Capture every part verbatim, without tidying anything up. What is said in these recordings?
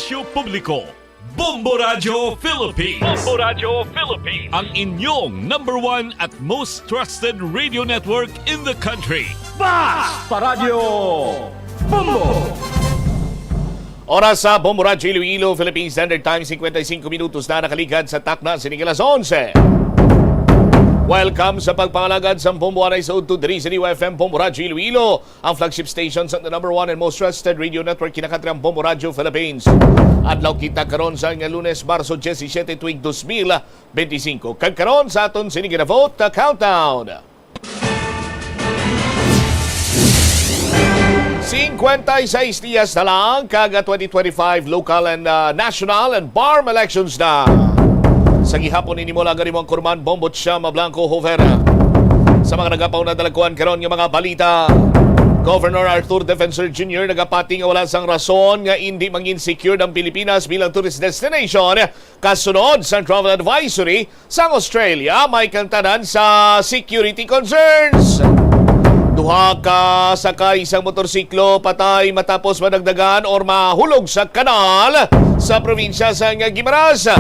Publiko, Bombo Radyo Philippines. Bombo Radyo Philippines. Ang inyong number one at most trusted radio network in the country. Basta Radyo Bombo! Oras sa Bombo Radyo Iloilo, Philippine Standard Time, cincuenta y cinco minutos na nakaligad sa takna sining alas onse. Welcome sa pagpangalagad sa Bombo Anay sa Udto diri sa D Y F M Bombo Radyo Iloilo, ang flagship station sa the number one and most trusted radio network, kinakatri ang Bombo Radyo Philippines. Adlaw kita karon sa nga Lunes, Marso disisiete, tuig dos mil benti singko. Kag karon sa aton sini ginavote countdown. Cincuenta y seis dias na lang kag twenty twenty-five local and, ah, national and BARMM elections na. Sa gihapon ini mo lang mo ang kurman Bombo Chama Blanco Jovera. Sa mga nagapauna dalagkuan karon nga mga balita, Governor Arthur Defensor Junior nagapati nga wala sang rason nga indi mangin-secured ang Pilipinas bilang tourist destination kasunod sang travel advisory sang Australia may kantanan sa security concerns. Duha ka sakay sang motorsiklo patay matapos madagdagan or mahulog sa kanal sa probinsya sang Guimaras.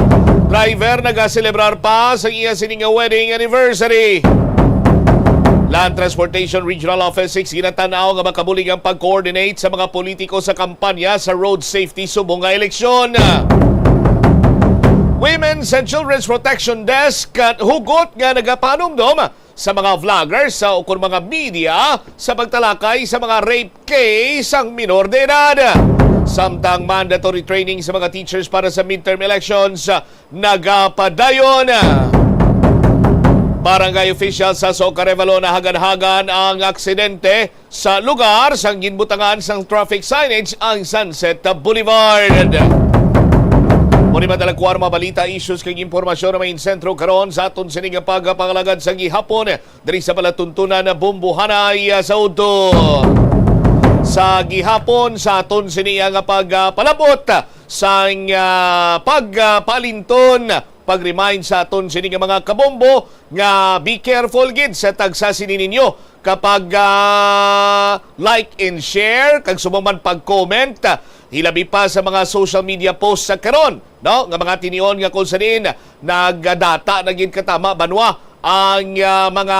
Driver nagaselebrar pa sa iya sini nga wedding anniversary. Land Transportation Regional Office six ginatan-aw nga makabulig ang pag-coordinate sa mga politiko sa kampanya sa road safety subong nga eleksyon. Women's and Children's Protection Desk, hugot nga nagapanumdom sa mga vloggers sa ukon mga media sa pagtalakay sa mga rape case sang minor de edad. Samtang mandatory training sa mga teachers para sa midterm elections nagapadayon. Barangay official sa Soca Revalo nahagan-hagan ang aksidente sa lugar sang ginbutangan sang traffic signage ang Sunset Boulevard. Muni madala ko ang mga balita, issues kag impormasyon na may sentro karon sa aton sining pagpangalagad sa gihapon diri sa palatuntunan na Bombo Anay, ah, sa Udto. Sa gihapon sa aton sini nga pagpalabot sang, ah, pag, ah, palinton, pag-remind sa aton sini nga mga kabombo nga be careful gid sa tagsa sini ninyo kapag, ah, like and share kag subong man pag-comment, ah, hilabi pa sa mga social media posts sa karon, no, nga mga tinion nga kung sa diin nagdata na gid katama banwa ang, ah, mga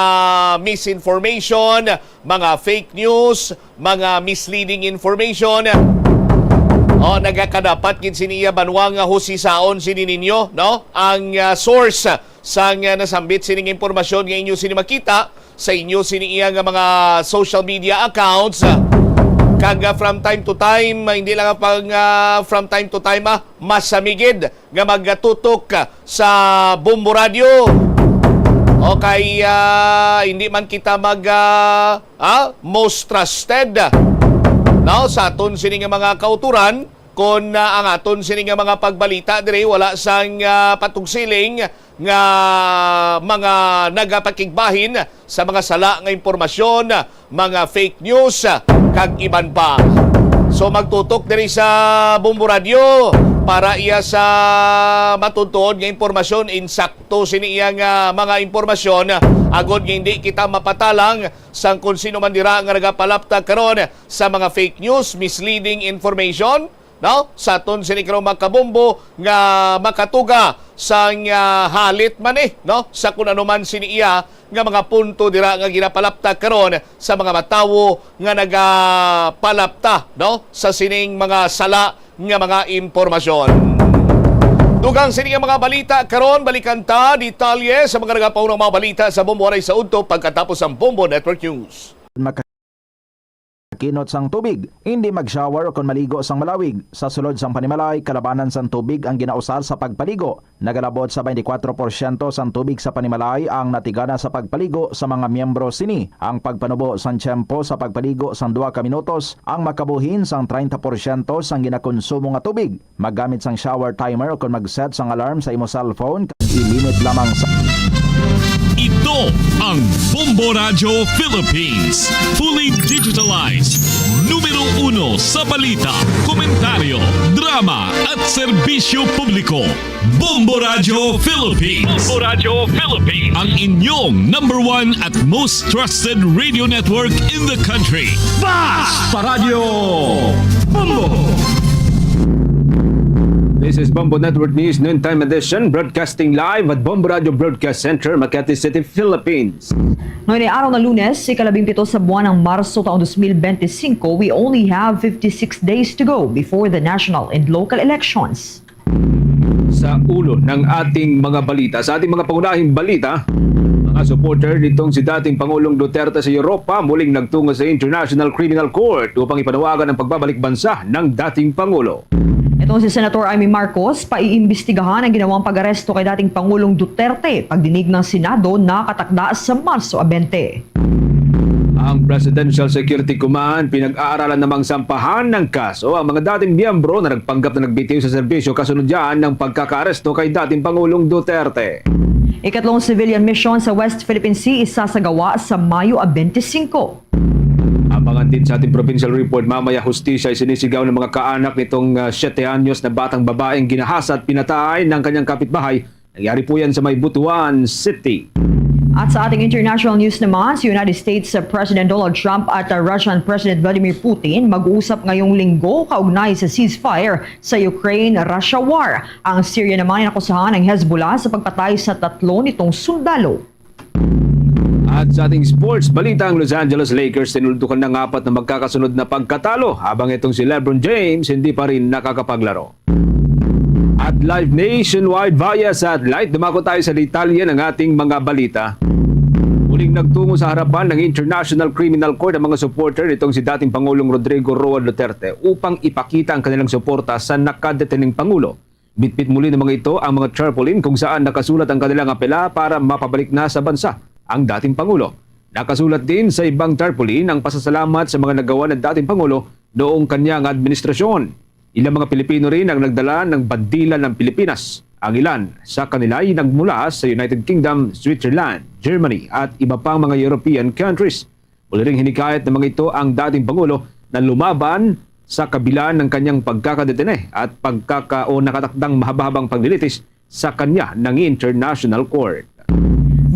misinformation, mga fake news, mga misleading information. O, nagakadapat gid sini iya banwa nga husisaon sini ninyo, no? Ang, ah, source sang, ah, nasambit sining impormasyon nga inyo sini makita sa inyo sini iya nga mga social media accounts. Kag, ah, from time to time, ah, hindi lang pang, ah, from time to time, ah, masamigid nga magatutok sa Bombo Radio. Okay, ah, hindi man kita mag, ah, ah, most trusted, no, sa aton sini nga mga kauturan, kon, ah, ang aton sini nga mga pagbalita diri wala sang, ah, patugsiling nga mga nagapakigbahin sa mga sala nga impormasyon, mga fake news, kag iban pa. So, magtutok diri sa Bombo Radio para iya sa matuod-tuod nga impormasyon, insakto sini iya nga mga impormasyon, agod nga hindi kita mapatalang sang kon sino man dira nga nagapalapta karon sa mga fake news, misleading information, no? Sa aton sini karon, mga kabombo, nga makatuga sang, ah, halit man, eh, no, sa kun ano man sini iya nga mga punto dira nga ginapalapta karon sa mga matawo nga nagapalapta, no, sa sining mga sala nga mga impormasyon. Dugang sini nga mga balita karon, balikan ta detalye sa mga nagapaunang mga balita sa Bombo Anay sa Udto pagkatapos ang Bombo Network News. Kinot sang tubig, indi mag-shower kon maligo sang malawig. Sa sulod sang panimalay, kalabanan sang tubig ang ginausar sa pagpaligo. Nagalabot sa twenty-four porsyento sang tubig sa panimalay ang natigana sa pagpaligo sa mga miyembro sini. Ang pagpanubo sang tiyempo sa pagpaligo sang duha ka minutos ang makabuhin sang treinta porsyento sang ginakonsumo nga tubig. Maggamit sang shower timer o kon mag-set sang alarm sa imo cellphone. I-limit lamang sa Ito ang Bombo Radyo Philippines. Fully digitalized. Numero uno sa balita, komentaryo, drama at serbisyo publiko. Bombo Radyo Philippines. Bombo Radyo Philippines. Ang inyong number one at most trusted radio network in the country. Basta Radyo Bombo! This is Bombo Network News Noontime Edition, broadcasting live at Bombo Radio Broadcast Center, Makati City, Philippines. Ngayon ay araw na Lunes, ikalabing pito sa buwan ng Marso taong dos mil benti singko. We only have fifty-six days to go before the national and local elections. Sa ulo ng ating mga balita, sa ating mga pangunahing balita, mga supporter nitong si dating Pangulong Duterte sa Europa muling nagtungo sa International Criminal Court upang ipanawagan ang pagbabalik bansa ng dating Pangulo. Itong si Senator Imee Marcos, paiimbestigahan ang ginawang pag-aresto kay dating Pangulong Duterte, pagdinig ng Senado nakatakda sa Marso bente. Ang Presidential Security Command, pinag-aaralan namang sampahan ng kaso ang mga dating miyembro na nagpanggap na nagbitiw sa serbisyo kasunod yan ng pagkakaaresto kay dating Pangulong Duterte. Ikatlong civilian mission sa West Philippine Sea isasagawa sa Mayo benti singko. Abangan din sa ating provincial report mamaya, hustisya ay sinisigaw ng mga kaanak nitong, ah, siyete anyos na batang babaeng ginahasa at pinatay ng kanyang kapitbahay. Nangyari po yan sa may Butuan City. At sa ating international news naman, si United States, uh, President Donald Trump at, uh, Russian President Vladimir Putin mag-uusap ngayong linggo kaugnay sa ceasefire sa Ukraine-Russia war. Ang Syria naman ay nakusahan ng Hezbollah sa pagpatay sa tatlo nitong sundalo. At sa ating sports balita, ang Los Angeles Lakers tinuldukan ng apat na magkakasunod na pagkatalo, habang itong si LeBron James hindi pa rin nakakapaglaro. At live nationwide via satellite, dumako tayo sa detalye ng ating mga balita. Muling nagtungo sa harapan ng International Criminal Court ang mga supporter nitong si dating Pangulong Rodrigo Roa Duterte upang ipakita ang kanilang suporta sa nakadetening Pangulo. Bitbit muli ng mga ito ang mga tarpaulin kung saan nakasulat ang kanilang apela para mapabalik na sa bansa ang dating Pangulo. Nakasulat din sa ibang tarpaulin ang pasasalamat sa mga nagawa ng dating Pangulo noong kanyang administrasyon. Ilang mga Pilipino rin ang nagdala ng bandila ng Pilipinas. Ang ilan sa kanila ay nagmula sa United Kingdom, Switzerland, Germany at iba pang mga European countries. Muli ring hinikayat ng mga ito ang dating Pangulo na lumaban sa kabila ng kanyang pagkakadetene at pagkaka-, o nakatakdang mahaba-habang paglilitis sa kanya ng International Court.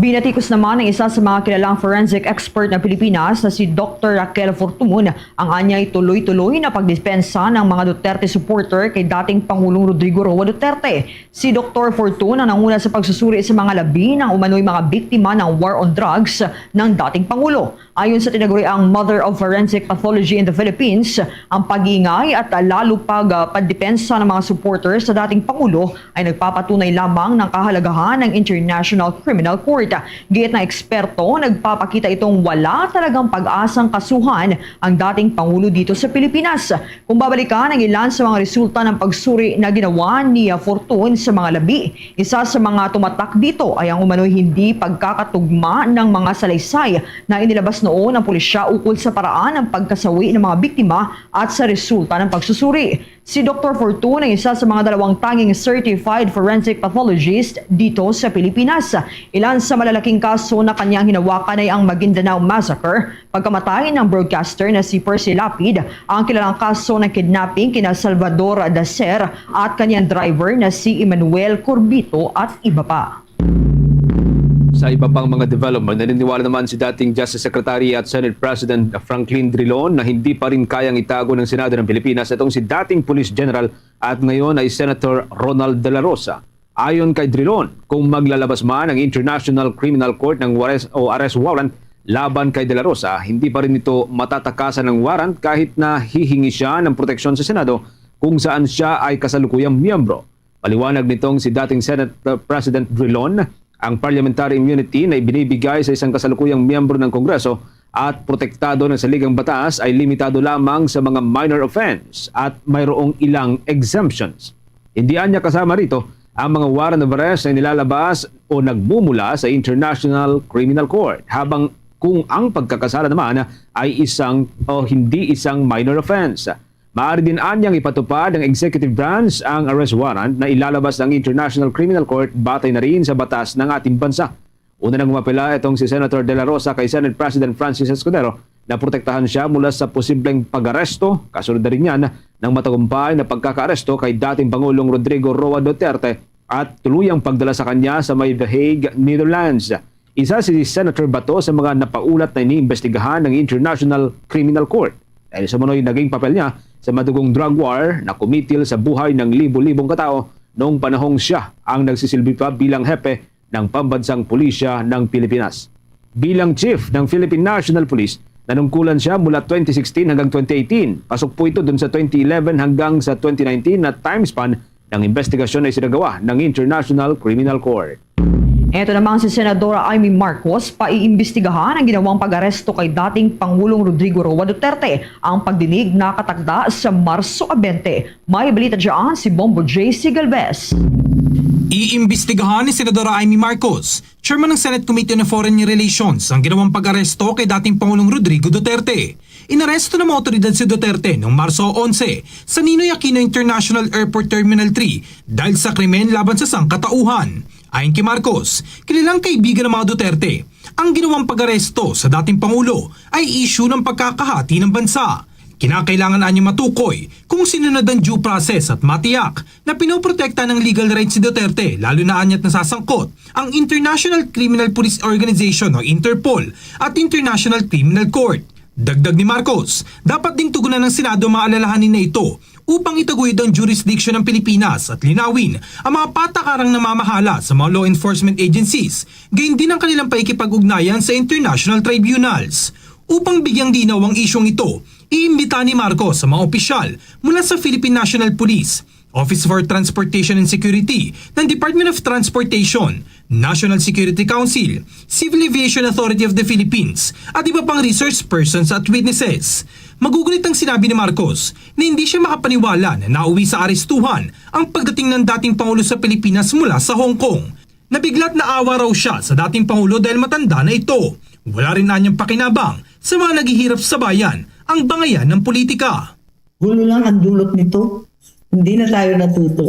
Binatikos naman ng isa sa mga kilalang forensic expert na Pilipinas na si Doktor Raquel Fortun ang anyay tuloy-tuloy na pagdepensa ng mga Duterte supporter kay dating Pangulong Rodrigo Roa Duterte. Si Doktor Fortun ang nanguna sa pagsusuri sa mga labi ng umano'y mga biktima ng war on drugs ng dating Pangulo. Ayon sa tinaguriang Mother of Forensic Pathology in the Philippines, ang pag-iingay at lalo pag, ah, pagdepensa ng mga supporters sa dating Pangulo ay nagpapatunay lamang ng kahalagahan ng International Criminal Court. Giit ng eksperto, nagpapakita itong wala talagang pag-asang kasuhan ang dating Pangulo dito sa Pilipinas. Kung babalikan ang ilan sa mga resulta ng pagsuri na ginawa ni, ah, Fortun sa mga labi, isa sa mga tumatak dito ay ang umano'y hindi pagkakatugma ng mga salaysay na inilabas noon ng pulisya ukol sa paraan ng pagkasawi ng mga biktima at sa resulta ng pagsusuri. Si Doktor Fortun ang isa sa mga dalawang tanging certified forensic pathologist dito sa Pilipinas. Ilan sa malalaking kaso na kanyang hinawakan ay ang Maguindanao Massacre, pagkamatay ng broadcaster na si Percy Lapid, ang kilalang kaso ng kidnapping kina Salvador Dacer at kanyang driver na si Emmanuel Corbito at iba pa. Sa iba pang mga development, naniniwala naman si dating Justice Secretary at Senate President Franklin Drilon na hindi pa rin kayang itago ng Senado ng Pilipinas itong si dating Police General at ngayon ay Senator Ronald De La Rosa. Ayon kay Drilon, kung maglalabas man ang International Criminal Court ng wares-, o arrest warrant laban kay De La Rosa, hindi pa rin ito matatakasan ng warrant kahit na hihingi siya ng proteksyon sa Senado kung saan siya ay kasalukuyang miyembro. Paliwanag nitong si dating Senate Pre-, President Drilon, ang parliamentary immunity na ibinibigay sa isang kasalukuyang miyembro ng Kongreso at protektado ng saligang batas ay limitado lamang sa mga minor offense at mayroong ilang exemptions. Hindi anya kasama rito ang mga warrant of arrest na nilalabas o nagmumula sa International Criminal Court, habang kung ang pagkakasala naman ay isang o hindi isang minor offense. Maaari din anyang ipatupad ng executive branch ang arrest warrant na ilalabas ng International Criminal Court batay na rin sa batas ng ating bansa. Una nang umapela itong si Senator De La Rosa kay Senate President Francis Escudero na protektahan siya mula sa posibleng pag-aresto, kasunod na rin yan ng matagumpay na pagkakaaresto kay dating Pangulong Rodrigo Roa Duterte at tuluyang pagdala sa kanya sa may The Hague, Netherlands. Isa si Senator Bato sa mga napaulat na iniimbestigahan ng International Criminal Court. Dahil sa manoy naging papel niya sa madugong drug war na kumitil sa buhay ng libo-libong katao noong panahong siya ang nagsisilbi pa bilang hepe ng pambansang pulisya ng Pilipinas. Bilang chief ng Philippine National Police, nanungkulan siya mula twenty sixteen hanggang twenty eighteen. Pasok po ito dun sa twenty eleven hanggang sa twenty nineteen na time span ng investigasyon na isinagawa ng International Criminal Court. Ito namang si Senadora Imee Marcos, paiimbestigahan ang ginawang pag-aresto kay dating Pangulong Rodrigo Roa Duterte. Ang pagdinig nakatakda sa Marso twenty. May balita dyan si Bombo J C Galvez. Iimbestigahan ni Senadora Imee Marcos, chairman ng Senate Committee on Foreign Relations, ang ginawang pag-aresto kay dating Pangulong Rodrigo Duterte. Inaresto ng mga otoridad si Duterte noong Marso onse sa Ninoy Aquino International Airport Terminal three dahil sa krimen laban sa sangkatauhan. Ayon kay Marcos, kilalang kaibigan ng mga Duterte. Ang ginawang pag-aresto sa dating Pangulo ay isyu ng pagkakahati ng bansa. Kinakailangan anya matukoy kung sinunod ang due process at matiyak na pinoprotekta ng legal rights si Duterte, lalo na anya't nasasangkot ang International Criminal Police Organization o Interpol at International Criminal Court. Dagdag ni Marcos, dapat ding tugunan ng Senado ang mga alalahanin na ito upang itaguyod ang jurisdiction ng Pilipinas at linawin ang mga patakarang namamahala sa mga law enforcement agencies, gayon din ang kanilang pakikipag-ugnayan sa international tribunals. Upang bigyang linaw ang isyung ito, iimbita ni Marcos ang mga opisyal mula sa Philippine National Police, Office for Transportation and Security ng Department of Transportation, National Security Council, Civil Aviation Authority of the Philippines, at iba pang resource persons at witnesses. Magugunit ang sinabi ni Marcos na hindi siya makapaniwala na nauwi sa arestuhan ang pagdating ng dating Pangulo sa Pilipinas mula sa Hong Kong. Nabigla at naawa raw siya sa dating Pangulo dahil matanda na ito. Wala rin anyang pakinabang sa mga naghihirap sa bayan ang bangayan ng politika. Gulo lang ang dulot nito. Hindi na tayo natuto.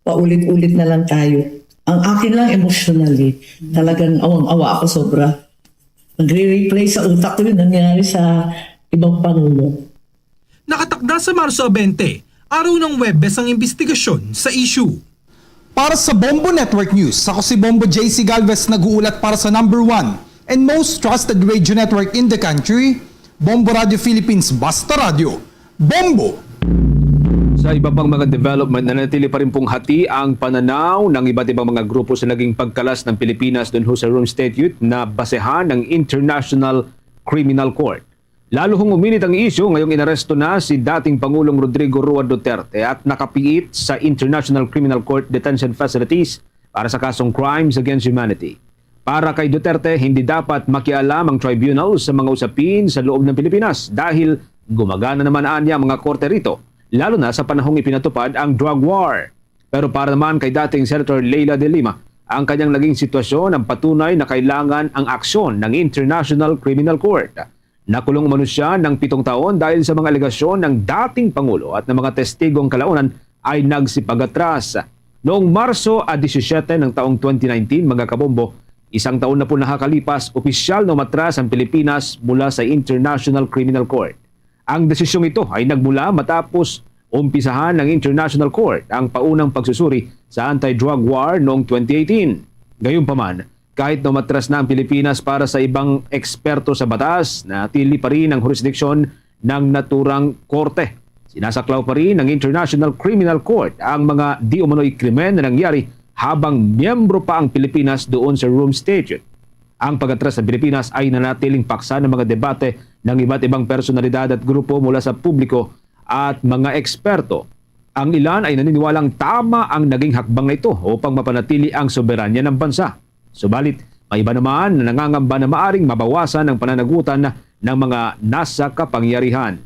Paulit-ulit na lang tayo. Ang akin lang emotionally, talagang awang-awa ako sobra. Nagre-replay sa utak ko yung nangyari sa ibang pangulo. Nakatakda sa Marso twenty, araw ng Huwebes ang imbestigasyon sa issue. Para sa Bombo Network News, ako si Bombo J C Galvez nag-uulat para sa number one and most trusted radio network in the country, Bombo Radio Philippines, Basta Radio, Bombo! Sa iba pang mga development, nanatili pa rin pong hati ang pananaw ng iba't ibang mga grupo sa naging pagkalas ng Pilipinas dun ho sa Rome Statute na basehan ng International Criminal Court. Lalo hong uminit ang isyu ngayong inaresto na si dating Pangulong Rodrigo Roa Duterte at nakapiit sa International Criminal Court detention facilities para sa kasong crimes against humanity. Para kay Duterte, hindi dapat makialam ang tribunal sa mga usapin sa loob ng Pilipinas dahil gumagana naman anya ang mga korte rito, lalo na sa panahong ipinatupad ang drug war. Pero para naman kay dating Senator Leila de Lima, ang kanyang naging sitwasyon ang patunay na kailangan ang aksyon ng International Criminal Court. Nakulong umano siya ng pitong taon dahil sa mga alegasyon ng dating Pangulo at ng mga testigong kalaunan ay nagsipagatras. Noong Marso a disisyete ng taong twenty nineteen, mga kabombo, isang taon na po nakakalipas, opisyal na umatras ang Pilipinas mula sa International Criminal Court. Ang desisyong ito ay nagmula matapos umpisahan ng International Court ang paunang pagsusuri sa anti-drug war noong twenty eighteen. Gayunpaman, kahit na umatras na ang Pilipinas para sa ibang eksperto sa batas, natili pa rin ang jurisdiksyon ng naturang korte. Sinasaklaw pa rin ng International Criminal Court ang mga di umano'y krimen na nangyari habang miyembro pa ang Pilipinas doon sa Rome Statute. Ang pag-atras sa Pilipinas ay nanatiling paksa ng mga debate ng iba't ibang personalidad at grupo mula sa publiko at mga eksperto. Ang ilan ay naniniwalang tama ang naging hakbang na ito upang mapanatili ang soberanya ng bansa. Subalit, may iba naman na nangangamba na maaring mabawasan ang pananagutan ng mga nasa kapangyarihan.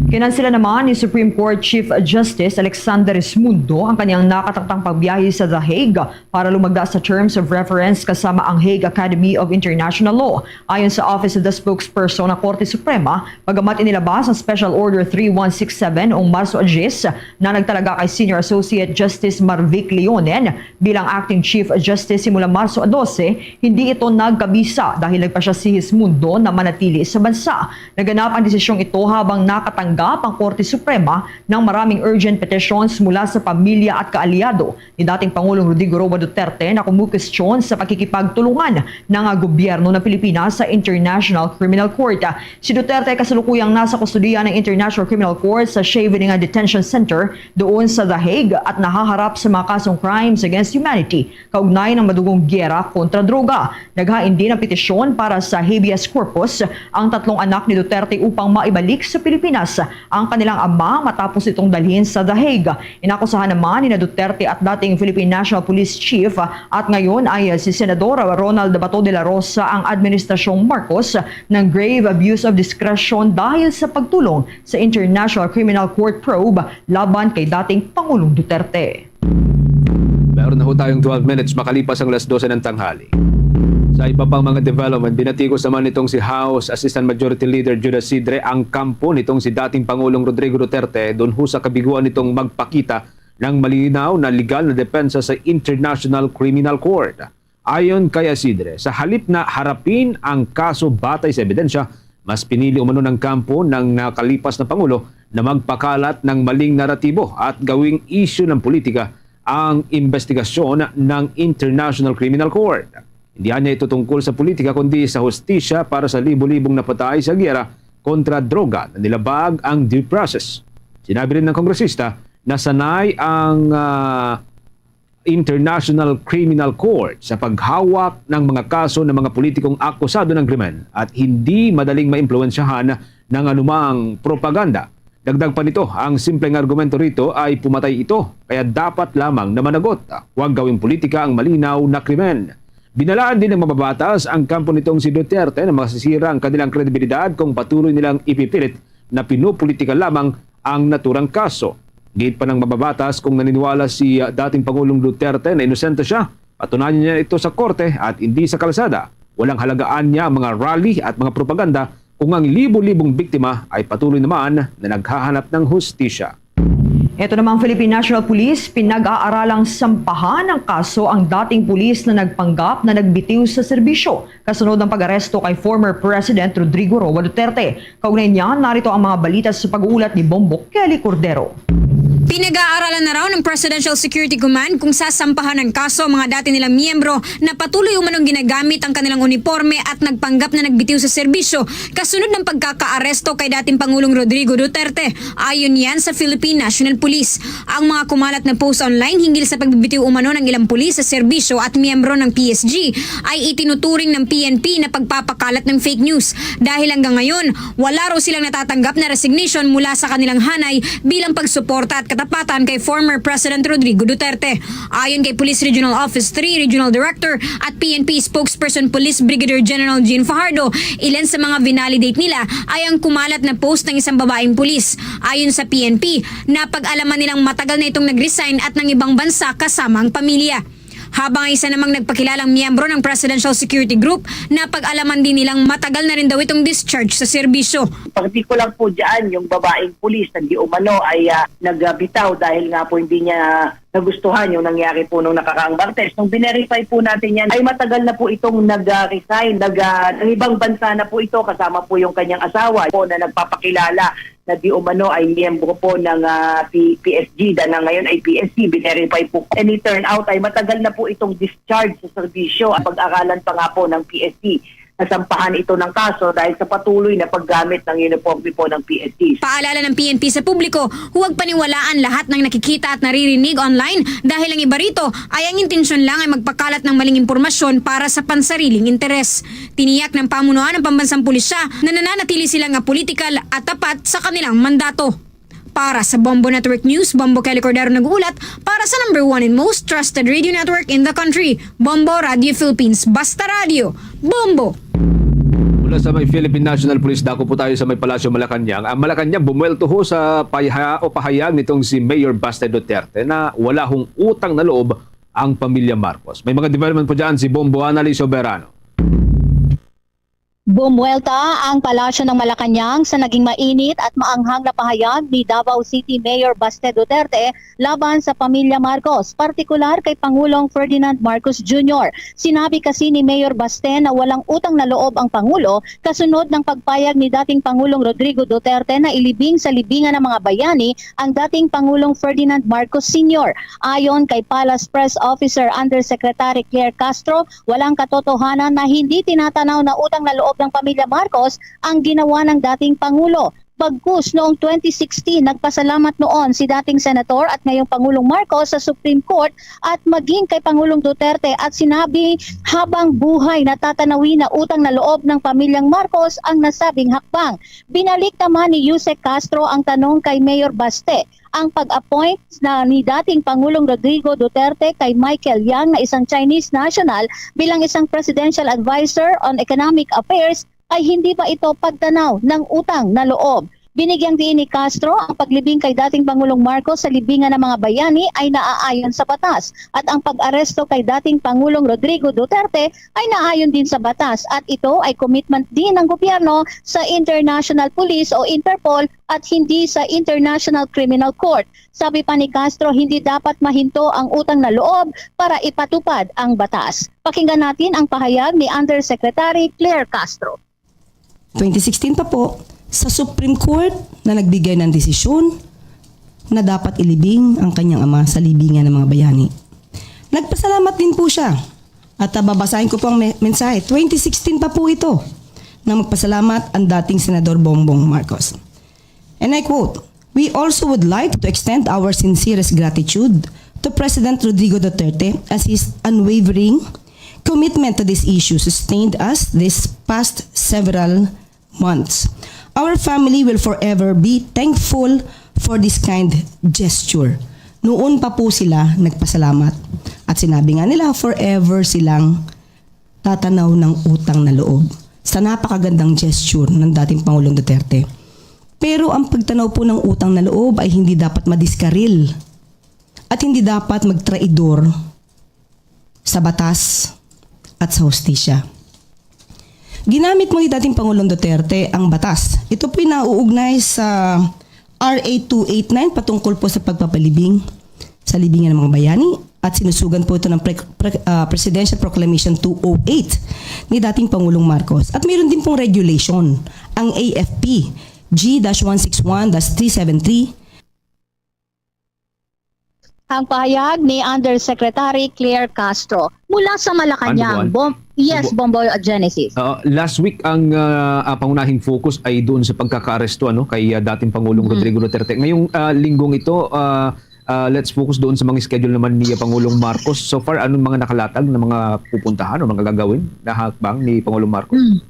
Kinansela naman ni Supreme Court Chief Justice Alexander Esmundo ang kanyang nakataktang pagbiyahe sa The Hague para lumagda sa terms of reference kasama ang Hague Academy of International Law. Ayon sa Office of the Spokesperson ng Korte Suprema, bagamat inilabas ang Special Order three one six seven noong Marso diyes na nagtalaga kay Senior Associate Justice Marvic Leonen bilang Acting Chief Justice simula Marso dose, hindi ito nagkabisa dahil nagpasya si Esmundo na manatili sa bansa. Naganap ang desisyong ito habang nakatanggap up ang Korte Suprema ng maraming urgent petitions mula sa pamilya at kaalyado ni dating Pangulong Rodrigo Roa Duterte na kumukwestiyon sa pakikipagtulungan ng, ah, gobyerno ng Pilipinas sa International Criminal Court. Si Duterte kasalukuyang nasa kustodiya ng International Criminal Court sa Scheveningen Detention Center doon sa The Hague at nahaharap sa mga kasong crimes against humanity kaugnay ng madugong giyera kontra droga. Naghain din ang petisyon para sa habeas corpus ang tatlong anak ni Duterte upang maibalik sa Pilipinas ang kanilang ama matapos itong dalhin sa The Hague. Inakusahan naman ni Duterte at dating Philippine National Police Chief at ngayon ay si Senador Ronald Bato de la Rosa ang Administrasyong Marcos ng grave abuse of discretion dahil sa pagtulong sa International Criminal Court probe laban kay dating Pangulong Duterte. Meron na ho tayong twelve minutes makalipas ang alas dose ng tanghali. Sa iba pang mga development, binatikos naman nitong si House Assistant Majority Leader Judah Sidre ang kampo nitong si dating Pangulong Rodrigo Duterte doon ho sa kabiguan nitong magpakita ng malinaw na legal na depensa sa International Criminal Court. Ayon kay Asidre, sa halip na harapin ang kaso batay sa ebidensya, mas pinili umano ng kampo ng nakalipas na Pangulo na magpakalat ng maling naratibo at gawing isyu ng politika ang investigasyon ng International Criminal Court. Hindi niya ito tungkol sa politika kundi sa hustisya para sa libo-libong napatay sa giyera kontra droga na nilabag ang due process. Sinabi rin ng kongresista na sanay ang ah, International Criminal Court sa paghawak ng mga kaso ng mga politikong akusado ng krimen at hindi madaling maimpluwensyahan ng anumang propaganda. Dagdag pa nito, ang simpleng argumento rito ay pumatay ito, kaya dapat lamang na managot. Huwag gawing politika ang malinaw na krimen. Binalaan din ng mababatas ang kampo nitong si Duterte na masisira ang kanilang kredibilidad kung patuloy nilang ipipilit na pinupolitika lamang ang naturang kaso. Giit pa ng mababatas, kung naniniwala si, ah, dating Pangulong Duterte na inosente siya, patunayan niya ito sa korte at hindi sa kalsada. Walang halagaan niya ang mga rally at mga propaganda kung ang libo-libong biktima ay patuloy naman na naghahanap ng hustisya. Ito namang Philippine National Police, pinag-aaralang sampahan ng kaso ang dating pulis na nagpanggap na nagbitiw sa serbisyo kasunod ng pag-aresto kay former President Rodrigo Roa Duterte. Kaugnay niyan, narito ang mga balita sa pag-uulat ni Bombo Kelly Cordero. Pinag-aaralan na raw ng Presidential Security Command kung sasampahan ng kaso ang mga dati nilang miyembro na patuloy umanong ginagamit ang kanilang uniporme at nagpanggap na nagbitiw sa serbisyo kasunod ng pagkakaaresto kay dating Pangulong Rodrigo Duterte. Ayon yan sa Philippine National Police. Ang mga kumalat na post online hinggil sa pagbibitiw umano ng ilang pulis sa serbisyo at miyembro ng P S G ay itinuturing ng P N P na pagpapakalat ng fake news. Dahil hanggang ngayon, wala raw silang natatanggap na resignation mula sa kanilang hanay bilang pagsuporta at katapatan kay former President Rodrigo Duterte. Ayon kay Police Regional Office three Regional Director at P N P Spokesperson Police Brigadier General Jean Fajardo, ilan sa mga vinalidate nila ay ang kumalat na post ng isang babaeng pulis. Ayon sa P N P, napag-alaman nilang matagal na itong nag-resign at ng ibang bansa kasama ang pamilya. Habang ang isa namang nagpakilalang miyembro ng Presidential Security Group, napag-alaman din nilang matagal na rin daw itong discharge sa serbisyo. Partikular po dyan, yung babaeng pulis na di umano ay, ah, nagbitaw dahil nga po hindi niya nagustuhan yung nangyari po nung nakaraang Martes. Nung binerify po natin yan, ay matagal na po itong nag-resign. Nag, ah, ng ibang bansa na po ito, kasama po yung kanyang asawa po na nagpapakilala na di umano ay miyembro po ng, ah, P-, P S G, na ngayon ay P S C. Binerify po. And it turned out ay matagal na po itong discharge sa serbisyo. Pag-aralan pa nga po ng P S C, nasampahan ito ng kaso dahil sa patuloy na paggamit ng uniforme po ng P S C. Paalala ng P N P sa publiko, huwag paniwalaan lahat ng nakikita at naririnig online dahil ang iba rito ay ang intensyon lang ay magpakalat ng maling impormasyon para sa pansariling interes. Tiniyak ng pamunuan ng pambansang pulisya na nananatili sila nga politikal at tapat sa kanilang mandato. Para sa Bombo Network News, Bombo Kelly Cordero nag-uulat para sa number one and most trusted radio network in the country, Bombo Radio Philippines. Basta Radio, Bombo! Mula sa may Philippine National Police, dako po tayo sa may Palasyo Malacañang. Ang Malacañang bumuwelto ho sa payha-, o pahayag nitong si Mayor Baste Duterte na wala hong utang na loob ang pamilya Marcos. May mga development po dyan si Bombo Annalyn Soberano. Bumuwelta ang Palasyo ng Malacañang sa naging mainit at maanghang na pahayag ni Davao City Mayor Baste Duterte laban sa pamilya Marcos, partikular kay Pangulong Ferdinand Marcos Junior. Sinabi kasi ni Mayor Baste na walang utang na loob ang Pangulo kasunod ng pagpayag ni dating Pangulong Rodrigo Duterte na ilibing sa libingan ng mga bayani ang dating Pangulong Ferdinand Marcos Senior. Ayon kay Palace Press Officer Undersecretary Claire Castro, walang katotohanan na hindi tinatanaw na utang na loob ng pamilya Marcos ang ginawa ng dating Pangulo. Bagkus, noong twenty sixteen, nagpasalamat noon si dating Senator at ngayong Pangulong Marcos sa Supreme Court at maging kay Pangulong Duterte at sinabi habang buhay na tatanawin na utang na loob ng pamilyang Marcos ang nasabing hakbang. Binalik naman ni Yusek Castro ang tanong kay Mayor Baste. Ang pag-appoint na ni dating Pangulong Rodrigo Duterte kay Michael Yang na isang Chinese national bilang isang presidential advisor on economic affairs ay hindi ba ito pagtanaw ng utang na loob? Binigyang diin ni Castro, ang paglibing kay dating Pangulong Marcos sa libingan ng mga bayani ay naaayon sa batas at ang pag-aresto kay dating Pangulong Rodrigo Duterte ay naayon din sa batas at ito ay commitment din ng gobyerno sa International Police o Interpol at hindi sa International Criminal Court. Sabi pa ni Castro, hindi dapat mahinto ang utang na loob para ipatupad ang batas. Pakinggan natin ang pahayag ni Undersecretary Claire Castro. Twenty sixteen pa po, sa Supreme Court na nagbigay ng desisyon na dapat ilibing ang kanyang ama sa libingan ng mga bayani. Nagpasalamat din po siya. At ah, babasahin ko po ang me- mensahe. Twenty sixteen pa po ito na magpasalamat ang dating Senador Bongbong Marcos. And I quote, "We also would like to extend our sincerest gratitude to President Rodrigo Duterte as his unwavering commitment to this issue sustained us this past several months. Our family will forever be thankful for this kind gesture." Noon pa po sila nagpasalamat. At sinabi nga nila, forever silang tatanaw ng utang na loob sa napakagandang gesture ng dating Pangulong Duterte. Pero ang pagtanaw po ng utang na loob ay hindi dapat madiskaril at hindi dapat magtraidor sa batas at sa hustisya. Ginamit mo ni dating Pangulong Duterte ang batas. Ito po'y nauugnay sa R A two eight nine patungkol po sa pagpapalibing sa libingan ng mga bayani at sinusugan po ito ng pre- pre- ah, Presidential Proclamation two oh eight ni dating Pangulong Marcos. At mayroon din pong regulation, ang A F P G dash one six one dash three seven three. Ang pahayag ni Undersecretary Claire Castro mula sa Malacañang. Ano, Bon? Bom- yes, Bo- Bombo Genesis. Uh, last week ang uh, uh, pangunahing focus ay doon sa pagkakaaresto ano kay uh, dating Pangulong Mhm. Rodrigo Duterte. Ngayong uh, linggong ito, uh, uh, let's focus doon sa mga schedule naman ni uh, Pangulong Marcos. So far, anong mga nakalatag na mga pupuntahan o mga gagawin na hakbang ni Pangulong Marcos? Mm.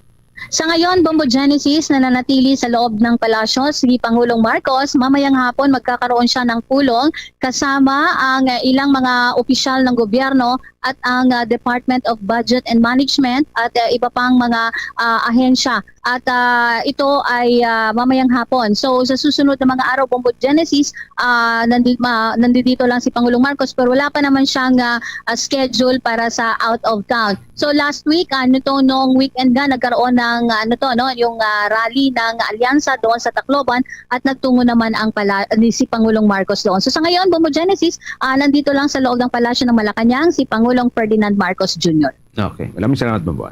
Sa ngayon, Bombo Genesis, nananatili sa loob ng palasyo si Pangulong Marcos. Mamayang hapon, magkakaroon siya ng pulong kasama ang uh, ilang mga opisyal ng gobyerno at ang uh, Department of Budget and Management at uh, iba pang mga uh, ahensya. At uh, ito ay uh, mamayang hapon. So sa susunod na mga araw, Bombo Genesis, uh, nandi, ma, nandito lang si Pangulong Marcos pero wala pa naman siyang uh, uh, schedule para sa out of town. So last week, ano to, nung weekend nga, nagkaroon ng ano to, no, yung uh, rally ng Alyansa doon sa Tacloban at nagtungo naman ang pala, ni si Pangulong Marcos doon. So sa ngayon, Bombo Genesis, uh, nandito lang sa loob ng Palasyo ng Malacañang si Pangulong Ferdinand Marcos Junior. Okay. Maraming salamat, Bombo.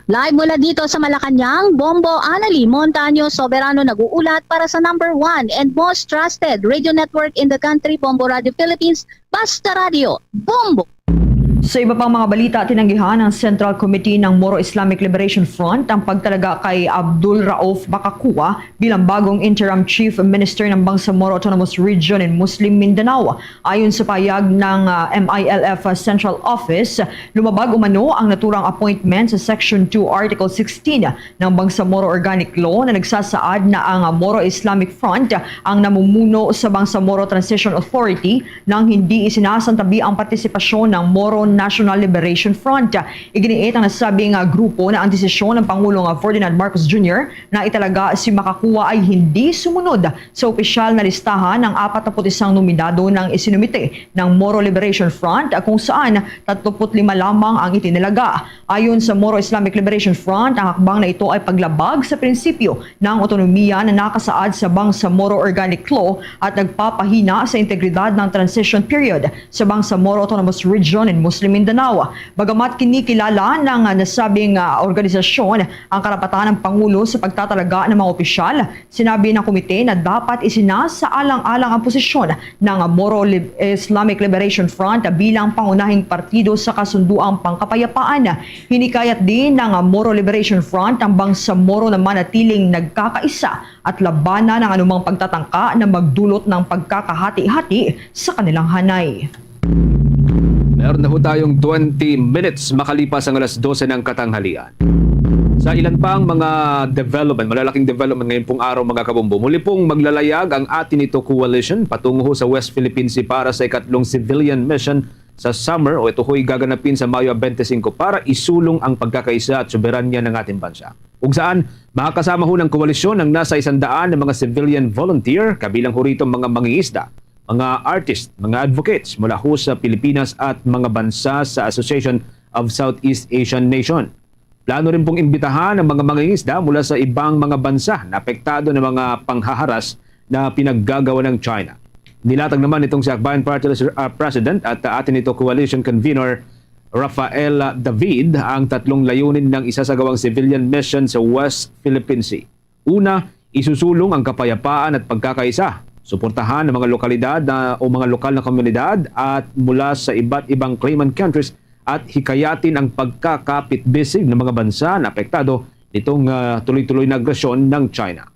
Live mula dito sa Malacañang, Bombo Annalie Montaño Soberano nag-uulat para sa number one and most trusted radio network in the country, Bombo Radio Philippines, Basta Radio, Bombo! Sa iba pang mga balita, tinanggihan ng Central Committee ng Moro Islamic Liberation Front ang pagtalaga kay Abdul Rauf Bakakua bilang bagong interim chief minister ng Bangsamoro Autonomous Region in Muslim Mindanao. Ayon sa pahayag ng ah, M I L F Central Office, lumabag umano ang naturang appointment sa Section two, Article sixteen ng Bangsamoro Organic Law na nagsasaad na ang Moro Islamic Front ang namumuno sa Bangsamoro Transition Authority nang hindi isinasantabi ang partisipasyon ng Moro National Liberation Front. Iginiit ang nasabing, ah, grupo na ang desisyon ng Pangulong, ah, Ferdinand Marcos Junior na italaga si Makakuwa ay hindi sumunod sa opisyal na listahan ng apat na put isang nominado ng isinumite ng Moro Liberation Front, ah, kung saan tatlumput lima lamang ang itinalaga. Ayon sa Moro Islamic Liberation Front, ang hakbang na ito ay paglabag sa prinsipyo ng autonomiya na nakasaad sa Bangsamoro Organic Law at nagpapahina sa integridad ng transition period sa Bangsamoro Autonomous Region in Muslim Mindanao. Bagamat kinikilala ng nasabing, ah, organisasyon ang karapatan ng Pangulo sa pagtatalaga ng mga opisyal, sinabi ng komite na dapat isinasaalang-alang ang posisyon ng Moro Lib-, Islamic Liberation Front bilang pangunahing partido sa kasunduang pangkapayapaan. Hinikayat din ng Moro Liberation Front ang Bangsamoro na manatiling nagkakaisa at labanan ang anumang pagtatangka na magdulot ng pagkakahati-hati sa kanilang hanay. Meron na ho tayong twenty minutes makalipas ang alas dose ng katanghalian. Sa ilan pang mga development, malalaking development ngayong pong araw, mga kabombo, muli pong maglalayag ang Atin Ito Coalition patungo ho sa West Philippine Sea para sa ikatlong civilian mission sa summer, o ito ho'y gaganapin sa Mayo twenty-five, para isulong ang pagkakaisa at soberanya ng ating bansa, kung saan makakasama ho ng koalisyon ang nasa isang daan na mga civilian volunteer, kabilang ho rito mga mangingisda, mga artist, mga advocates mula ho sa Pilipinas at mga bansa sa Association of Southeast Asian Nation. Plano rin pong imbitahan ang mga mangingisda mula sa ibang mga bansa na apektado ng mga panghaharas na pinaggagawa ng China. Nilatag naman nitong si Akbayan Party List, uh, President at, uh, Atin Ito Coalition Convenor Rafael David ang tatlong layunin ng isasagawang civilian mission sa West Philippine Sea. Una, isusulong ang kapayapaan at pagkakaisa. Suportahan ang mga lokalidad na, o mga lokal na komunidad at mula sa iba't ibang claimant countries at hikayatin ang pagkakapitbisig ng mga bansa na apektado nitong, ah, tuloy-tuloy na agresyon ng China.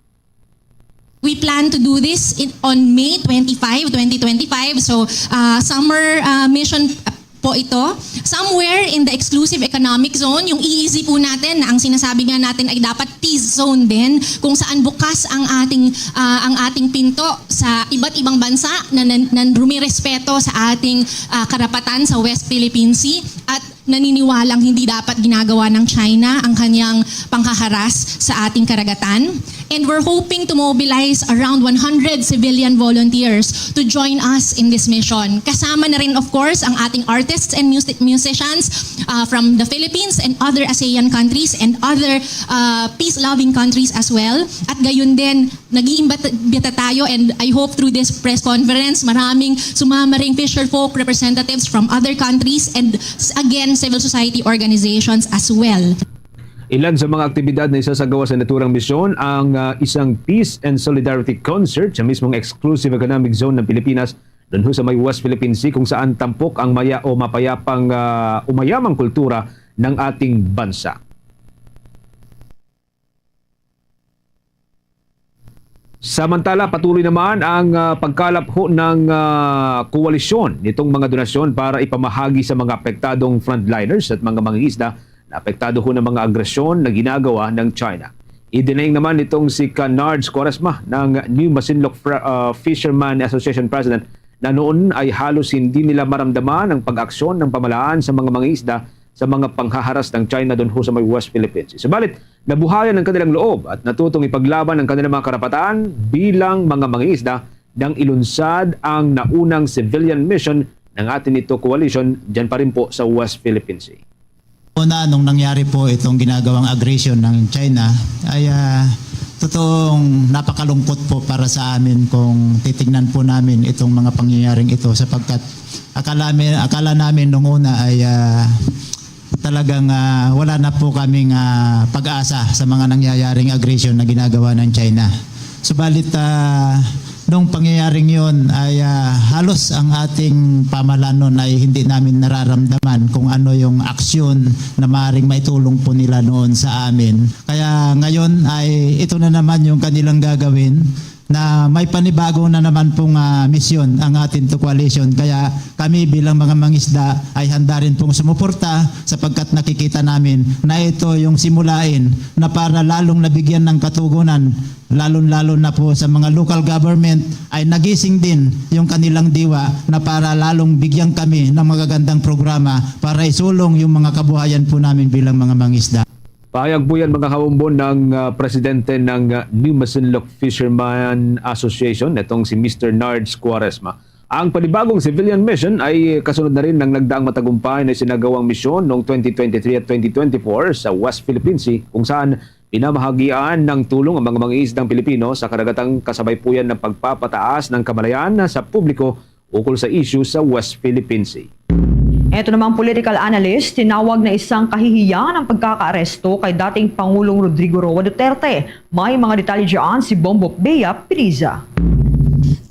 We plan to do this in, on May twenty-five, twenty twenty-five. So, ah, summer, ah, mission po ito. Somewhere in the exclusive economic zone, yung E E Z po natin, na ang sinasabi nga natin ay dapat peace zone din, kung saan bukas ang ating, ah, ang ating pinto sa iba't ibang bansa na nan, nan rumirespeto sa ating, ah, karapatan sa West Philippine Sea at naniniwalang hindi dapat ginagawa ng China ang kanyang panghaharas sa ating karagatan. And we're hoping to mobilize around one hundred civilian volunteers to join us in this mission. Kasama na rin, of course, ang ating artists and music musicians, ah, from the Philippines and other ASEAN countries and other, ah, peace-loving countries as well. At gayon din, nag-iimbita tayo, and I hope through this press conference, maraming sumama ring fisherfolk representatives from other countries and, s-, again, civil society organizations as well. Ilan sa mga aktibidad na isasagawa sa naturang misyon ang, ah, isang Peace and Solidarity Concert sa mismong exclusive economic zone ng Pilipinas, dun ho sa may West Philippine Sea, kung saan tampok ang maya o mapayapang, ah, o mayamang kultura ng ating bansa. Samantala, patuloy naman ang, ah, pagkalap ho ng, ah, koalisyon nitong mga donasyon para ipamahagi sa mga apektadong frontliners at mga mangingisda na apektado ho ng mga agresyon na ginagawa ng China. Idinayang naman nitong si Canards Quaresma ng New Masinloc Fra-, ah, Fisherman Association President na noon ay halos hindi nila maramdaman ang pag-aksyon ng pamahalaan sa mga mangingisda sa mga panghaharas ng China doon ho sa may West Philippine Sea. Subalit, nabuhayan ang kanilang loob at natutong ipaglaban ang kanilang mga karapatan bilang mga mangingisda nang ilunsad ang naunang civilian mission ng Atin Ito Coalition dyan pa rin po sa West Philippine Sea. Una, nung nangyari po itong ginagawang aggression ng China, ay, ah, totoong napakalungkot po para sa amin kung titingnan po namin itong mga pangyayaring ito, sapagkat akala mi-, akala namin nung una ay, ah, talagang, ah, wala na po kaming, ah, pag-asa sa mga nangyayaring aggression na ginagawa ng China. Subalit, ah, nung pangyayaring yon ay, ah, halos ang ating pamahalaan nun ay hindi namin nararamdaman kung ano yung aksyon na maaaring maitulong po nila noon sa amin. Kaya ngayon ay ito na naman yung kanilang gagawin. na may panibago na naman pong, ah, misyon ang Atin to Coalition. Kaya kami bilang mga mangisda ay handa rin pong sumuporta sapagkat nakikita namin na ito yung simulain na para lalong nabigyan ng katugunan, lalong-lalo na po sa mga local government ay nagising din yung kanilang diwa na para lalong bigyan kami ng magagandang programa para isulong yung mga kabuhayan po namin bilang mga mangisda. Pahayag po yan, mga kaumbo, ng, ah, presidente ng, ah, New Masinloc Fisherman Association, itong si Mister Nards Cuaresma. Ang panibagong civilian mission ay kasunod na rin ng nagdaang matagumpay na isinagawang misyon noong twenty twenty-three at twenty twenty-four sa West Philippine Sea, kung saan pinamahagian ng tulong ang mga mangingisdang Pilipino sa kadagatang kasabay po yan ng pagpapataas ng kamalayan sa publiko ukol sa isyu sa West Philippine Sea. Eto namang political analyst, tinawag na isang kahihiyan ang pagkakaaresto kay dating Pangulong Rodrigo Roa Duterte. May mga detalye dyan si Bombo Bea Piniza.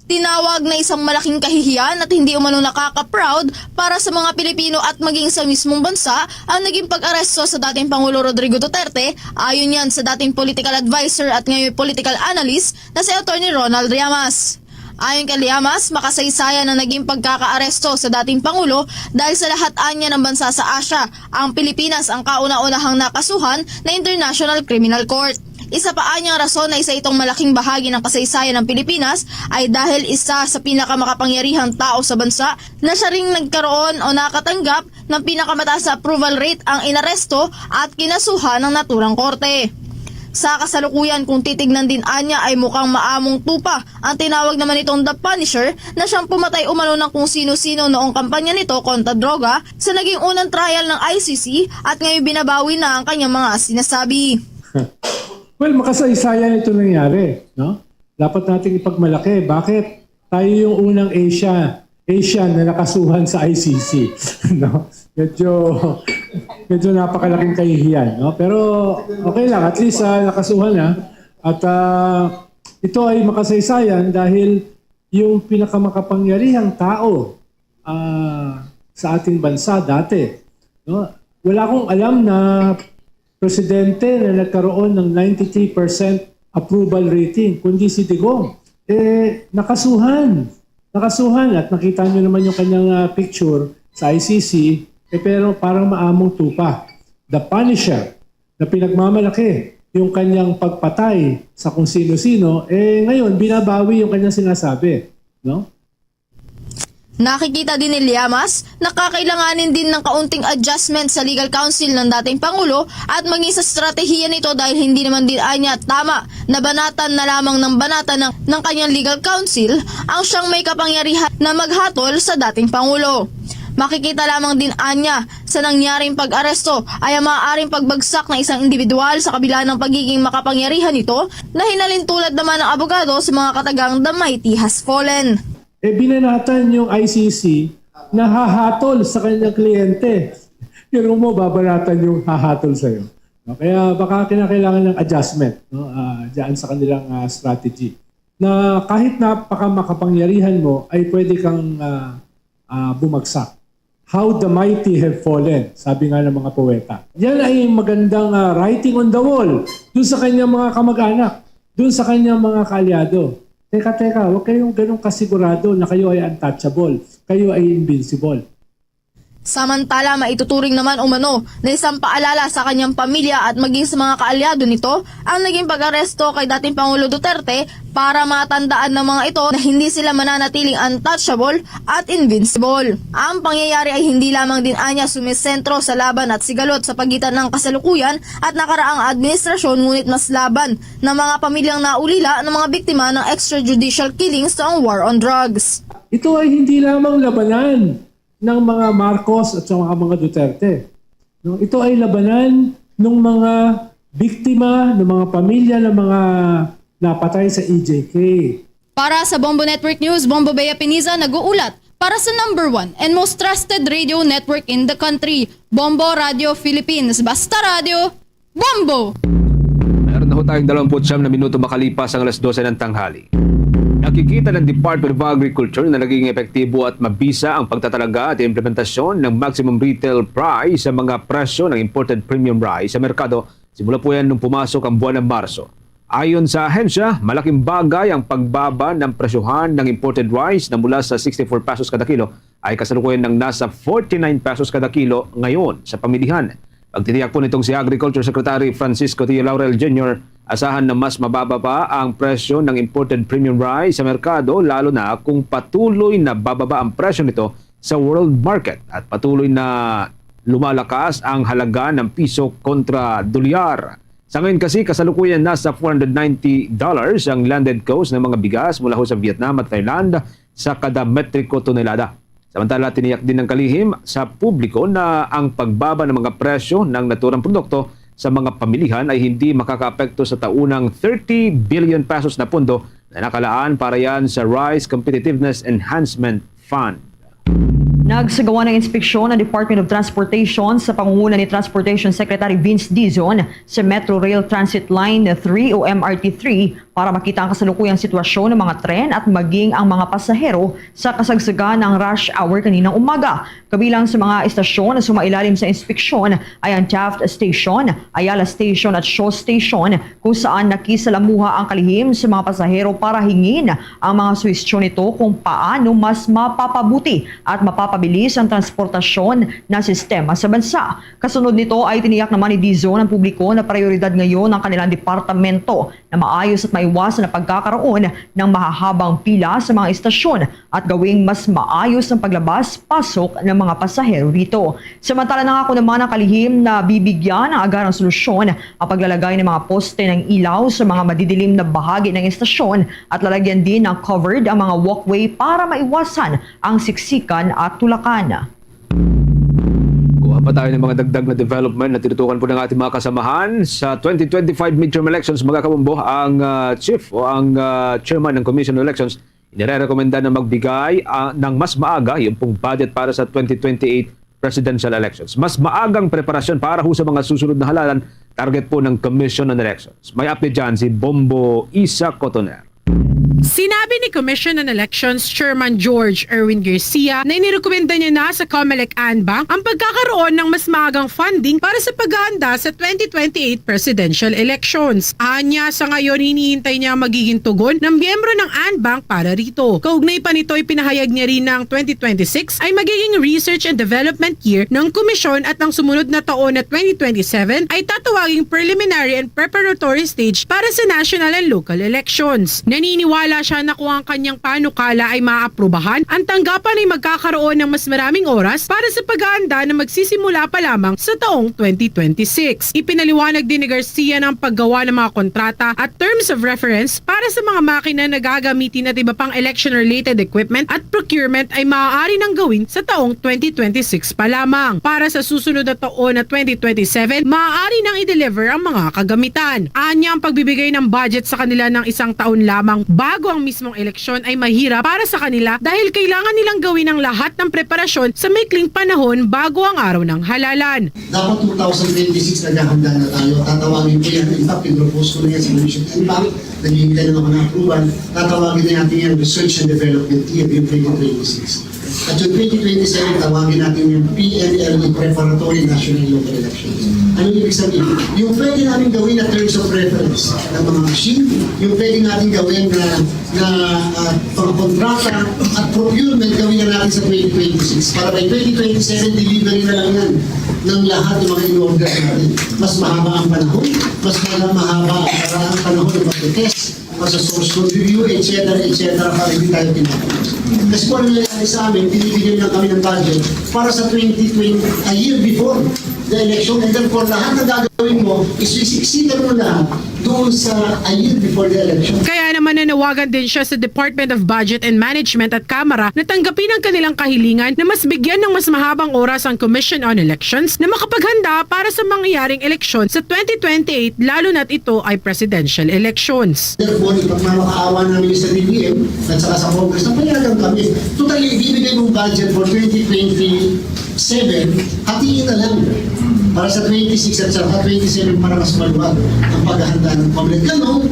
Tinawag na isang malaking kahihiyan at hindi umano nakaka-proud para sa mga Pilipino at maging sa mismong bansa ang naging pag-aresto sa dating Pangulo Rodrigo Duterte, ayon yan sa dating political adviser at ngayon political analyst na si Attorney Ronald Llamas. Ayon kay Llamas, makasaysayan ang naging pagkakaaresto sa dating Pangulo dahil sa lahat anya ng bansa sa Asia, ang Pilipinas ang kauna-unahang nakasuhan na International Criminal Court. Isa pa anyang rason na isa itong malaking bahagi ng kasaysayan ng Pilipinas ay dahil isa sa pinakamakapangyarihang tao sa bansa na siya ring nagkaroon o nakatanggap ng pinakamataas na approval rate ang inaresto at kinasuhan ng naturang korte. Sa kasalukuyan, kung titignan din anya, ay mukhang maamong tupa ang tinawag naman nitong The Punisher na siyang pumatay umano ng kung sino-sino noong kampanya nito kontra droga sa naging unang trial ng I C C at ngayon binabawi na ang kanyang mga sinasabi. Well, makasaysayan ito nangyari, no? Dapat nating ipagmalaki. Bakit? Tayo yung unang Asia, Asian na nakasuhan sa I C C, no? Medyo, medyo napakalaking kahihiyan, no? Pero okay lang, at least ah, nakasuhan na. At ah, ito ay makasaysayan dahil yung pinakamakapangyarihang tao ah, sa ating bansa dati, no? Wala akong alam na presidente na nagkaroon ng ninety-three percent approval rating, kundi si Digong. Eh, nakasuhan. Nakasuhan at nakita nyo naman yung kanyang ah, picture sa I C C, eh, pero parang maamong tupa. The Punisher, na pinagmamalaki yung kanyang pagpatay sa kung sino-sino, eh ngayon binabawi yung kanyang sinasabi, no? Nakikita din ni Llamas na kakailanganin din ng kaunting adjustment sa legal counsel ng dating Pangulo at maging sa estratehiya nito dahil hindi naman din anya tama na banatan na lamang ng banatan ng, ng kanyang legal counsel ang siyang may kapangyarihan na maghatol sa dating Pangulo. Makikita lamang din anya sa nangyaring pag-aresto ay ang maaaring pagbagsak ng isang individual sa kabila ng pagiging makapangyarihan nito na hinalintulad naman ng abogado sa mga katagang The Mighty Has Fallen. Eh, binanatan yung I C C na hahatol sa kanyang kliyente. Pero mo, babanatan yung hahatol sa'yo. No? Kaya baka kinakailangan ng adjustment no? uh, dyan sa kanilang uh, strategy. Na kahit napakamakapangyarihan mo, ay pwede kang uh, uh, bumagsak. How the mighty have fallen, sabi nga ng mga poeta. Yan ay magandang uh, writing on the wall dun sa kanyang mga kamag-anak, dun sa kanyang mga kaalyado. Teka, teka, huwag kayong ganun kasigurado na kayo ay untouchable, kayo ay invincible. Samantala, maituturing naman umano na isang paalala sa kanyang pamilya at maging sa mga kaalyado nito ang naging pag-aresto kay dating Pangulo Duterte para matandaan ng mga ito na hindi sila mananatiling untouchable at invincible. Ang pangyayari ay hindi lamang din anya sumisentro sa laban at sigalot sa pagitan ng kasalukuyan at nakaraang administrasyon ngunit mas laban ng mga pamilyang naulila ng mga biktima ng extrajudicial killings sa war on drugs. Ito ay hindi lamang labanan ng mga Marcos at sa mga, mga Duterte. No? Ito ay labanan ng mga biktima, ng mga pamilya ng mga napatay sa E J K. Para sa Bombo Network News, Bombo Bea Piniza nag-uulat para sa number one and most trusted radio network in the country, Bombo Radio Philippines. Basta Radio, Bombo! Meron na ho tayong dalawampu't siyam na minuto makalipas ang alas dose ng tanghali. Nakikita ng Department of Agriculture na naging epektibo at mabisa ang pagtatalaga at implementasyon ng maximum retail price sa mga presyo ng imported premium rice sa merkado simula po yan nung pumasok ang buwan ng Marso. Ayon sa ahensya, malaking bagay ang pagbaba ng presyohan ng imported rice na mula sa sixty-four pesos kada kilo ay kasalukuyan ng nasa forty-nine pesos kada kilo ngayon sa pamilihan. Pagtitiyak po nitong si Agriculture Secretary Francisco T. Laurel Junior, asahan na mas mababa pa ang presyo ng imported premium rice sa merkado, lalo na kung patuloy na bababa ang presyo nito sa world market at patuloy na lumalakas ang halaga ng piso kontra dolyar. Sa ngayon kasi, kasalukuyan nasa four hundred ninety dollars ang landed cost ng mga bigas mula ho sa Vietnam at Thailand sa kada metriko tonelada. Samantala, tiniyak din ng kalihim sa publiko na ang pagbaba ng mga presyo ng naturang produkto sa mga pamilihan ay hindi makakaapekto sa taunang thirty billion pesos na pondo na nakalaan para yan sa Rice Competitiveness Enhancement Fund. Nagsagawa ng inspeksyon ang Department of Transportation sa pangunguna ni Transportation Secretary Vince Dizon sa Metro Rail Transit Line three o M R T three para makita ang kasalukuyang sitwasyon ng mga tren at maging ang mga pasahero sa kasagsagan ng rush hour kaninang umaga. Kabilang sa mga estasyon na sumailalim sa inspeksyon ay ang Taft Station, Ayala Station at Shaw Station, kung saan nakisalamuha ang kalihim sa mga pasahero para hingin ang mga suhestyon nito kung paano mas mapapabuti at mapapabilis ang transportasyon na sistema sa bansa. Kasunod nito ay tiniyak naman ni Dizon ang publiko na prioridad ngayon ng kanilang departamento na maayos at maiwasan ang pagkakaroon ng mahahabang pila sa mga estasyon at gawing mas maayos ang paglabas-pasok ng mga pasahero rito. Samantala, nangako naman ang kalihim na bibigyan ng agarang solusyon ang paglalagay ng mga poste ng ilaw sa mga madidilim na bahagi ng estasyon at lalagyan din ng covered ang mga walkway para maiwasan ang siksikan at tulakan. Kuha pa tayo ng mga dagdag na development na tinutukan po ng ating mga kasamahan. Sa twenty twenty-five midterm elections, mga kabombo, ang ah, chief o ang ah, chairman ng Commission on Elections inirekomenda na magbigay ah, ng mas maaga yung pong budget para sa twenty twenty-eight presidential elections. Mas maagang preparasyon para ho sa mga susunod na halalan, target po ng Commission on Elections. May update dyan si Bombo Isa Cotoner. Sinabi ni Commission on Elections Chairman George Erwin Garcia na inirekomenda niya na sa Comelec Anbang ang pagkakaroon ng mas maagang funding para sa paghahanda sa twenty twenty-eight presidential elections. Anya, sa ngayon, hinihintay niya ang magiging tugon ng miyembro ng Anbang para rito. Kaugnay pa nito, ipinahayag niya rin na ang twenty twenty-six ay magiging research and development year ng komisyon at ang sumunod na taon na twenty twenty-seven ay tatawaging preliminary and preparatory stage para sa national and local elections. Naniniwala siya na kung ang kanyang panukala ay maaprubahan, ang tanggapan ay magkakaroon ng mas maraming oras para sa paghahanda na magsisimula pa lamang sa taong twenty twenty-six. Ipinaliwanag din ni Garcia na ang paggawa ng mga kontrata at terms of reference para sa mga makina na gagamitin at iba pang election-related equipment at procurement ay maaari nang gawin sa taong twenty twenty-six pa lamang. Para sa susunod na taon na twenty twenty-seven, maaari nang i-deliver ang mga kagamitan. Anya, ang pagbibigay ng budget sa kanila ng isang taon lamang bago ang mismong eleksyon ay mahirap para sa kanila dahil kailangan nilang gawin ang lahat ng preparasyon sa maikling panahon bago ang araw ng halalan. Dapat two thousand twenty-six naghahanda na tayo. Tatawagin ko yan. In fact, pinropose ko na yan sa Commission and Bank. Naghihintay lang ako ng approval. Tatawagin na natin yan Research and Development Year, yung twenty twenty-six. At yung twenty twenty-seven, tawagin natin yung P N L E Preparatory National Local Elections. Ano ibig sabihin? Yung pwede namin gawin na terms of reference ng mga machine, yung pwede natin gawin na na ah, pangkontrata at procurement gawin na natin sa twenty twenty-six. Para by twenty twenty-seven, delivery na lang yan ng lahat ng mga in-order natin. Mas mahaba ang panahon, mas mahaba, mahaba ang panahon ng pag-test, mas sa source code review, et cetera, et cetera, para hindi tayo pinapagod. Kasi kung ano nangyayari sa amin, binibigyan lang kami ng budget para sa twenty twenty, a year before the election, and then for lahat na gagawin mo, isisiksikan mo lahat doon sa a year before the election. Kaya naman, nanawagan din siya sa Department of Budget and Management at Kamara na tanggapin ang kanilang kahilingan na mas bigyan ng mas mahabang oras ang Commission on Elections na makapaghanda para sa mangyayaring eleksyon sa twenty twenty-eight, lalo na't ito ay presidential elections. Therefore, ipagmamakaawa namin sa D B M at saka sa Congress na payagan kami. Totally, ibibigay mong budget for twenty twenty-seven, hatiin na lang. Para sa twenty-six at saka twenty-seven, para mas maluwag ang paghahanda ng public. Ganun,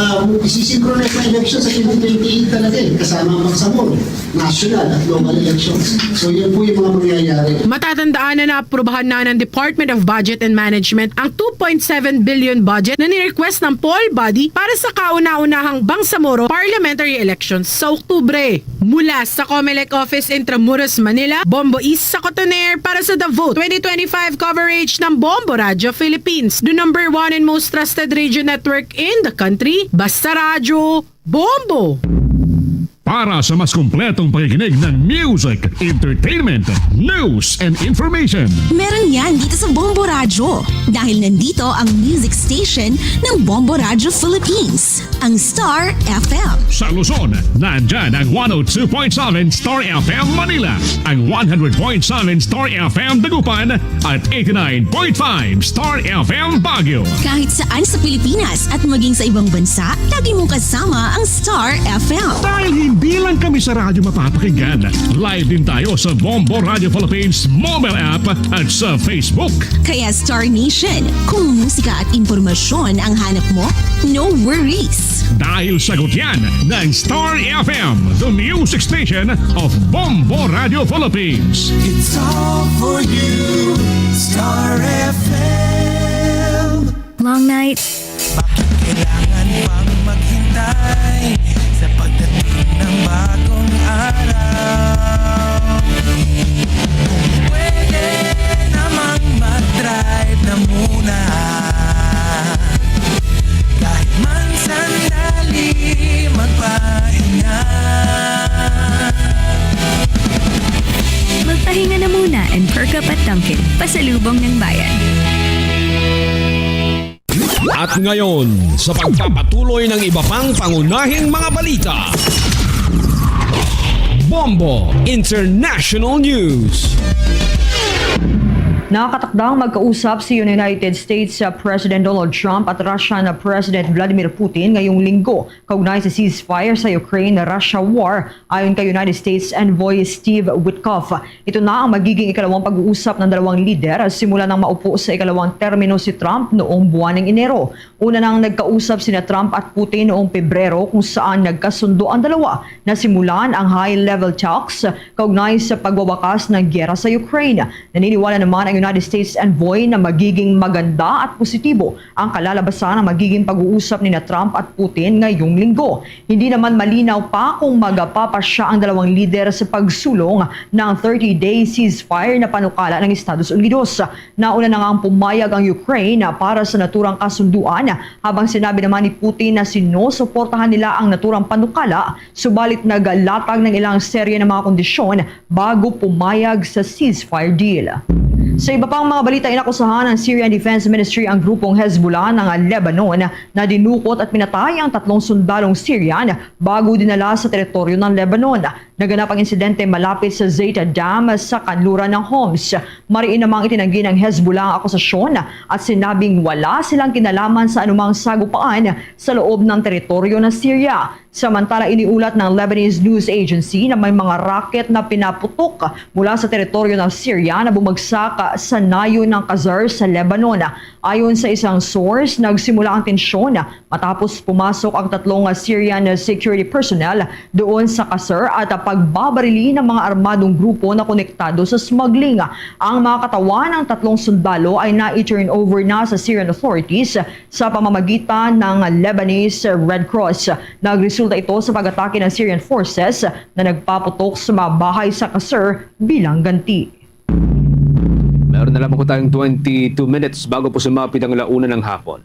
Ah, isi-synchronize ang election sa twenty twenty-eight talaga eh, kasama ang Bangsamoro, national at local elections. So, yun po yung mga mangyayari. Matatandaan na naaprubahan na ng Department of Budget and Management ang two point seven billion budget na ni-request ng poll body para sa kauna-unahang Bangsamoro parliamentary elections sa Oktubre. Mula sa Comelec Office, Intramuros, Manila, Bombo East sa Cotoner para sa The Vote twenty twenty-five coverage ng Bombo Radio Philippines, the number one and most trusted radio network in the country. Basta Radyo, Bombo! Para sa mas kompletong pakikinig ng music, entertainment, news, and information. Meron yan dito sa Bombo Radyo. Dahil nandito ang music station ng Bombo Radyo Philippines, ang Star F M. Sa Luzon, nandyan ang one oh two point seven Star F M Manila, ang one hundred point seven Star F M Dagupan, at eighty-nine point five Star F M Baguio. Kahit saan sa Pilipinas at maging sa ibang bansa, lagi mong kasama ang Star F M. Dahil hindi lang kami sa radyo mapapakinggan, live din tayo sa Bombo Radio Philippines mobile app at sa Facebook. Kaya Star Nation, kung musika at impormasyon ang hanap mo, no worries. Dahil sagot yan ng Star F M, the music station of Bombo Radio Philippines. It's all for you, Star F M. Long night. Bakit kailangan pang maghintay sa pagdating ng bagong araw? Kung pwede namang mag-drive na muna, kahit man sandali magpahinga. Magpahinga na muna and perk up at Dunkin', pasalubong ng bayan. At ngayon, sa pagpapatuloy ng iba pang pangunahing mga balita, Bombo International News. Nakatakdang magkausap si United States, uh, President Donald Trump at Russian, uh, President Vladimir Putin ngayong Linggo kaugnay sa ceasefire sa Ukraine-Russia war, ayon kay United States Envoy Steve Witkoff. Ito na ang magiging ikalawang pag-uusap ng dalawang lider simula nang maupo sa ikalawang termino si Trump noong buwan ng Enero. Una nang nagkausap sina Trump at Putin noong Pebrero, kung saan nagkasundo ang dalawa na simulan ang high-level talks kaugnay sa pagwawakas ng giyera sa Ukraine. Naniniwala naman ang United States envoy na magiging maganda at positibo ang kalalabasan ng magiging pag-uusap nina Trump at Putin ngayong Linggo. Hindi naman malinaw pa kung magpapasya ang dalawang lider sa pagsulong ng thirty-day ceasefire na panukala ng Estados Unidos. Nauna na nga ang pumayag ang Ukraine para sa naturang kasunduan, habang sinabi naman ni Putin na sinusuportahan nila ang naturang panukala, subalit naglatag ng ilang serye ng mga kondisyon bago pumayag sa ceasefire deal. Sa iba pang mga balita, inakusahan ng Syrian Defense Ministry ang grupong Hezbollah ng Lebanon na dinukot at pinatay ang tatlong sundalong Syrian bago dinala sa teritoryo ng Lebanon. Naganap ang insidente malapit sa Zayta Dam sa kanluran ng Homs. Mariin namang itinanggi ng Hezbollah ang akusasyon at sinabing wala silang kinalaman sa anumang sagupaan sa loob ng teritoryo ng Syria. Samantala, iniulat ng Lebanese News Agency na may mga rocket na pinaputok mula sa teritoryo ng Syria na bumagsak sa nayon ng Qasr sa Lebanon. Ayon sa isang source, nagsimula ang tensyon matapos pumasok ang tatlong Syrian security personnel doon sa Qasr at pagbabarili ng mga armadong grupo na konektado sa smuggling. Ang mga katawan ng tatlong sundalo ay nai-turn over na sa Syrian authorities sa pamamagitan ng Lebanese Red Cross. Nagresulta ito sa pag-atake ng Syrian forces na nagpaputok sa mga bahay sa Qasr bilang ganti. Meron na lamang po tayong twenty-two minutes bago po sumapit ang alauna ng hapon.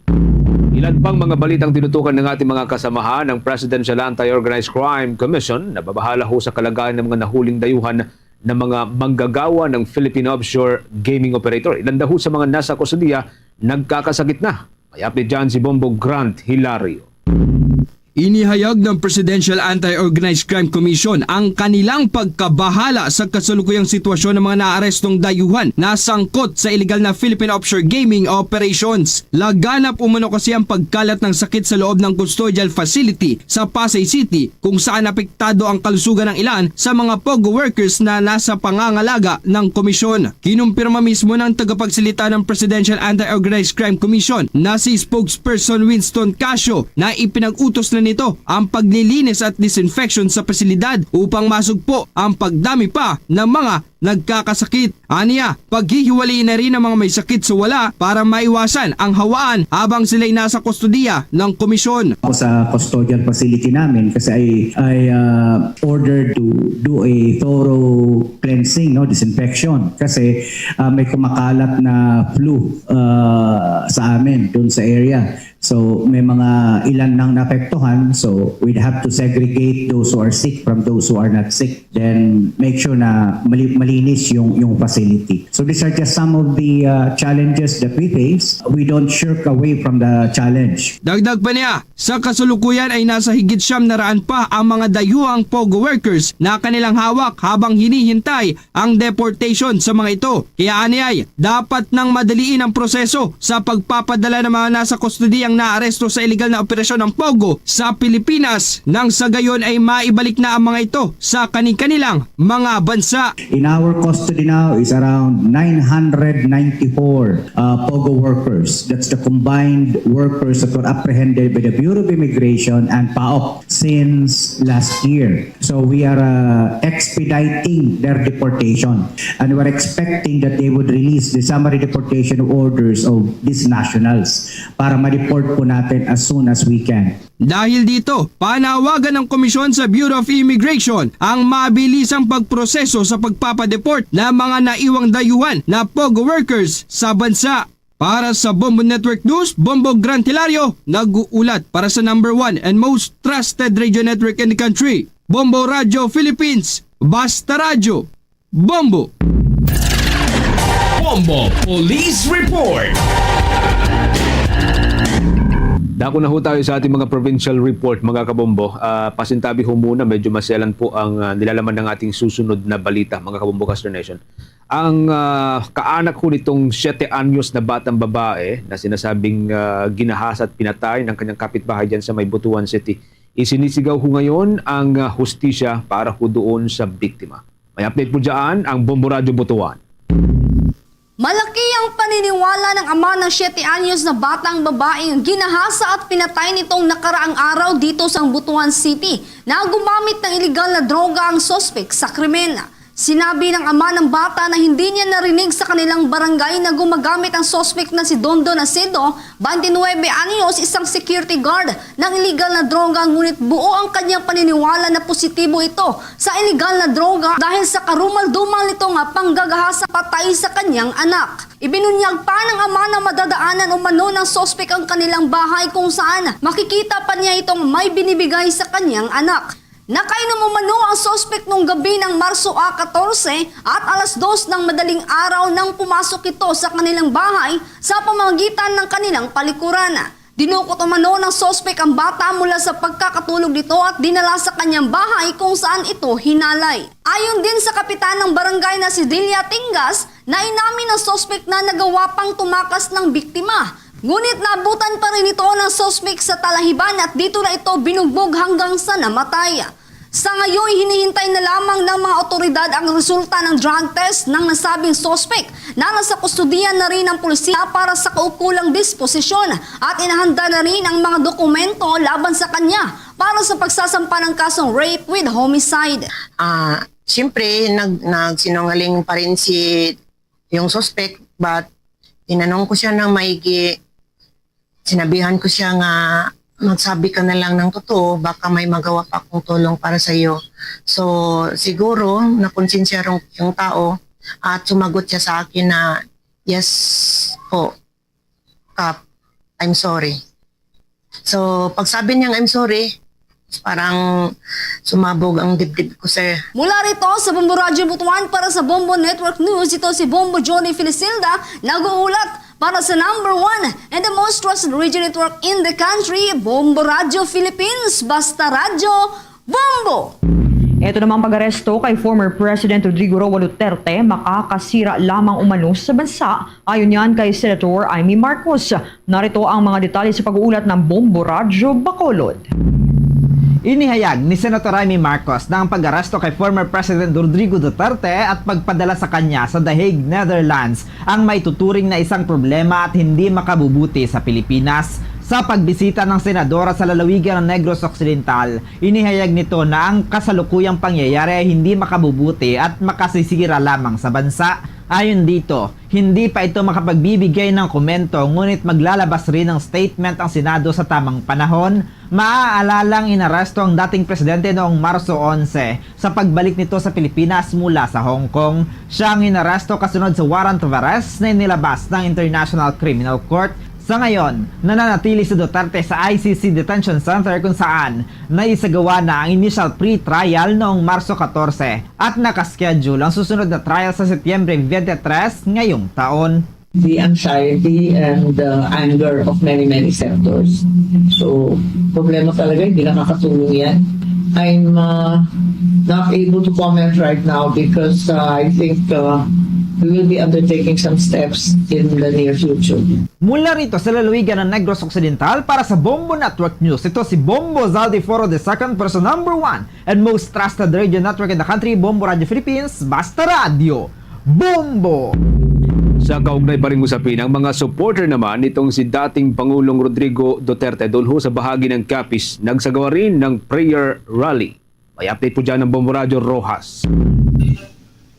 Ilan pang mga balitang tinutukan ng ating mga kasamahan, ang Presidential Anti-Organized Crime Commission nababahala ho sa kalagayan ng mga nahuling dayuhan ng mga manggagawa ng Philippine offshore gaming operator. Ilan daw ho sa mga nasa kustodiya nagkakasakit na. May update dyan si Bombo Grant Hilario. Inihayag ng Presidential Anti-Organized Crime Commission ang kanilang pagkabahala sa kasalukuyang sitwasyon ng mga naarestong dayuhan na sangkot sa iligal na Philippine offshore gaming operations. Laganap umano kasi ang pagkalat ng sakit sa loob ng custodial facility sa Pasay City, kung saan apektado ang kalusugan ng ilan sa mga POGO workers na nasa pangangalaga ng komisyon. Kinumpirma mismo ng tagapagsalita ng Presidential Anti-Organized Crime Commission na si Spokesperson Winston Casio na ipinag-utos na nito ang paglilinis at disinfection sa pasilidad upang masugpo ang pagdami pa ng mga nagkakasakit. Aniya, paghihiwalayin na rin ang mga may sakit sa wala para maiwasan ang hawaan habang sila'y nasa kustodiya ng komisyon. Ako sa custodial facility namin kasi I, I uh, ordered to do a thorough cleansing, no, disinfection, kasi uh, may kumakalat na flu uh, sa amin dun sa area. So may mga ilan nang naapektuhan, so we'd have to segregate those who are sick from those who are not sick. Then make sure na mali- malinis yung yung facility. So these are just some of the uh, challenges that we face. We don't shirk away from the challenge. Dagdag pa niya, sa kasulukuyan ay nasa higit siyam na raan pa ang mga dayuhang POGO workers na kanilang hawak habang hinihintay ang deportation sa mga ito. Kaya aniay, dapat nang madaliin ang proseso sa pagpapadala ng mga nasa kustodiyang naaresto sa iligal na operasyon ng POGO sa Pilipinas, nang sa gayon ay maibalik na ang mga ito sa kani-kanilang mga bansa. In our custody now is around nine hundred ninety-four uh, POGO workers. That's the combined workers that were apprehended by the Bureau of Immigration and PAOK since last year. So we are uh, expediting their deportation. And we're expecting that they would release the summary deportation orders of these nationals para ma-deport po natin as soon as we can. Dahil dito, panawagan ng komisyon sa Bureau of Immigration ang mabilisang pagproseso sa pagpapadeport ng mga naiwang dayuhan na POGO workers sa bansa. Para sa Bombo Network News, Bombo Gran Hilario nag-uulat para sa number one and most trusted radio network in the country, Bombo Radio Philippines. Basta Radyo, Bombo! Bombo Police Report. Dako na ho tayo sa ating mga provincial report, mga kabombo. Ah, pasintabi ho muna, medyo maselan po ang ah, nilalaman ng ating susunod na balita, mga kabombo Caster Nation. Ang ah, kaanak ho nitong siyete anyos na batang babae na sinasabing ah, ginahasa at pinatay ng kanyang kapitbahay dyan sa may Butuan City, isinisigaw ho ngayon ang ah, hustisya para ho doon sa biktima. May update po dyan ang Bombo Radyo Butuan. Malaki ang paniniwala ng ama ng siyete anyos na batang babaeng ginahasa at pinatay nitong nakaraang araw dito sa Butuan City na gumamit ng iligal na droga ang suspek sa krimen. Sinabi ng ama ng bata na hindi niya narinig sa kanilang barangay na gumagamit ang suspek na si Dondon Acedo, twenty-nine anyos, isang security guard, ng iligal na droga, ngunit buo ang kanyang paniniwala na positibo ito sa iligal na droga dahil sa karumal-dumal nito nga panggagahasa patay sa kanyang anak. Ibinunyag pa ng ama na madadaanan umano ng suspek ang kanilang bahay kung saan makikita pa niya itong may binibigay sa kanyang anak. Nakainom umano ang suspek nung gabi ng Marso a katorse at alas dos ng madaling araw nang pumasok ito sa kanilang bahay sa pamamagitan ng kanilang palikuran. Dinukot umano ng suspek ang bata mula sa pagkakatulog nito at dinala sa kanyang bahay kung saan ito hinalay. Ayon din sa kapitan ng barangay na si Delia Tingas, na inamin ng suspek na nagawa pang tumakas ng biktima. Ngunit naabutan pa rin ito ng suspek sa talahiban at dito na ito binugbog hanggang sa namatay. Sa ngayon, hinihintay na lamang ng mga otoridad ang resulta ng drug test ng nasabing suspek na nasa kustodiya na rin ng polisiya para sa kaukulang disposisyon at inahanda na rin ang mga dokumento laban sa kanya para sa pagsasampa ng kasong rape with homicide. Ah, siyempre, nag-, nagsinungaling pa rin si, yung suspect, but tinanong ko siya ng maigi, sinabihan ko siya nga, "Magsabi ka na lang ng totoo, baka may magawa pa akong tulong para sa iyo." So, siguro, nakonsensya rong-, yung tao at sumagot siya sa akin na, "Yes po, Kap, I'm sorry." So, pagsabi niyang, "I'm sorry," parang sumabog ang dibdib ko, sir. Mula rito sa Bombo Radyo Butuan para sa Bombo Network News, ito si Bombo Johnny Felisilda, nag-uulat. Para sa number one and the most trusted radio network in the country, Bombo Radio Philippines, Basta Radyo, Bombo! Ito namang pag-aresto kay former President Rodrigo Roa Duterte makakasira lamang umano sa bansa, ayon yan kay Senator Imee Marcos. Narito ang mga detalye sa pag-uulat ng Bombo Radyo Bacolod. Inihayag ni Senator Imee Marcos na ang pag-aresto kay former President Rodrigo Duterte at pagpadala sa kanya sa The Hague, Netherlands, ang maituturing na isang problema at hindi makabubuti sa Pilipinas. Sa pagbisita ng senadora sa lalawigan ng Negros Occidental, inihayag nito na ang kasalukuyang pangyayari ay hindi makabubuti at makasisira lamang sa bansa. Ayon dito, hindi pa ito makapagbibigay ng komento, ngunit maglalabas rin ng statement ang Senado sa tamang panahon. Maaalalang inaresto ang dating presidente noong Marso onse sa pagbalik nito sa Pilipinas mula sa Hong Kong. Siya ang inaresto kasunod sa warrant of arrest na inilabas ng International Criminal Court. Sa ngayon, nananatili si Duterte sa I C C Detention Center, kung saan naisagawa na ang initial pre-trial noong Marso katorse at nakaschedule ang susunod na trial sa Setyembre twenty-three ngayong taon. The anxiety and the anger of many, many sectors. So, problema talaga, hindi nakakatulong yan. I'm uh, not able to comment right now because uh, I think uh, we will be undertaking some steps in the near future. Mula rito sa lalawigan ng Negros Occidental, para sa Bombo Network News, ito si Bombo Zaldi Foro the second, pero sa number one and most trusted radio network in the country, Bombo Radio Philippines, Basta Radyo, Bombo! Sa kaugnay pa ring usapin, ang mga supporter naman nitong si dating Pangulong Rodrigo Duterte dunho sa bahagi ng Capiz nagsagawa rin ng prayer rally. May update po dyan ng Bombo Radyo Rojas.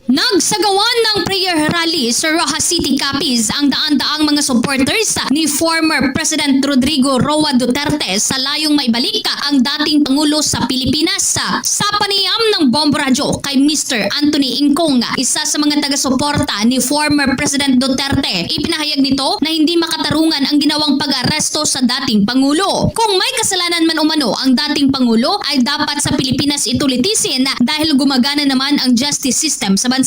Nagsagawa ng prayer rally sa Roxas City, Capiz ang daan-daang mga supporters ni former President Rodrigo Roa Duterte sa layong maibalik ang dating Pangulo sa Pilipinas. Sa panayam ng Bombo Radyo kay Mister Anthony Ingkong, isa sa mga taga-suporta ni former President Duterte, ipinahayag nito na hindi makatarungan ang ginawang pag-aresto sa dating Pangulo. Kung may kasalanan man umano ang dating Pangulo, ay dapat sa Pilipinas ito litisin dahil gumagana naman ang justice system sa bansa.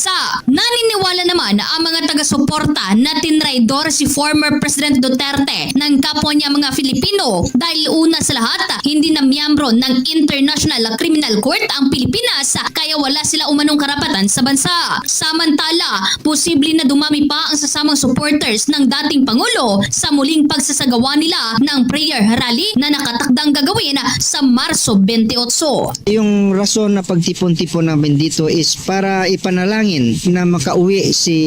Naniniwala naman ang mga taga-suporta na tinraidor si former President Duterte ng kapwa niya mga Filipino dahil una sa lahat, hindi na miyembro ng International Criminal Court ang Pilipinas, kaya wala sila umanong karapatan sa bansa. Samantala, posible na dumami pa ang sasamang supporters ng dating Pangulo sa muling pagsasagawa nila ng prayer rally na nakatakdang gagawin sa Marso twenty-eight. Yung rason na pagtipon-tipon namin dito is para ipanalangin na makauwi si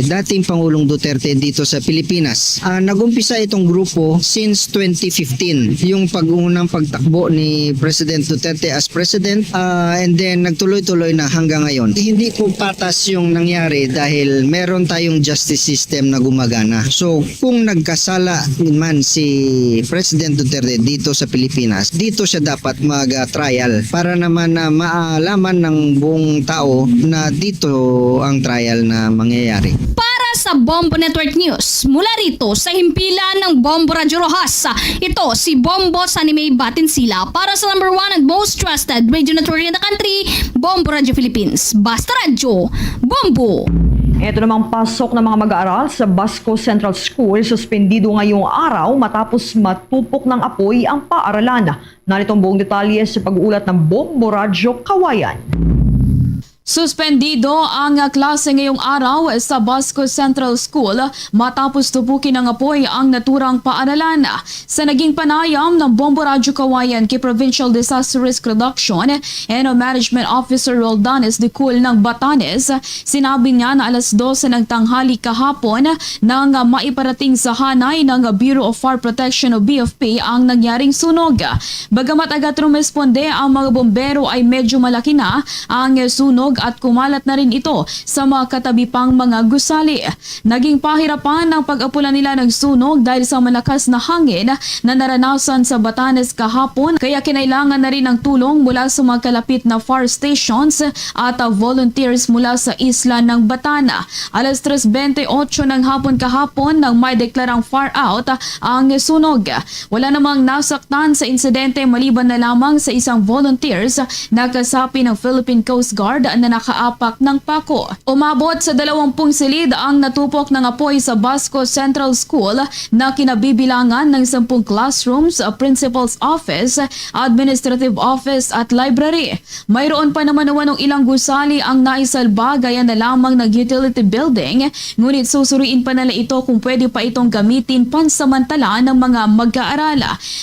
dating Pangulong Duterte dito sa Pilipinas. Ah, nag-umpisa itong grupo since twenty fifteen, yung pag-unang pagtakbo ni President Duterte as president, ah, and then nagtuloy-tuloy na hanggang ngayon. Hindi po patas yung nangyari dahil meron tayong justice system na gumagana. So, kung nagkasala man si President Duterte dito sa Pilipinas, dito siya dapat mag-trial para naman na maalaman ng buong tao na dito ang trial na mangyayari. Para sa Bombo Network News, mula rito sa himpilan ng Bombo Radyo Roxas, ito si Bombo Sunny May Batinsila para sa number one and most trusted radio network in the country, Bombo Radyo Philippines. Basta Radyo, Bombo! Ito namang pasok ng mga mag-aaral sa Basco Central School, suspendido ngayong araw matapos matupok ng apoy ang paaralan. Narito ang buong detalye sa pag-uulat ng Bombo Radyo Kawayan. Suspendido ang klase ngayong araw sa Basco Central School matapos tupukin ng apoy ang naturang paaralan. Sa naging panayam ng Bombo Radyo Kawayan kay Provincial Disaster Risk Reduction and Management Officer Roldanes Decul ng Batanes, sinabi niya na alas dose ng tanghali kahapon nang maiparating sa hanay ng Bureau of Fire Protection o B F P ang nangyaring sunog. Bagamat agad rumesponde ang mga bombero, ay medyo malaki na ang sunog at kumalat na rin ito sa mga katabi pang mga gusali. Naging pahirapan ang pag-apula nila ng sunog dahil sa malakas na hangin na naranasan sa Batanes kahapon, kaya kinailangan na rin ang tulong mula sa mga kalapit na fire stations at, ah, volunteers mula sa isla ng Batan. Alas tres bente otso ng hapon kahapon nang may deklarang fire out ang sunog. Wala namang nasaktan sa insidente maliban na lamang sa isang volunteers na kasapi ng Philippine Coast Guard na na nakaapak ng pako. Umabot sa dalawampung silid ang natupok ng apoy sa Basco Central School na kinabibilangan ng sampung classrooms, principal's office, administrative office at library. Mayroon pa naman umano ilang gusali ang naisalba, gaya na lamang ng utility building, ngunit susuriin pa nila ito kung pwede pa itong gamitin pansamantala ng mga mag-aaral.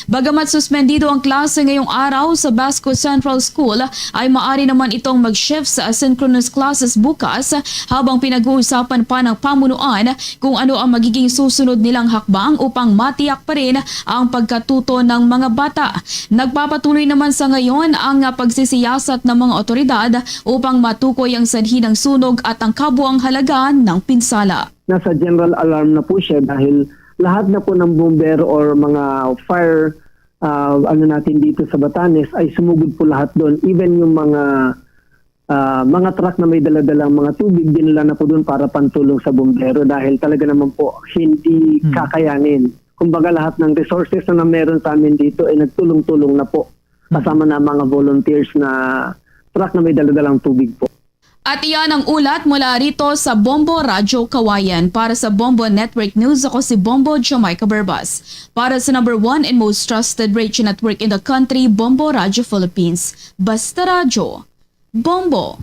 Bagamat suspendido ang klase ngayong araw sa Basco Central School, ay maari naman itong mag-shift sa asynchronous classes bukas, habang pinag-uusapan pa ng pamunuan kung ano ang magiging susunod nilang hakbang upang matiyak pa rin ang pagkatuto ng mga bata. Nagpapatuloy naman sa ngayon ang pagsisiyasat ng mga otoridad upang matukoy ang sanhi ng sunog at ang kabuang halaga ng pinsala. Nasa general alarm na po siya dahil lahat na po ng bumbero or mga fire, ah, ano natin dito sa Batanes ay sumugod po lahat doon. Even yung mga, ah, mga truck na may daladalang mga tubig, dinala na po doon para pantulong sa bumbero dahil talaga naman po hindi Hmm. kakayanin. Kumbaga, lahat ng resources na meron sa amin dito ay nagtulong-tulong na po. Hmm. Kasama na mga volunteers na truck na may daladalang tubig po. At iyan ang ulat mula rito sa Bombo Radyo Kawayan. Para sa Bombo Network News, ako si Bombo Jamaica Berbas. Para sa number one and most trusted radio network in the country, Bombo Radyo Philippines. Basta Radyo, Bombo.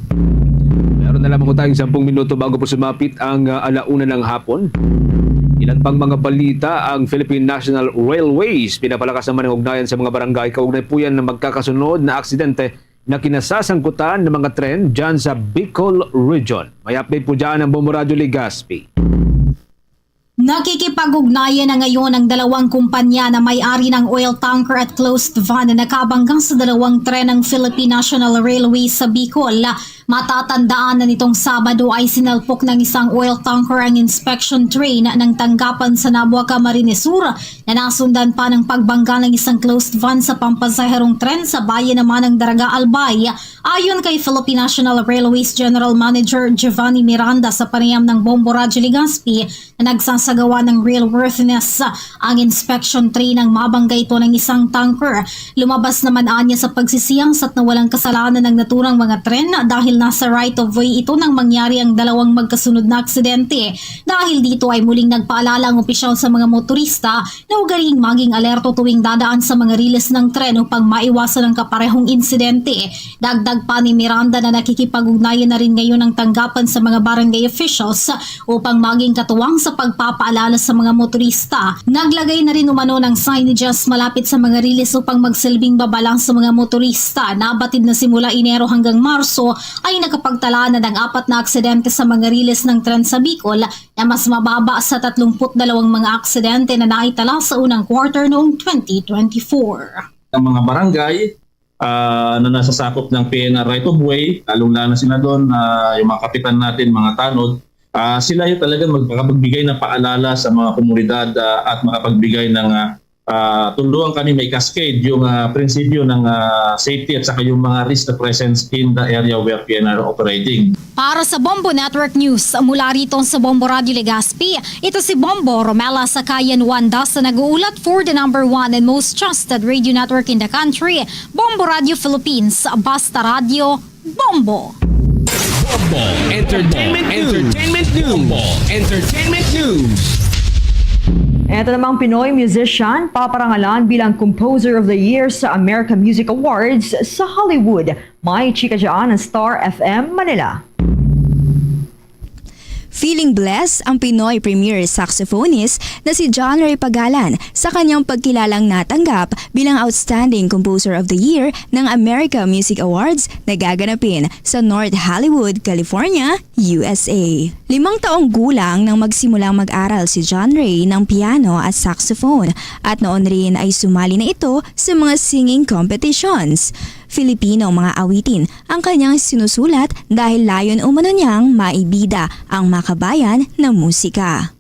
Meron na lamang po tayong sampung minuto bago po sumapit ang, ah, alauna ng hapon. Ilan pang mga balita. Ang Philippine National Railways pinapalakas naman ang ugnayan sa mga barangay kaugnay po yan ng magkakasunod na aksidente na kinasasangkutan ng mga tren dyan sa Bicol Region. May update po dyan ang Bombo Radyo Legazpi. Nakikipag-ugnayan na ngayon ang dalawang kumpanya na may-ari ng oil tanker at closed van na nakabangga sa dalawang tren ng Philippine National Railways sa Bicol. Matatandaan na nitong Sabado ay sinalpok ng isang oil tanker ang inspection train ng tanggapan sa Nabua, Camarines Sur, na nasundan pa ng pagbangga ng isang closed van sa pampasaherong tren sa bayan naman ng Daraga, Albay. Ayon kay Philippine National Railways General Manager Giovanni Miranda sa panayam ng Bombo Radyo Legazpi na nagsasagawa ng railworthiness ang inspection train nang mabangga ito ng isang tanker. Lumabas naman anya sa pagsisiyasat na walang kasalanan ang naturang mga tren dahil nasa right of way ito nang mangyari ang dalawang magkasunod na aksidente. Dahil dito ay muling nagpaalala ang opisyal sa mga motorista na ugaling maging alerto tuwing dadaan sa mga riles ng tren upang maiwasan ang kaparehong insidente. Dagdag pa ni Miranda na nakikipag-ugnayan na rin ngayon ang tanggapan sa mga barangay officials upang maging katuwang sa pagpapaalala sa mga motorista. Naglagay na rin umano ng signages malapit sa mga riles upang magsilbing babala sa mga motorista. Nabatid na simula Enero hanggang Marso ay nakapagtala na ng apat na aksidente sa mga riles ng tren sa Bicol na mas mababa sa tatlumpu't dalawang mga aksidente na naitala sa unang quarter noong twenty twenty-four. Ang mga barangay, ah, na nasasakop ng P N R right of way, lalong-lalo na sila doon, ah, yung mga kapitan natin, mga tanod, ah, sila yung talagang magpakapagbigay ng paalala sa mga komunidad, ah, at makapagbigay ng, ah, ah, tulungan kami may cascade yung, ah, prinsipyo ng, ah, safety at saka yung mga risk na presence in the area where P N R operating. Para sa Bombo Network News, mula rito sa Bombo Radio Legazpi, ito si Bombo Romela Sakayan Wanda sa nag-uulat for the number one and most trusted radio network in the country, Bombo Radio Philippines. Basta Radio, Bombo. Bombo Entertainment News. Entertainment News. Bombo Entertainment News. Eto namang Pinoy musician, paparangalan bilang Composer of the Year sa America Music Awards sa Hollywood. May chika dyan ang Star F M Manila. Feeling blessed ang Pinoy premier saxophonist na si John Ray Pagalan sa kanyang pagkilalang natanggap bilang Outstanding Composer of the Year ng America Music Awards na gaganapin sa North Hollywood, California, U S A. Limang taong gulang nang magsimulang mag-aral si John Ray ng piano at saxophone, at noon rin ay sumali na ito sa mga singing competitions. Filipino mga awitin ang kanyang sinusulat dahil layon umano niyang maibida ang makabayan na musika.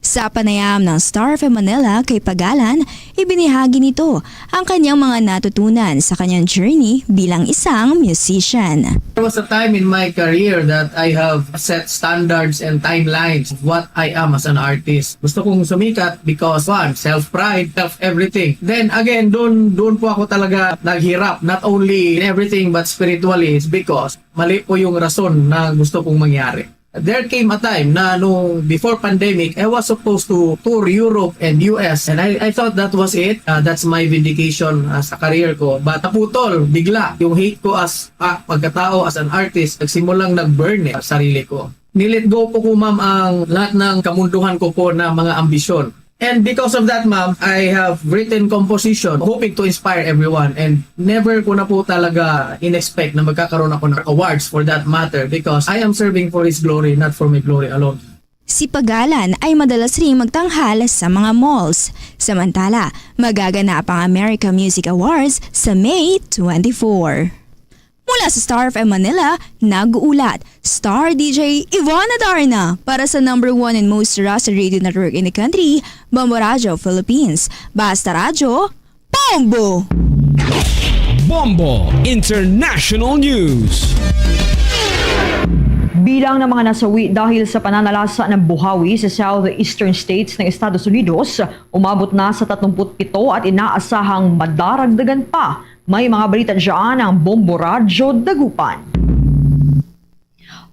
Sa panayam ng Star F M Manila kay Pagalan, ibinahagi nito ang kanyang mga natutunan sa kanyang journey bilang isang musician. There was a time in my career that I have set standards and timelines of what I am as an artist. Gusto kong sumikat because, one, self-pride, self-everything. Then again, doon, doon po ako talaga naghirap, not only in everything but spiritually, is because mali po yung rason na gusto kong mangyari. There came a time na nung before pandemic, I was supposed to tour Europe and U S, and I, I thought that was it. Uh, that's my vindication, uh, sa career ko. But naputol, bigla, yung hate ko as, ah, pagkatao, as an artist, nagsimulang nag-burn eh, sa sarili ko. Nilet go po ko, ma'am, ang lahat ng kamunduhan ko po na mga ambisyon. And because of that, ma'am, I have written composition hoping to inspire everyone. And never ko na po talaga in-expect na magkakaroon ako ng awards for that matter, because I am serving for His glory, not for my glory alone. Si Pagalan ay madalas ring magtanghal sa mga malls. Samantala, magaganap ang America Music Awards sa May twenty-four. Mula sa Star F M Manila, nag-uulat, Star D J Ivana Darna para sa number one and most trusted radio network in the country, Bombo Radyo Philippines. Basta Radyo, Bombo! Bombo International News. Bilang ng mga nasawi dahil sa pananalasa ng buhawi sa southeastern states ng Estados Unidos, umabot na sa tatlumpu't pito at inaasahang madaragdagan pa. May mga balita dyan ang Bombo Radyo Dagupan.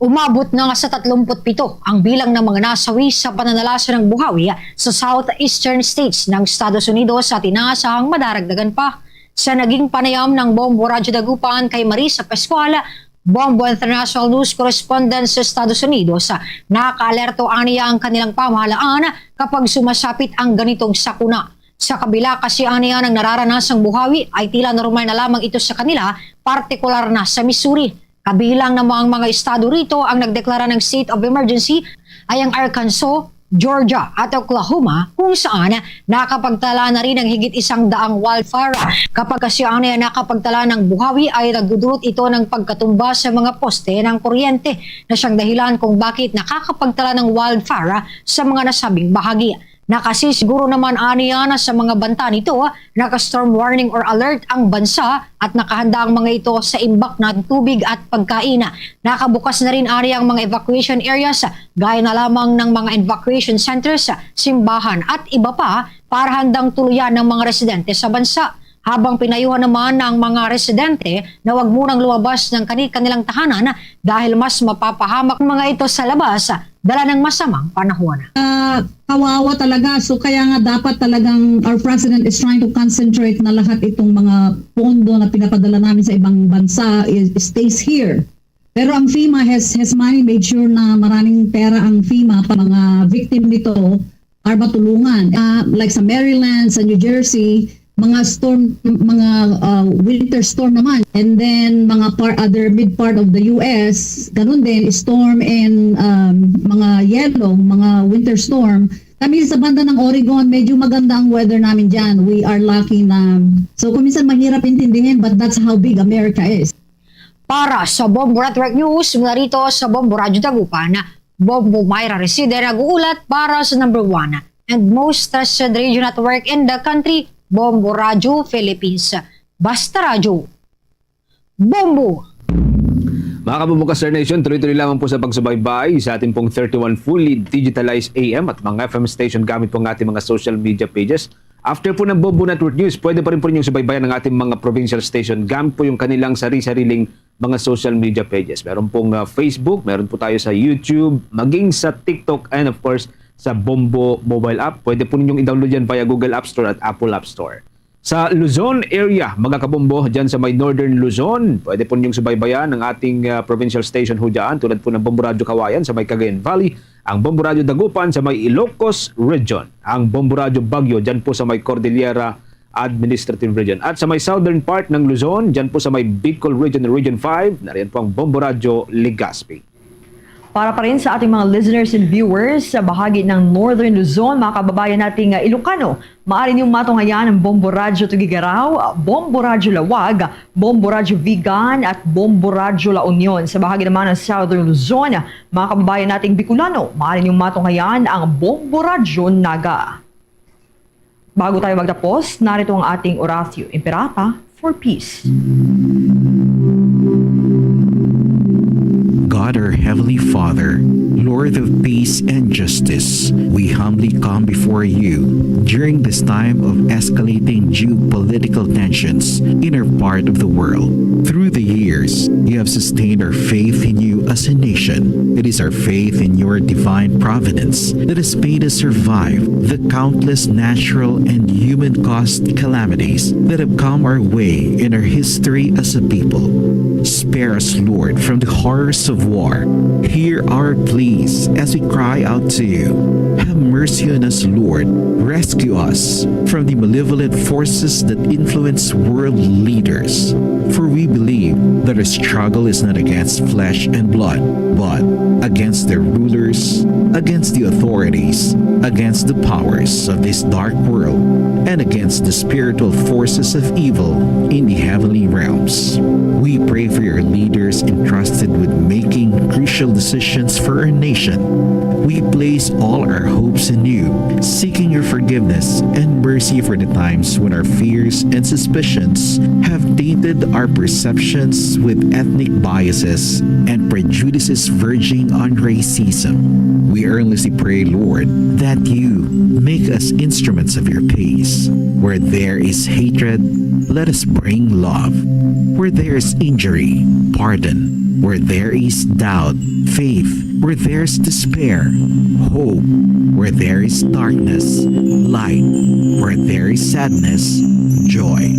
Umabot na nga sa tatlumpu't pito ang bilang ng mga nasawi sa pananalasa ng buhawi sa southeastern states ng Estados Unidos at inaasahang madaragdagan pa. Sa naging panayam ng Bombo Radyo Dagupan kay Marisa Pascual, Bombo International News Correspondent sa Estados Unidos, nakaalerto aniya ang kanilang pamahalaan kapag sumasapit ang ganitong sakuna. Sa kabila kasi aniya ng nararanasang buhawi ay tila normal na lamang ito sa kanila, partikular na sa Missouri. Kabilang namang mga estado rito ang nagdeklara ng state of emergency ay ang Arkansas, Georgia at Oklahoma, kung saan nakapagtala na rin ng higit isang daang wildfire. Kapag kasi ang nakapagtala ng buhawi ay nagdudulot ito ng pagkatumba sa mga poste ng kuryente na siyang dahilan kung bakit nakakapagtala ng wildfire sa mga nasabing bahagi. Nakasisiguro naman aniya na sa mga banta nito, naka-storm warning or alert ang bansa at nakahanda ang mga ito sa imbak ng tubig at pagkain. Nakabukas na rin aniya ang mga evacuation areas, gaya na lamang ng mga evacuation centers, simbahan at iba pa para handang tuluyan ng mga residente sa bansa. Habang pinayuhan naman ang mga residente na wag munang lumabas ng kani-kanilang tahanan dahil mas mapapahamak ang mga ito sa labas dala ng masamang panahon. Ah, kawawa talaga. So kaya nga dapat talagang our president is trying to concentrate na lahat itong mga pondo na pinapadala namin sa ibang bansa is, stays here. Pero ang FEMA has has money, made sure na maraming pera ang FEMA pa mga victim nito are matulungan. Ah, like sa Maryland, sa New Jersey, mga storm, mga ah, winter storm naman. And then mga par other mid part of the U S, ganun din, storm and um, mga yellow, mga winter storm. Kami sa banda ng Oregon, medyo maganda ang weather namin dyan. We are lucky na. So kung minsan mahirap intindihin, but that's how big America is. Para sa Bombo Network News, mula rito sa Bombo Radyo Dagupan, Bombo Myra Reside nag-uulat para sa number one and most trusted radio network in the country, Bombo Radyo Philippines. Basta Radyo, Bombo! Mga kabubog ka Star Nation, tuloy-tuloy lamang po sa pagsubaybay sa ating pong thirty-one fully digitalized A M at mga F M station gamit po ang ating mga social media pages. After po ng Bombo Network News, pwede pa rin po ninyong subaybayan ang ating mga provincial station gamit po yung kanilang sari-sariling mga social media pages. Meron pong ah, Facebook, meron po tayo sa YouTube, maging sa TikTok, and of course, sa Bombo mobile app. Pwede po ninyong i-download yan via Google App Store at Apple App Store. Sa Luzon area, mga kabombo, dyan sa may Northern Luzon, pwede po ninyong subaybayan ang ating ah, provincial station ho dyan, tulad po ng Bombo Radyo Kawayan sa may Cagayan Valley, ang Bombo Radyo Dagupan sa may Ilocos Region, ang Bombo Radyo Baguio dyan po sa may Cordillera Administrative Region, at sa may southern part ng Luzon, dyan po sa may Bicol Region, Region five, nariyan po ang Bombo Radyo Legazpi. Para pa rin sa ating mga listeners and viewers sa bahagi ng Northern Luzon, mga kababayan nating, ah, Ilocano, maaari niyong matungayan ang Bombo Radyo Tuguegarao, Bombo Radyo Laoag, Bombo Radyo Vigan, at Bombo Radyo La Union. Sa bahagi naman ng Southern Luzon, mga kababayan nating Bicolano, maaari niyong matungayan ang Bombo Radyo Naga. Bago tayo magtapos, narito ang ating Oratio Imperata for peace. God, our Heavenly Father, Lord of peace and justice, we humbly come before you during this time of escalating geopolitical tensions in our part of the world. Through the years, you have sustained our faith in you as a nation. It is our faith in your divine providence that has made us survive the countless natural and human-caused calamities that have come our way in our history as a people. Spare us, Lord, from the horrors of war. Hear our pleas as we cry out to you. Have mercy on us, Lord. Rescue us from the malevolent forces that influence world leaders. For we believe that our struggle is not against flesh and blood, but against their rulers, against the authorities, against the powers of this dark world, and against the spiritual forces of evil in the heavenly realms. We pray for your leaders entrusted with making crucial decisions for our nation. We place all our hopes in you, seeking your forgiveness and mercy for the times when our fears and suspicions have tainted our perceptions with ethnic biases and prejudices verging on racism. We earnestly pray, Lord, that you make us instruments of your peace. Where there is hatred, let us bring love. Where there is injury, pardon. Where there is doubt, faith. Where there is despair, hope. Where there is darkness, light. Where there is sadness, joy.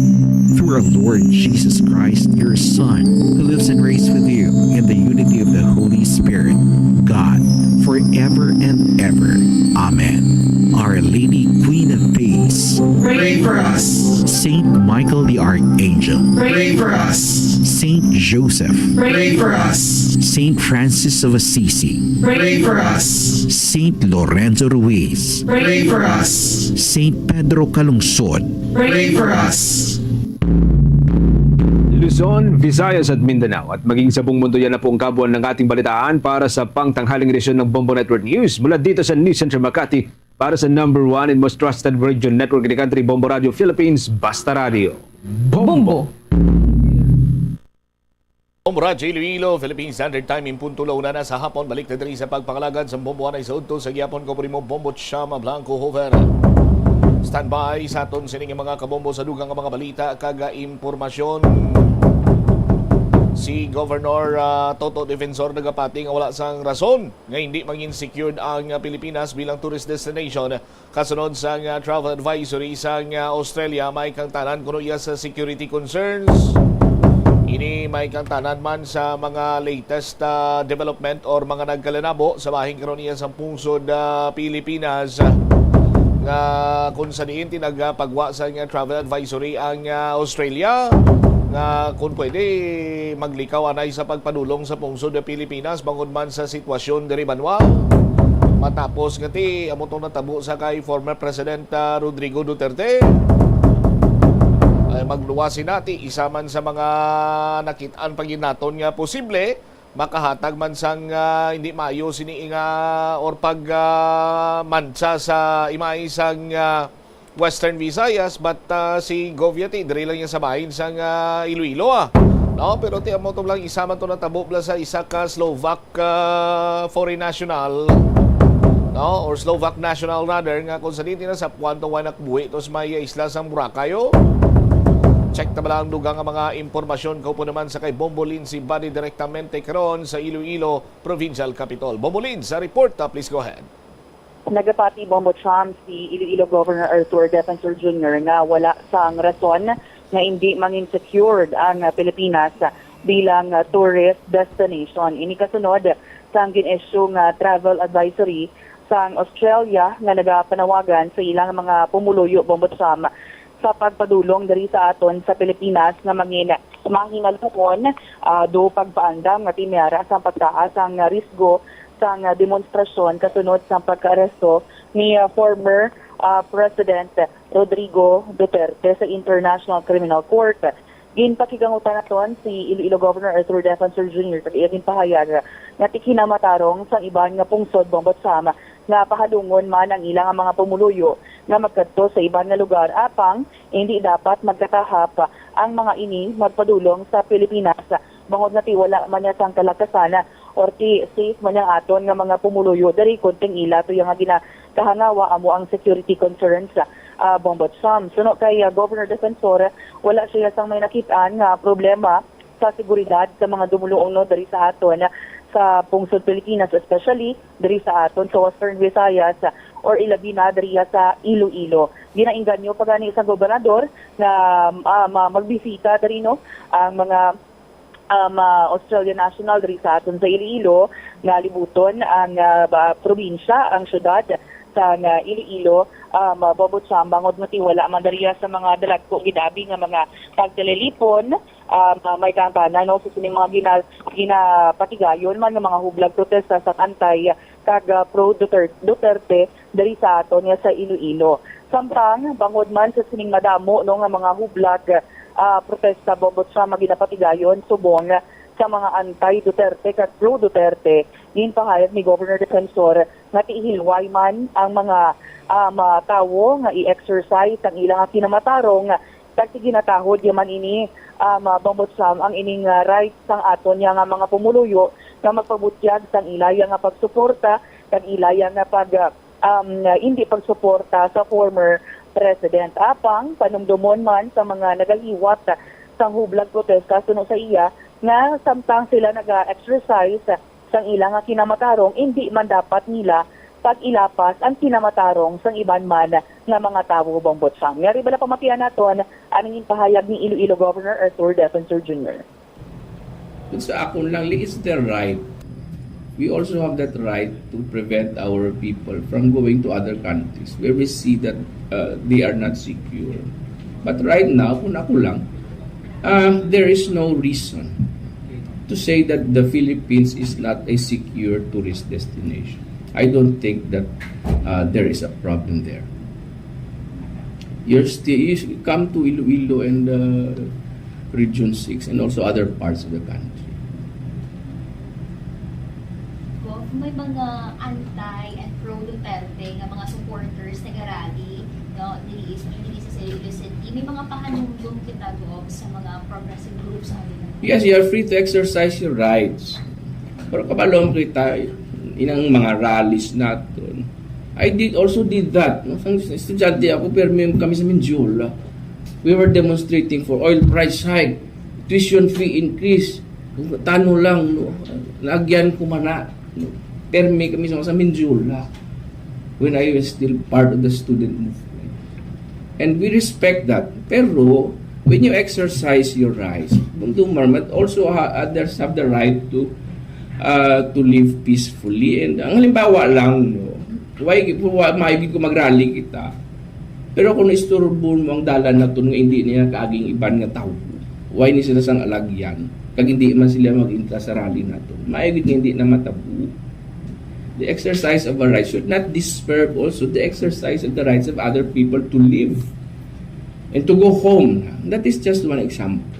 Through our Lord Jesus Christ, your Son, who lives and reigns with you in the unity of the Holy Spirit, God, forever and ever. Amen. Our Lady, Queen of Peace, pray for us. Saint Michael the Archangel, pray for us. Saint Joseph, pray for us. Saint Francis of Assisi, pray for us. Saint Lorenzo Ruiz, pray for us. Saint Pedro Calungsod, pray for us. Luzon, Visayas at Mindanao at maging sa buong mundo, yan na po ang kabuuan ng ating balitaan para sa pangtanghaling edisyon ng Bombo Network News. Mula dito sa News Center Makati, para sa number one and most trusted radio network in the country, Bombo Radio Philippines, Basta Radio. Bombo. Bombo Radyo Iloilo, Philippine Standard Time, in punto la una na sa hapon. Balik na diri sa pagpangalagad sa Bombo anay sa udto sa gihapon. Ko po nimo, Bombo Chama Blanco Hover. Standby sa aton sining mga kabombo sa dugang nga mga balita kag, ah, impormasyon. Si Governor, ah, Toto Defensor nagapati nga wala sang rason nga hindi mangin secured ang, ah, Pilipinas bilang tourist destination kasunod sang, ah, travel advisory sang, ah, Australia. May kangtanan kuno iya sa security concerns. Ini may kangtanan man sa mga latest, ah, development or mga nagkalinabo sa bahin karon iya sa pungsod, ah, Pilipinas, ah, nga kung sa diin tinagapagwa sang, ah, travel advisory ang, ah, Australia, nga kung pwede maglikaw anay sa pagpadulong sa pungsod nga Pilipinas bangod man sa sitwasyon diri banwa. Matapos nga ti amo tong natabo sa kay former President, ah, Rodrigo Duterte, ay magluwas sina ti isa man sa mga nakit-an pa gid naton nga posible makahatag man sang, ah, hindi maayo sini nga or pag, ah, mansa sa imahe sang, ah, Western Visayas, but, ah, si Gov yati, diri lang niya sa bahin sang, ah, Iloilo, ah. No, pero ti amo to lang, isa man to natabo bala sa isa ka Slovak, ah, foreign national, no, or Slovak national rather, nga kung sa diin tinasapuan to, wala nakbuhi to sa may isla sang Boracay, oh. Check ta bala ang dugang nga mga impormasyon, kaupo naman sa kay Bombo Lindsay Body direktamente karon sa Iloilo Provincial Capitol. Bombo Lindsay, sa report, ah, please go ahead. Nagapati, Bombo Cham, si Iloilo Governor Arthur Defensor Junior nga wala sang rason nga hindi mangin secured ang, ah, Pilipinas bilang, ah, tourist destination. Ini kasunod sang gin-issue nga travel advisory sang Australia nga nagapanawagan sa ilang mga pumuluyo, Bombo Cham, sa pagpadulong diri sa aton sa Pilipinas nga mangin mahinalungon, ah, do pagpaandam nga ti may ara sang pagtaas ang risgo sang, ah, demonstrasyon kasunod sang pagkaaresto ni, ah, former, ah, President Rodrigo Duterte sa International Criminal Court. Ginpakigangutan naton si Iloilo Governor Arthur Defensor Junior sa iya ginpahayag nga ti kinamatarong sang iban nga pungsod, Bongbot Sam, nga pahalungon man ang ila nga mga pumuluyo nga magkadto sa iban nga lugar, apang hindi dapat magkatahap ang mga ini magpadulong sa Pilipinas, bangod nga ti wala man niya sang kalakasan or ti safe man ang aton nga mga pumuluyo diri, kunting ila tuya nga ginakahangawa amo ang security concerns, ah, Bongbot Sam. Suno kay, ah, Governor Defensor, wala siya sang may nakit-an nga problema sa seguridad sa mga dumuluong, no, diri sa aton sa pungsod Pilipinas, especially diri sa aton sa Western Visayas, or ilabi na diri sa Iloilo. Ginainganyo pa gani sa gobernador nga, ah, ma-, magbisita diri, no, ang mga, um, ah, Australian national diri sa aton sa Iloilo nga libuton ang, ah, ba-, probinsya, ang syudad sa nga Iloilo, um, Bongbot Sam, bangod nga ti wala man diri sa mga dalagko gid abi nga mga pagtalilipon, um, may kaangtanan, no, sa sining mga gina-, ginapatigayon man nga mga hublag protesta sa antay kag, ah, pro Duter-, Duterte diri sa aton nga sa Iloilo. Samtang bangod man sa sining madamo, no, nga mga hublag, ah, protesta, Bongbot Sam, nga ginapatigayon subong sa mga anti-Duterte kag pro-Duterte, ginpahayag ni Governor Defensor nga ti hilway man ang mga, ah, mga tawo nga i-exercise ang ila nga kinamatarong, kag ti ginatahod ya man ini, ah, mga, Bongbot Sam, ang ining, ah, rights sang aton ya nga mga pumuluyo nga magpabutyag sang ila ya nga pagsuporta kag ila ya nga pag, ah, um, hindi pagsuporta sa former president. Apang panumdomon man sa mga nagahiwat sang hublag protesta suno sa iya nga samtang sila naga-exercise sang ila nga kinamatarong, indi man dapat nila pag-ilapas ang kinamatarong sang iban man nga mga tawo, Bongbot Sam. Yari bala pamatian naton ang ginpahayag ni Iloilo Governor Arthur Defensor Junior. But sa akon lang, it's their right. We also have that right to prevent our people from going to other countries where we see that, uh, they are not secure. But right now, kung ako lang, um, there is no reason to say that the Philippines is not a secure tourist destination. I don't think that, uh, there is a problem there. You're still, you come to Iloilo and, uh, Region six and also other parts of the country. Gov, may mga anti and pro Duterte nga mga supporters nagarally, no, diri sa, diri sa Iloilo City. May mga pahanumdom kita, Gov, sa mga progressive groups sa atin. Yes, you are free to exercise your rights. Pero kabalo mo kita, inang mga rallies naton. I did also did that. No? Sang estudyante ako, pero may kami sa Mendiola. We were demonstrating for oil price hike, tuition fee increase. Tano lang, no? Nagyan ko man na. No? Pero may kami sa, sa Mendiola when I was still part of the student movement. And we respect that. Pero, when you exercise your rights, Bundumar, but also ha- others have the right to uh, to live peacefully. And ang halimbawa lang, no, why, why may ko magrally kita? Pero kung isturbo mo ang dalan naton nga hindi niya kaaging iban nga tawo, why ni sila sang alagyan? Kag hindi man sila mag-intra sa rally naton. Maayo gid nga hindi na matabo. The exercise of a right should not disturb also the exercise of the rights of other people to live and to go home. That is just one example.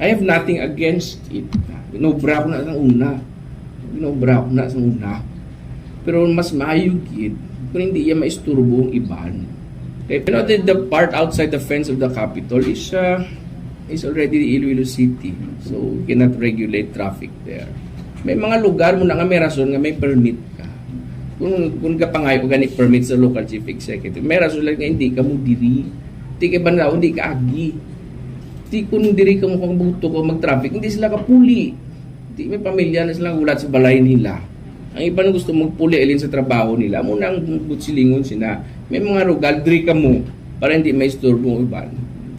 I have nothing against it. Ginobra ko na sa una. Ginobra ko na sa una. Pero mas maayo gid kung hindi iya maisturbo ang iban. Okay, pero the, the part outside the fence of the Capitol is uh, is already Iloilo City. So, you cannot regulate traffic there. May mga lugar mo na nga may rason nga may permit ka. Kung, kung kapangayo ka gani permit sa local chief executive, may rason lang nga hindi ka mo diri. Di ka banlaw, hindi ka agi. Di kung diri ka mo kang buto ko mag-traffic, hindi sila kapuli. Di may pamilya na sila gulat sa balay nila. Ang iban gusto magpuli ilin sa trabaho nila. Amo na ang butsilingon sina. May mga rugal, diri ka mo para hindi maisturbo ang iban.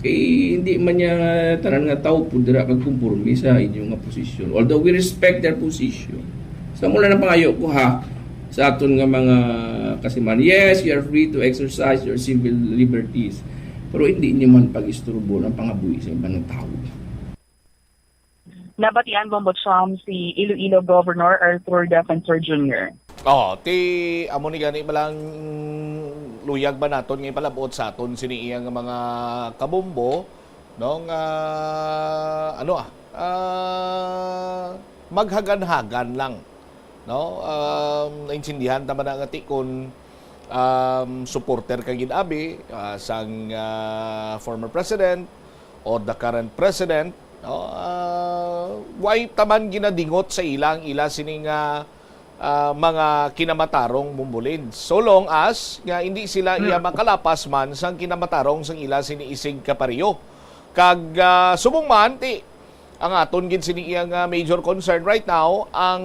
Kay hindi man niya tanan nga tao pudra kag kumporme sa inyo nga posisyon. Although we respect their position. Sa mula na pangayo ko ha, sa aton nga mga kasiman, yes, you are free to exercise your civil liberties. Pero hindi niyo man pag-isturbo ang pangabuhi sa iban nga tao. Nabatian, Bombo Cham, si Iloilo Governor Arthur Defensor Junior. Oh, ti amo ni gani ba lang luyag ba naton nga ipalabot sa aton sini iya nga mga kabombo, no, nga ano, ah, ah, maghagan-hagan lang, no? Um, naintindihan ta man na nga ti kun, um, supporter ka gid abi, ah, sang, ah, former president or the current president, no? Ah, way taman ginadingot sa ila ang ila sini nga, ah, mga kinamatarong, Bombo Lins. So long as nga hindi sila iya makalapas man sang kinamatarong sang ila sini isig kapareho. Kag, ah, subong man, ti, ang aton gid sini iya nga major concern right now, ang,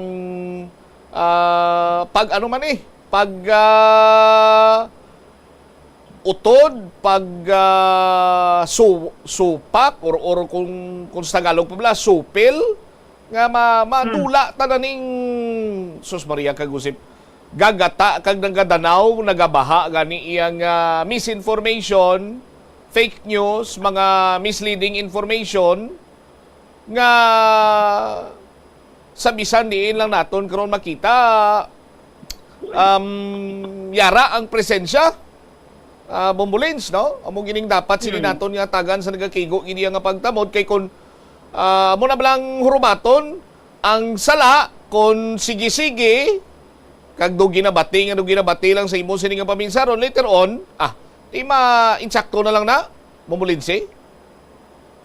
ah, pag ano man eh, pag, ah, utod, pag, ah, su-, supak, or, or kung, kung sa Tagalog pa bala, supil, nga ma-, matula ta na ning, sus Maria, kag usip, gagata kag nagadanaw, nagabaha gani iyang, ah, misinformation, fake news, mga misleading information nga sa bisan diin lang naton karon makita, um, yara ang presensya, ah, Bombo Lins, no? Amo gining dapat sini naton nga tagan sa nagakigo gid iya nga pagtamod, kay kun, ah, amo na balang hurubaton ang sala, kun sige-sige kag do ginabati nga do ginabati lang sa imo sini nga paminsaron, later on, ah, di ma insakto na lang na, Bombo Lindsay?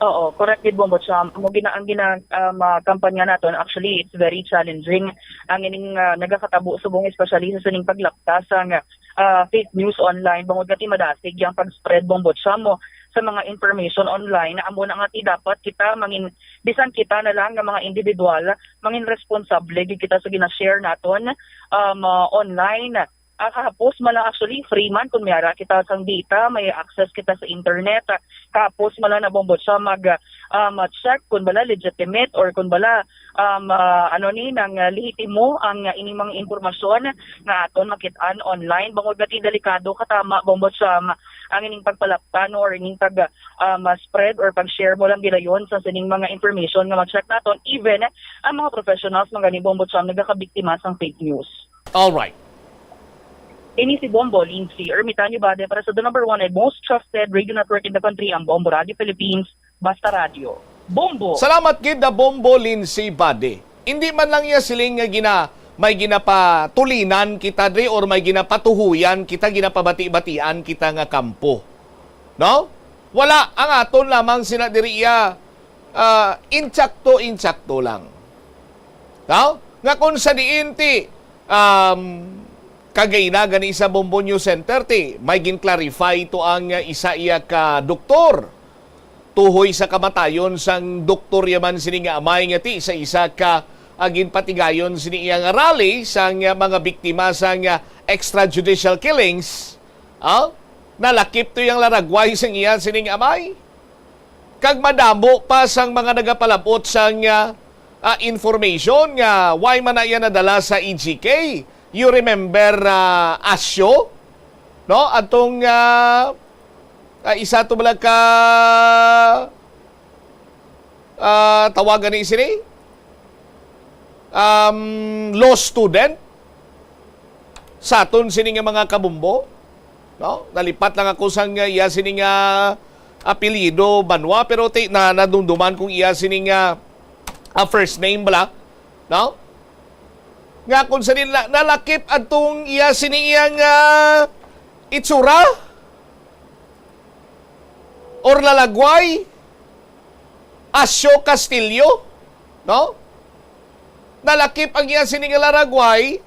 Oo, correct gid, Bombo Cham. Amo gina-, ang gina-, um, ah, kampanya naton, actually, it's very challenging. Ang ining, ah, nagakatabo subong, especially sa sining paglapta sang, ah, fake news online, bangod nga ti madasig yang pag-spread, Bombo Cham, mo sa mga information online. Amo na nga ti dapat kita mangin-, bisan kita na lang nga mga individual, mangin responsable gid kita sa gina-share naton, um, ah, online. Ah, kahapos man lang, actually, free man kun may ara kita sang data, may access kita sa internet. Ah, kahapos man lang na, Bombo Cham, mag, ah, ma-check kun bala legitimate or kun bala, um, ah, ano ni, nang, ah, lehitimo ang, ah, ining mga impormasyon nga aton makit-an online. Bangod nga ti delikado katama, Bombo Cham, ang ining pagpalaptan or ining pag, ah, ma-spread or pag-share mo lang gilayon sa sining mga information nga ma-check naton. Even ang mga professionals man gani, Bombo Cham, nagakabiktima sang fake news. All right. Ini si Bombo Lindsay Ermitanio Bade para sa the number one and most trusted radio network in the country, ang Bombo Radio Philippines. Basta Radio. Bombo! Salamat gid na Bombo Lindsay Bade. Hindi man lang iya siling nga gina-, may ginapatulinan kita diri or may ginapatuhuyan kita, ginapabati-batian kita nga kampo. No? Wala, ang aton lamang sina diri iya, ah, insakto-insakto lang. No? Nga kung sa diin ti, um, kagay na gani sa Bombo News Center ti, may gin-clarify to ang, ah, isa iya ka doktor. Tuhoy sa kamatayon sang doktor yaman sini nga amay nga ti sa isa ka, ah, ginpatigayon sini iya nga rally sang, ah, mga biktima sang, ah, extrajudicial killings. Ah? Nalakip to yang laragway sang iya sining amay. Kag madamo pa sang mga nagapalabot sang, ah, ah, information nga why man na iya nadala sa E G K. You remember, ah, Asyo? No? Atong, ah, ah, isa to bala ka, ah, tawagan ni sini? Um, law student sa aton sini nga mga kabombo, no? Nalipat lang ako sang, ah, iya sini nga apelyido, Banwa, pero ti-, na, nadumduman kong iya sini nga, ah, first name bala, no? Nga kung sa nila nalakip adtong iya sini iya nga itsura or lalagway, Asyo Castillo, no? Nalakip ang iya sini nga laragway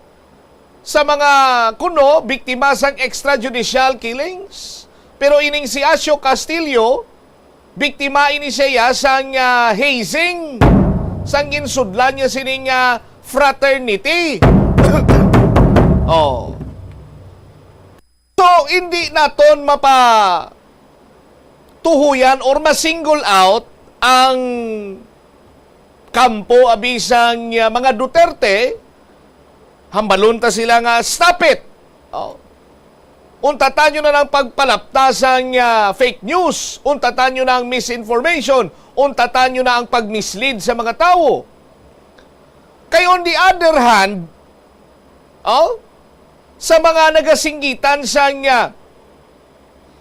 sa mga kuno biktima sang extrajudicial killings. Pero ining si Asyo Castillo, biktima ini siya sang, ah, hazing sang ginsudlan niya sining, ah, fraternity. Oh. So, hindi naton mapa tuhuyan or ma-single out ang kampo abi sang, ah, mga Duterte, hambalon ta sila nga, "Stop it!" Oh. Untatan nyo na ang pagpalapta sang, ah, fake news. Untatan nyo na ang misinformation. Untatan nyo na ang pag-mislead sa mga tawo. Kay on the other hand, oh, sa mga nagasinggitan sang, ah,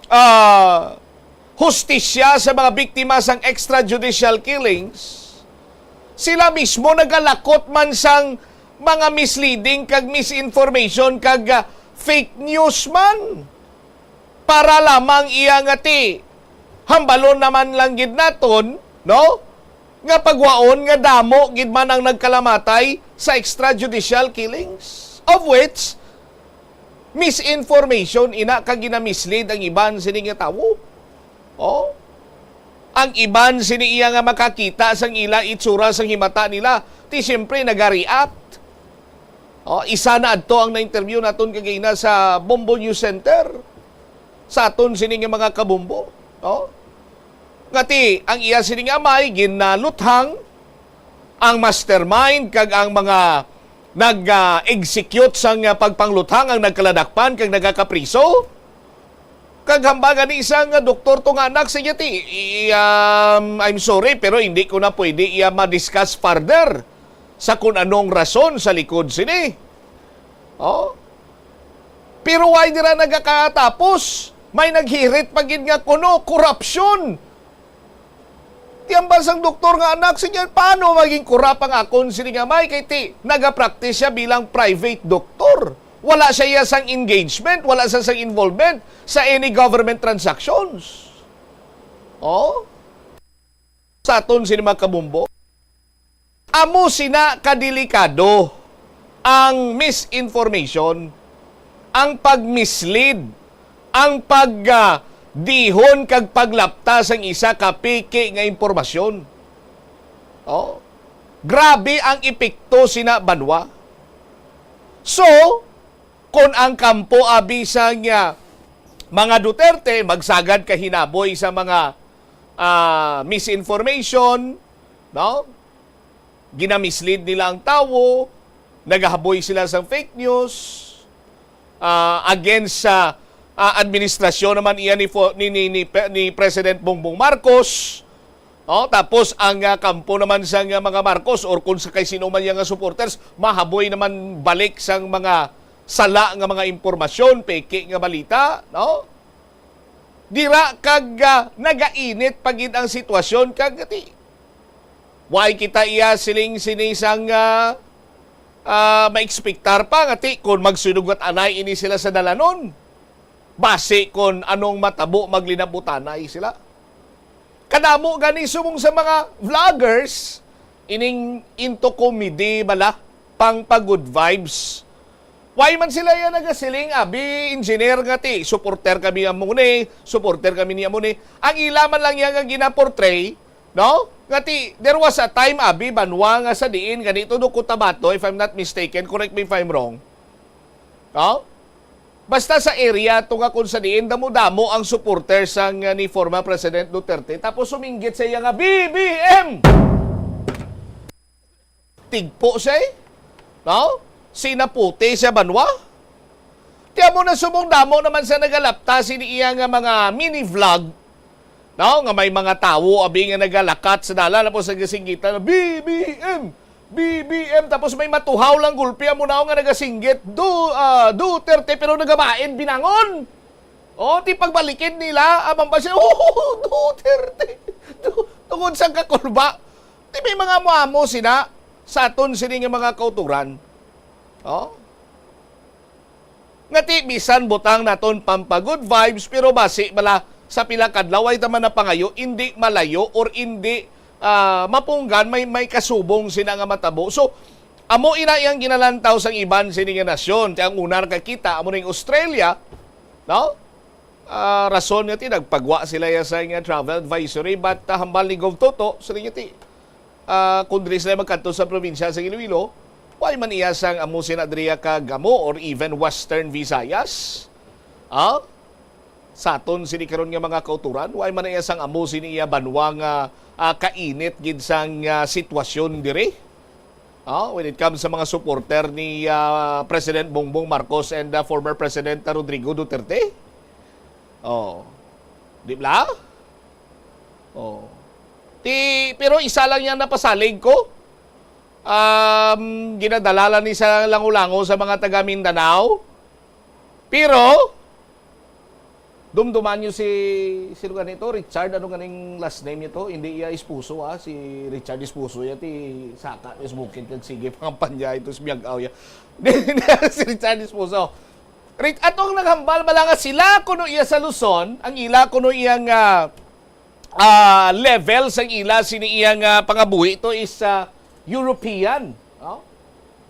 ah, hustisya sa mga biktima sang extrajudicial killings, sila mismo nagalakot man sang mga misleading kag misinformation kag, ah, fake news man, para lamang iya nga ti hambalon naman lang gid naton, no? Nga pagwaon nga damo gid man ang nagkalamatay sa extrajudicial killings, of which misinformation ina kag ginamislead ang iban sini nga tawo. Oh? Ang iban sini iya nga makakita sang ila itsura sang himata nila, ti siyempre nagareact. Oh, isa na adto ang na-interview naton kagina sa Bombo News Center. Sa aton sini nga mga kabombo, oh? Nga ti, ang iya sini nga amay ginaluthang, ang mastermind kag ang mga nag-, ah, execute sang, ah, pagpangluthang ang nagkaladakpan kag nagakapriso. Kag hambal gani sang, ah, doktor to nga anak sa iya ti, i-, um, I'm sorry, pero hindi ko na pwede iya ma-discuss further sa kun anong rason sa likod sini. Oh? Pero why dira nagakatapos? May naghirit pa gid nga kuno korupsyon. Ti hambal sang doktor nga anak sa iya, paano maging korap ang akon sini nga amay kay ti nagapractice siya bilang private doktor? Wala siya iya sang engagement, wala siya sang involvement sa any government transactions. Oh? Sa aton sini mga kabombo, amo sina kadelikado ang misinformation, ang pag-mislead, ang pag, ah, dihon kag paglapta sang isa ka peke nga impormasyon. Oh, grabe ang epekto sina banwa. So, kon ang kampo abi sang, ah, mga Duterte magsagad ka hinaboy sa mga, ah, misinformation, no? Ginamislead nila ang tawo, nagahaboy sila sa fake news, ah, against sa, ah, administrasyon naman iya ni fo-, ni, ni, ni Pe-, ni President Bongbong Marcos. Oh, tapos ang, ah, kampo naman sa, ah, mga Marcos or kung sa kay sino man iya nga supporters, mahaboy naman balik sang mga sala nga mga impormasyon, peke nga balita, no? Dira kag, ah, nagainit pa gid ang sitwasyon kag ti, why kita iya siling sini sang, ah, ah, maekspektar pa nga ti kon magsunugat anay ini sila sa dalanon? Basi kon anong matabo maglinabutanay sila. Kadamo gani subong sa mga vloggers ining into comedy bala, pang pa-good vibes. Why man sila yan nagasiling, abi, engineer nga ti, supporter kami amo ni, supporter kami ni amo ni. Ang ila man lang yan nga ginaportray, no? Nga ti, there was a time, abi, banwa nga sa diin, ganito do Cotabato, if I'm not mistaken, correct me if I'm wrong. No? Basta sa area to nga kung sa diin damo-damo ang supporters sang, uh, ni former President Duterte, tapos suminggit sa iya nga B B M. Tigpo siya, eh. No? Sinaputi siya banwa. Kaya mo na subong damo naman sa nagalapta sini iya nga mga mini vlog. No, nga may mga tawo abi nga nagalakat sa dalan, tapos nagasinggitan, "B B M! B B M!" Tapos may matuhaw lang gulpi, amo na nga nagasinggit, "Du-, ah, Duterte," pero nagabain binangon. O, ti pagbalikid nila, amang ba siya, "Oh, Duterte!" Du-, tungod sa kakurba. Ti may mga amo-amo sina sa aton sini nga mga kauturan. Oh? Nga ti bisan butang naton pampa-good vibes, pero basi bala sa pila kadlaw ay ta man napangayo, indi malayo or indi, ah, mapunggan, may, may kasubong sina nga matabo. So, amo ina iyang ginalantaw sang iban sini nga nasyon. Ti ang una nakakita, amo ning Australia, no? Ah, rason nga ti nagpagwa sila ya sa nga travel advisory, but, ah, hambal ni Gov Toto, sa nga ti, ah, kung diri sila magkadto sa probinsya sa Iloilo, why man iya sang amo sina diri ka Gamo or even Western Visayas? Ah? Sa aton sini karon nga mga kauturan, why man iya sang amo sini iya banwa nga, ah, kainit gid sang, ah, sitwasyon diri? Oh, when it comes sa mga supporter ni, ah, President Bongbong Marcos and, ah, former President Rodrigo Duterte. Oh. Di ba? Oh. Ti, pero isa lang yang napasalig ko. Um, ginadala lang ni sa lango-lango sa mga taga Mindanao. Pero, dumduman nyo si, sino gani to? Richard, ano ganing last name niya to? Hindi iya Esposo, ah. Si Richard Esposo, ya ti saka, is bukid kag sige, pangampanya, ito si Miag-aw, ya. Si Richard Esposo. Rich, ato ang naghambal, bala nga sila, kuno iya sa Luzon, ang ila, kuno iyang, ah, ah, level sang ila sini iyang, ah, pangabuhi to is, ah, European, no?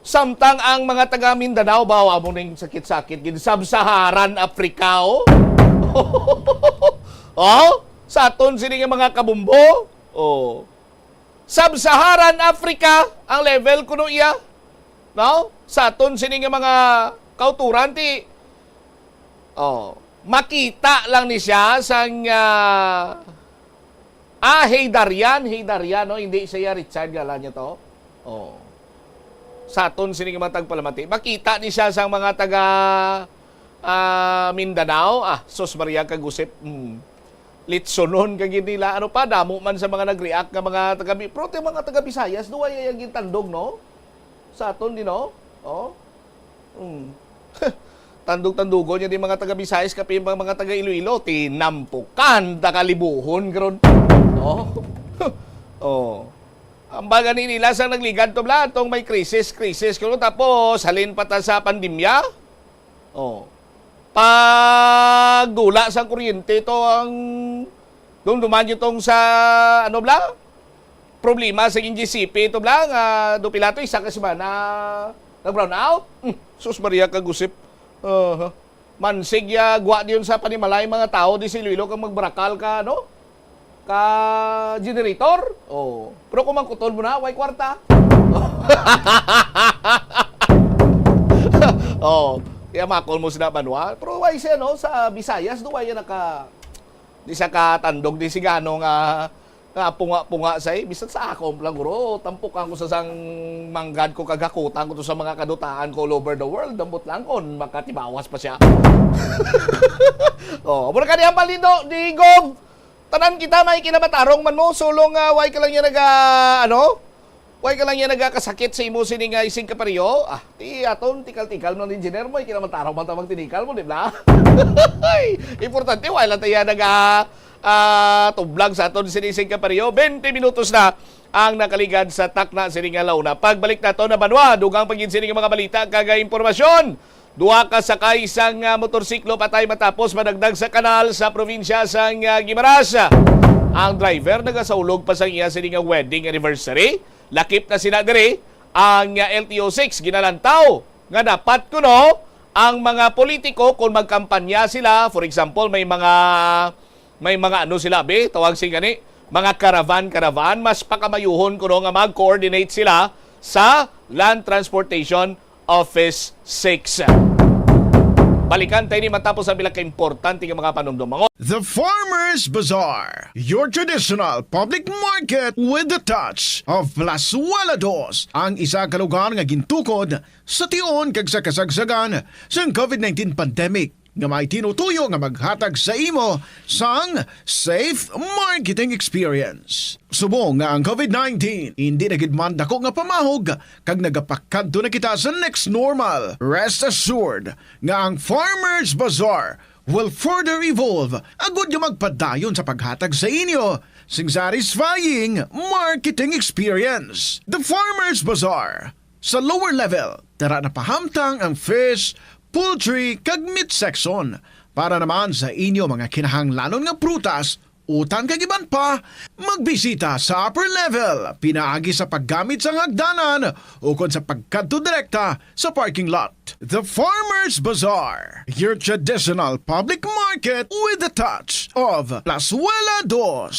Samtang ang mga taga Mindanao ba, amo ning sakit-sakit gid, Sub-Saharan Africa, oh. Oh, sa aton sini nga mga kabumbo, oh. Sub-Saharan Africa ang level kuno iya, no? Sa aton sini nga mga kauturan ti, oh, makita lang ni siya sang, ah, ah, Heydarian, Heydarian, no? Hindi siya Richard, gala niya to. Oh. Sa aton sini nga mga tagpalamati, makita ni siya sang mga taga, ah, Mindanao. Ah, sus Maria kag Josep. Mm. Litsonon ka gid nila. Ano pa, damo man sa mga nag-react nga mga taga, pero ti mga taga Visayas, duwa iya gintandog, no? Sa aton din, no? Oh. Mm. Tandog-tandugon niya di mga taga Visayas, kapi ang mga taga Iloilo, tinampukan, takalibuhon, karon. Oh. Oh. Ang baga ni nila sa nagligad to, bla, tong may krisis, krisis, kuno tapos, halin pa ta sa pandemya. Oh. Pagdula sang kuryente to ang dumduman niyo tong sa, ano, bla? Problema sa G C P to, bla, nga do pila to, isa ka semana nag-brown out. Hmm, sus Maria kag Josep. Uh, mansig ya gwa diyon sa panimalay mga tao di si Iloilo kag magbarakal ka, no? Ka generator. Oh. Pero kung mangkuton mo na, way kwarta. Oh. Kaya makol mo sila, Banwa. Pero way siya, no? Sa Visayas, do way naka, di sa katandog, di sigano nga, nga punga-punga sa, eh. Bisan sa akon lang, guro. Tampukan ko sa sang manggad ko, kagakutan ko to sa mga kadutaan ko all over the world. Dambot lang kon makatibawas pa siya. Oh, mura ka di ang palindo, di Gov. Tanan kita may kinamatarong man mo, sulong nga way ka lang niya naga, ano? Way ka lang niya nagakasakit sa imo sini nga isig kaparyo. Ah, ti aton tikal-tikal man, engineer mo, kinamatarong man ta magtinikal mo, di ba? Importante, way lang tayo naga, ah, tublag sa aton sini isig kaparyo. Bente minutos na ang nakaligad sa takna sini nga launa. Pagbalik nato na, Banwa, dugang pa gid sini nga mga balita kag impormasyon. Duha ka sakay sang, ah, motorsiklo patay matapos madagdag sa kanal sa probinsya sang, ah, Guimaras. Ang driver nagasaulog pa sang iya sini nga wedding anniversary. Lakip na sila diri ang, ah, L T O six. Ginalantaw nga dapat kuno ang mga politiko, kung magkampanya sila, for example, may mga may mga ano sila, be, tawag sing gani, mga caravan-caravan, mas pakamayuhon kuno nga mag-coordinate sila sa Land Transportation Office six. Balikan tayo ni matapos ang pila ka importante nga mga panumdum. Mga The Farmers Bazaar, your traditional public market with the touch of Plazuela Dos, ang isa ka lugar nga gintukod sa tion kag sa kasagsagan sang COVID nineteen pandemic, nga may tinutuyo nga maghatag sa imo sang safe marketing experience. Subong nga ang COVID nineteen indi na gid man dako nga pamahog kag nagapakadto na kita sa next normal, rest assured nga ang Farmers Bazaar will further evolve agud nga magpadayon sa paghatag sa inyo sing satisfying marketing experience. The Farmers Bazaar, sa lower level, tara na pahamtang ang fish, poultry, kag meat section. Para naman sa inyo mga kinahanglanon nga prutas, utan kag iban pa, magbisita sa upper level pinaagi sa paggamit sang hagdanan ukon sa pagkadto direkta sa parking lot. The Farmers Bazaar, your traditional public market with the touch of Plazuela Dos.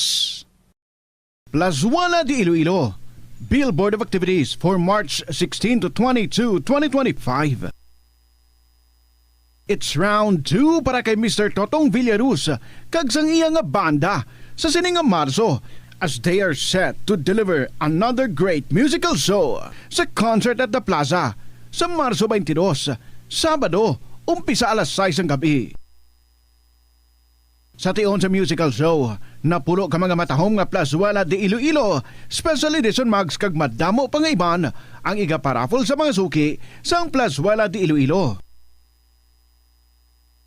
Plazuela de Iloilo, Billboard of Activities for March sixteen to twenty-two, twenty twenty-five. It's round two para kay Mister Totong Villaruz kag sang iya nga banda sa sini nga Marso, as they are set to deliver another great musical show sa Concert at the Plaza sa Marso twenty-two, Sabado, umpisa alas sais sang gabi. Sa tion sa musical show, napulo ka mga matahom nga plazuela de Iloilo, special edition mugs kag madamo pa nga iban ang igaparaffle sa mga suki sang plazuela de Iloilo.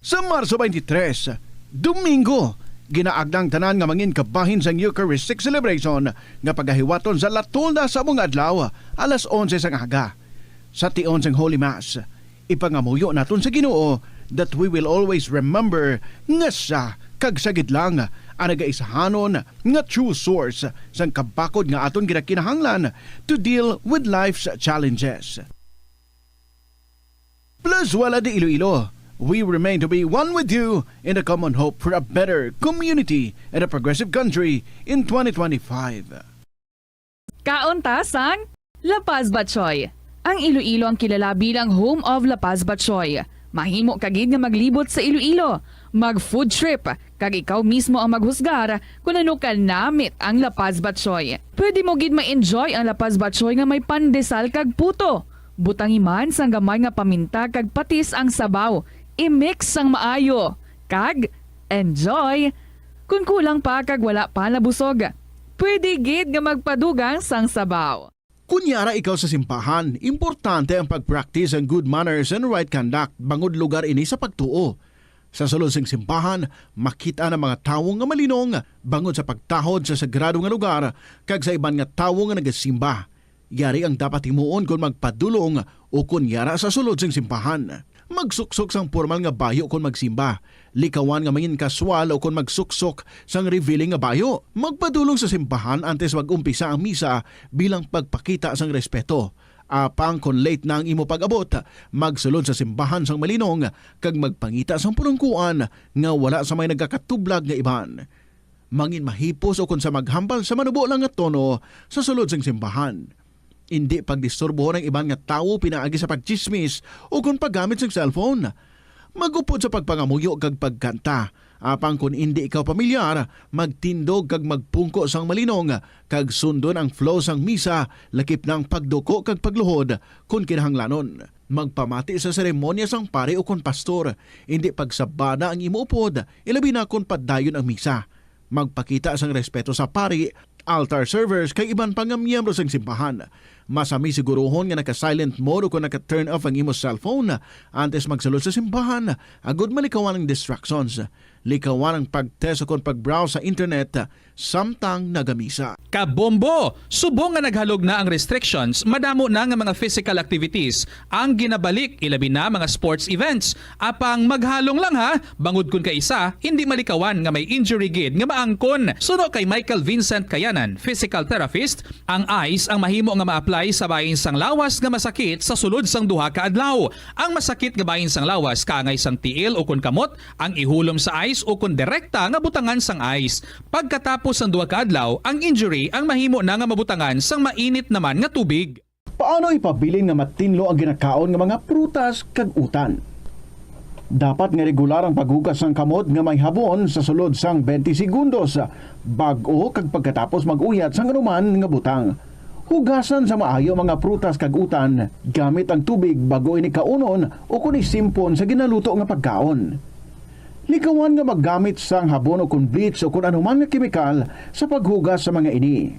Sa Marso twenty-three, Domingo, ginaagda ang tanan nga mangin kabahin sang Eucharistic celebration nga pagahiwaton sa La Tolda sa among adlaw, alas onse sang aga. Sa tion sang Holy Mass, ipangamuyo naton sa Ginoo that we will always remember nga siya kag siya gid lang ang nagaisahanon nga true source sang kabakod nga aton ginakinahanglan to deal with life's challenges. Plazuela de Iloilo, we remain to be one with you in the common hope for a better community and a progressive country in twenty twenty-five. Kaon ta sang La Paz Batchoy. Ang Iloilo ang kilala bilang home of La Paz Batchoy. Mahimo ka gid nga maglibot sa Iloilo, mag food trip, kag ikaw mismo ang maghusgar kon ano ka namit ang La Paz Batchoy. Pwede mo gid ma-enjoy ang La Paz Batchoy nga may pandesal kag puto. Butangi man sang gamay nga paminta kag patis ang sabaw. I-mix sang maayo. Kag enjoy! Kon kulang pa kag wala pa nabusog, pwede gid nga magpadugang sang sabaw. Kon yara ikaw sa simbahan, importante ang pag-practice ang good manners and right conduct bangod lugar ini sa pagtuo. Sa sulod sing simbahan, makit-an ang mga tawo nga malinong bangod sa pagtahod sa sagrado nga lugar kag sa iban nga tawo nga nagasimba. Yari ang dapat himuon kon magpadulong ukon yara sa sulod sing simbahan. Magsuksok sang pormal nga bayo kon magsimba. Likawan nga mangin-kaswal ukon magsuksok sang revealing nga bayo. Magpadulong sa simbahan antes mag-umpisa ang misa bilang pagpakita sang respeto. Apang kon late na ang imo pag-abot, magsulod sa simbahan sang malinong kag magpangita sang pulongkoan nga wala sa may nagakatublag nga iban. Mangin mahipos ukon sa maghambal sa manubo lang nga tono sa sulod sing simbahan. Indi pagdisturbohon ang iban nga tawo pinaagi sa pagtsismis ukon paggamit sang cellphone. Mag-upod sa pagpangamuyo kag pagkanta. Apang kon indi ikaw pamilyar, magtindog kag magpungko sang malinong kag sundon ang flow sang misa, lakip na ang pagduko kag pagluhod kon kinahanglanon. Magpamati sa seremonya sang pari ukon pastor, indi pagsabada ang imo upod, ilabi na kon padayon ang misa. Magpakita sang respeto sa pari, altar servers, kag iban pa nga miyembro sang simbahan. Mas ami siguruhon nga naka-silent mode ukon naka-turn off ang imo cellphone antes magsulod sa simbahan, agod malikawan ang distractions. Likawan ang pag-test ukon pag-browse sa internet samtang nagamisa. Kabombo! Subong nga naghalog na ang restrictions, madamo na nga mga physical activities ang ginabalik, ilabi na mga sports events. Apang maghalong lang ha, bangod kon kaisa, hindi malikawan nga may injury gid nga maangkon. Suno kay Michael Vincent Kayanan, physical therapist, ang ice ang mahimo nga ma-apply sa bahin sang lawas nga masakit sa sulod sang duha ka adlaw. Ang masakit nga bahin sang lawas kaangay sang tiil ukon kamot ang ihulom sa ice ukon direkta nga butangan sang ice. Pagkatapos sang duha ka adlaw, ang injury ang mahimo na nga mabutangan sang mainit naman nga tubig. Paano ipabilin nga matinlo ang ginakaon nga mga prutas kag utan? Dapat nga regular ang paghugas sang kamot nga may habon sa sulod sang twenty segundos, bag-o kag pagkatapos mag-uyat sang anuman nga butang. Hugasan sa maayo ang mga prutas kag utan gamit ang tubig bag-o ini kaunon ukon isimpon sa ginaluto nga pagkaon. Likawan nga maggamit sang habon ukon bleach ukon anuman nga kemikal sa paghugas sa mga ini.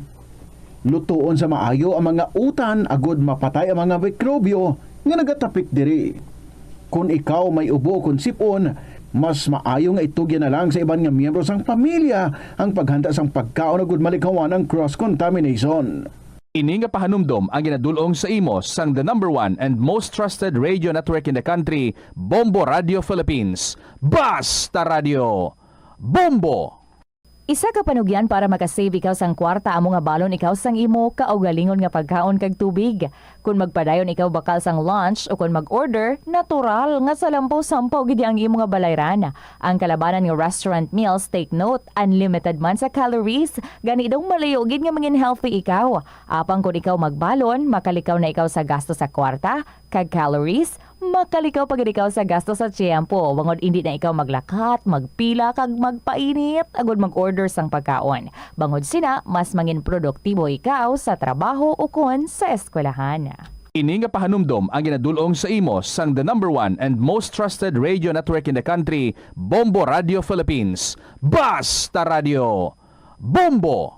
Lutoon sa maayo ang mga utan agod mapatay ang mga mikrobyo nga nagatapik diri. Kon ikaw may ubo kon sip-on, mas maayo nga itugyan na lang sa iban nga miyembro sang pamilya ang paghanda sang pagkaon agud malikawan ang cross contamination. Ini nga pahanumdom ang ginadul-ong sa imo sang the number one and most trusted radio network in the country, Bombo Radio Philippines. Basta Radio! Bombo! Isa ka panugyan para maka-save ikaw sang kwarta amo nga balon ikaw sang imo kaugalingon nga pagkaon kag tubig. Kon magpadayon ikaw bakal sang lunch o kon mag-order, natural nga salampaw-sampaw gid ang imo nga balayran. Ang kalabanan nga restaurant meals, take note, unlimited man sa calories, gani daw malayo gid nga mangin healthy ikaw. Apang kon ikaw magbalon, makalikaw na ikaw sa gasto sa kwarta kag calories, Makalikaw pa gid ikaw sa gasto sa tiyempo, bangod indi na ikaw maglakat, magpila, kag magpainit agud mag-order sang pagkaon. Bangod sina, mas mangin produktibo ikaw sa trabaho ukon sa eskwelahan. Ini nga pahanumdom ang ginadul-ong sa imo sang the number one and most trusted radio network in the country, Bombo Radio Philippines. Basta Radio! Bombo!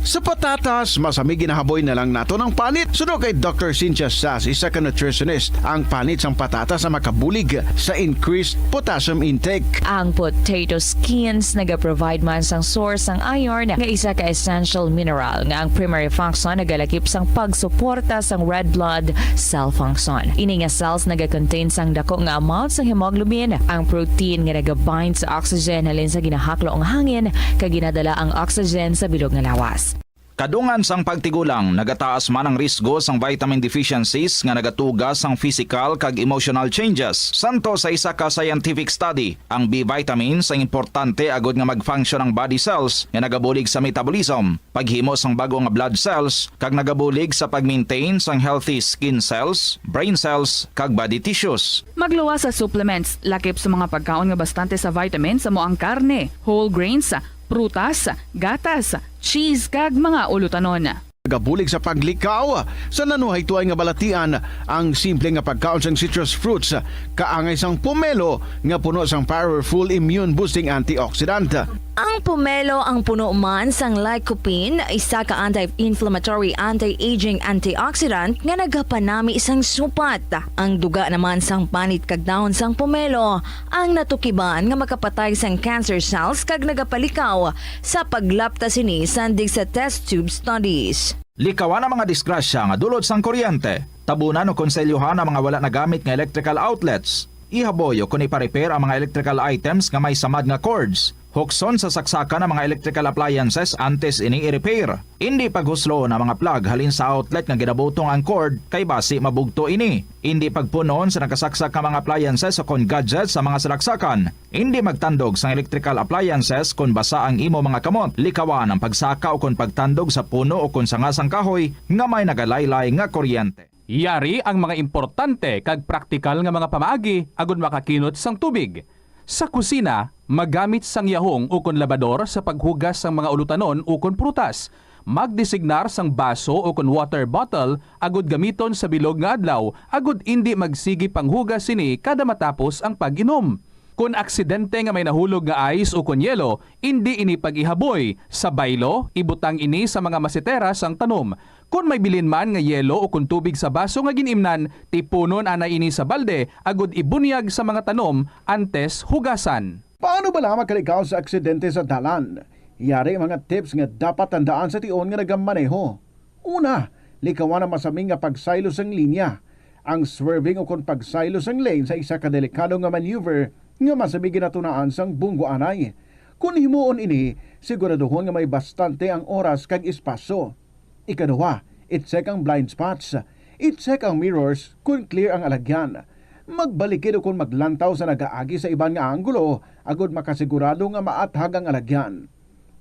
Sa patatas, masami ginahaboy na lang nato ng panit. Suno kay Doctor Cynthia Sass, isa ka nutritionist, ang panit sang patatas ang makabulig sa increased potassium intake. Ang potato skins nagaprovide man sang source sang iron, nga isa ka essential mineral nga ang primary function nagalakip sang pagsuporta sang red blood cell function. Ini nga cells nagacontain sang dako nga amount sang hemoglobin, ang protein nga nagabind sa oxygen halin sa ginahaklo nga hangin, kag ginadala ang oxygen sa bilog nga lawas. Kadungan sang pagtigulang, nagataas man ang risgo sang vitamin deficiencies nga nagatuga sang physical kag emotional changes. Santo sa isa ka scientific study, ang B vitamins ang importante agud nga mag-function ang body cells nga nagabulig sa metabolism, paghimo sang bag-o nga blood cells, kag nagabulig sa pag-maintain sang healthy skin cells, brain cells, kag body tissues. Magluwas sa supplements, lakip sa mga pagkaon nga bastante sa vitamins amo ang karne, whole grains, prutas, gatas, cheese, kag mga ulutanon. Nagabulig sa paglikaw sa nanuhaytoy nga balatian ang simple nga pagkaon sang citrus fruits, kaangay sang pomelo nga puno sang powerful immune-boosting antioxidant. Ang pomelo ang puno man sang lycopene, isa ka anti-inflammatory, anti-aging antioxidant nga nagapanami sang supat. Ang duga naman sang panit kag dahon sang pomelo ang natukiban nga makapatay sang cancer cells kag nagapalikaw sa paglapta sini sandig sa test tube studies. Likawan ang mga disgrasya nga dulot sang kuryente. Tabunan o konselyohan ang mga wala nagamit nga electrical outlets. Ihaboy o kon ipa-repair ang mga electrical items nga may samad nga cords. Hukson sa saksakan ang mga electrical appliances antes ini i-repair. Indi paghusloon ang mga plug halin sa outlet nga ginabutong ang cord, kay basi mabugto ini. Indi pagpunon sa nakasaksak nga mga appliances o kon gadgets sa mga salaksakan. Indi magtandog sang electrical appliances kon basa ang imo mga kamot. Likawan ang pagsaka o kon pagtandog sa puno o kon sanga sang kahoy nga may nagalaylay nga kuryente. Yari ang mga importante kag praktikal nga mga pamaagi agud makakinot sang tubig. Sa kusina, magamit sang yahong ukon labador sa paghugas sang mga ulutanon ukon prutas. Magdesignar sang baso ukon water bottle agud gamiton sa bilog nga adlaw agud indi magsigi panghugas sini kada matapos ang pag-inom. Kon aksidente nga may nahulog nga ice ukon yelo, indi ini pag-ihaboy. Sa baylo, ibutang ini sa mga masetera sang tanom. Kon may bilin man nga yelo ukon tubig sa baso nga gin-imnan, tipunon anay ini sa balde agud ibunyag sa mga tanom antes hugasan. Paano bala makalikaw sa aksidente sa dalan? Yari ang mga tips nga dapat tandaan sa tion nga nagamaneho. Una, likawan ang masami nga pagsaylo sang linya. Ang swerving ukon pagsaylo sang lane sa isa ka delikado nga maneuver nga masami ginatunaan sang bunggo anay. Kon himuon ini, siguraduhon nga may bastante ang oras kag espasyo. Ikaduha, i-check ang blind spots. I-check ang mirrors kon clear ang alagyan. Magbalikid ukon maglantaw sa nagaagi sa iban nga anggulo agud makasigurado nga maathag ang alagyan.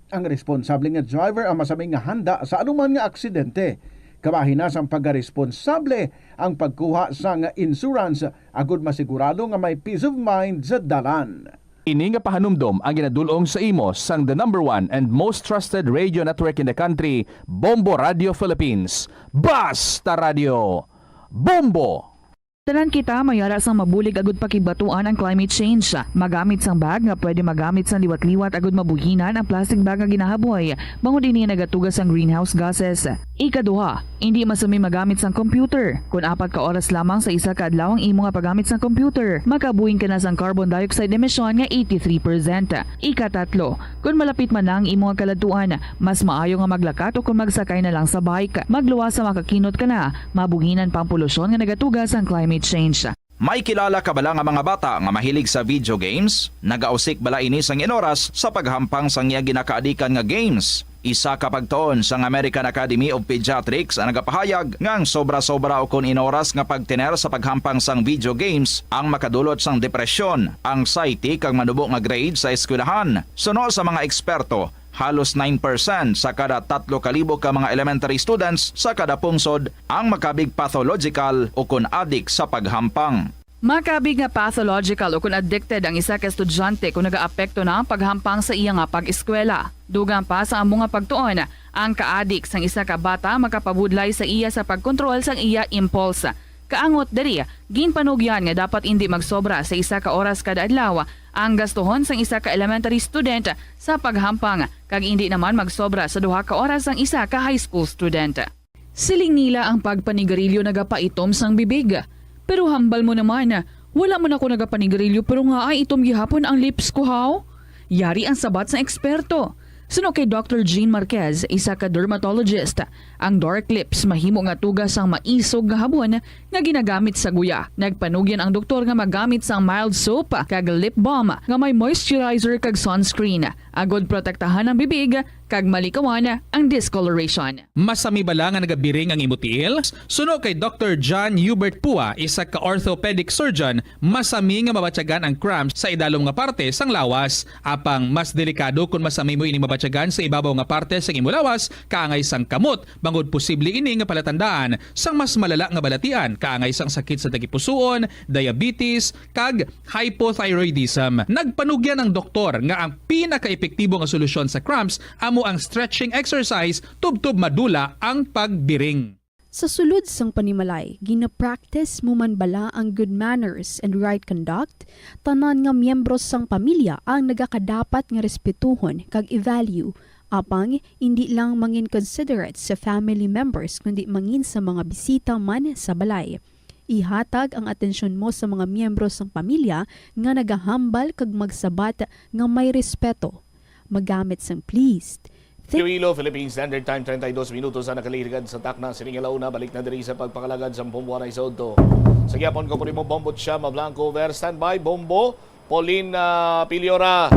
Ang responsable nga driver ang masami nga handa sa anuman nga aksidente. Kabahin na sang pagkaresponsable ang pagkuha sang insurance agud masigurado nga may peace of mind sa dalan. Ini nga pahanumdom ang ginadul-ong sa imo sang the number one and most trusted radio network in the country, Bombo Radio Philippines. Basta Radio! Bombo! Tanan kita may ara sang mabulig agud pakigbatuan ang climate change. Magamit sang bag nga pwede magamit sang liwat-liwat agud mabuhinan ang plastic bag nga ginahaboy, bangod ini nagatuga sang greenhouse gases. Ikaduha, indi masami magamit sang computer. Kon apat ka oras lamang sa isa ka adlaw ang imo nga paggamit sang computer, makabuhin ka na sang carbon dioxide emission nga eighty-three percent. Ikatatlo, kon malapit man na ang imo nga kaladtuan, mas maayo nga maglakat o kon magsakay na lang sa bike. Magluwas sa makakinot ka na, mabuhinan pa ang polusyon nga nagatuga sang climate change. May kilala ka bala nga mga bata nga mahilig sa video games? Nagausik bala ini sang inoras sa paghampang sang iya ginakaadikan nga games? Isa ka pagtuon sang American Academy of Pediatrics ang nagapahayag nga ang sobra-sobra ukon inoras nga pagtener sa paghampang sang video games ang makadulot sang depresyon, anxiety, kag manubo nga grade sa eskwelahan. Suno sa mga eksperto, halos nine percent sa kada tatlo ka libo ka mga elementary students sa kada pungsod ang makabig pathological ukon adik sa paghampang. Makabig nga pathological o kon addicted ang isa ka estudyante kon nagaapekto na ang paghampang sa iya nga pag-eskwela. Dugang pa sa amo nga pagtuon, ang kaadik sang isa ka bata makapabudlay sa iya sa pagkontrol sang iya impulse. Kaangot diri, ginpanugyan nga dapat indi magsobra sa isa ka oras kada adlaw ang gastuhon sang isa ka elementary student sa paghampang, kag indi naman magsobra sa duha ka oras ang isa ka high school student. Siling nila ang pagpanigarilyo nagapaitom sang bibig. Pero hambal mo naman, wala man ako nagapanigarilyo pero nga ay itom gihapon ang lips ko, haw? Yari ang sabat sang eksperto. Suno kay Doctor Jean Marquez, isa ka dermatologist, ang dark lips mahimo nga tuga sang maisog nga habon nga ginagamit sa guya. Nagpanugyan ang doktor nga magamit sang mild soap kag lip balm nga may moisturizer kag sunscreen, agod protektahan ang bibig kag malikawan ang discoloration. Masami bala nga nagabiring ang imo tiil? Suno kay Doctor John Hubert Pua, isa ka orthopedic surgeon, masami nga mabatyagan ang cramps sa idalom nga parte sang lawas. Apang mas delikado kon masami mo ini mabatyagan sa ibabaw nga parte sang imo lawas, kaangay sang kamot, bangod posible ini nga palatandaan sang mas malala nga balatian, kaangay sang sakit sa tagipusoon, diabetes, kag hypothyroidism. Nagpanugyan ang doktor nga ang pinakaepektibo nga solusyon sa cramps amo ang stretching exercise tubtob madula ang pagbiring. Sa sulod sang panimalay, gina-practice mo man bala ang good manners and right conduct? Tanan nga miyembro sang pamilya ang nagakadapat nga respetuhon kag i-value. Apang, indi lang mangin considerate sa family members, kundi mangin sa mga bisita man sa balay. Ihatag ang atensyon mo sa mga miyembro sang pamilya nga nagahambal kag magsabat nga may respeto. Magamit sang pleased. Iloilo, Philippine Standard Time, treinta y dos minutos ang nakaligad sa takna sining alauna. Balik na diri sa pagpangalagad sa Bombo Anay sa udto. Sa gihapon ko, puri mo, Bombo Chama Blanco, over standby, Bombo, Pauline, ah, Piliora.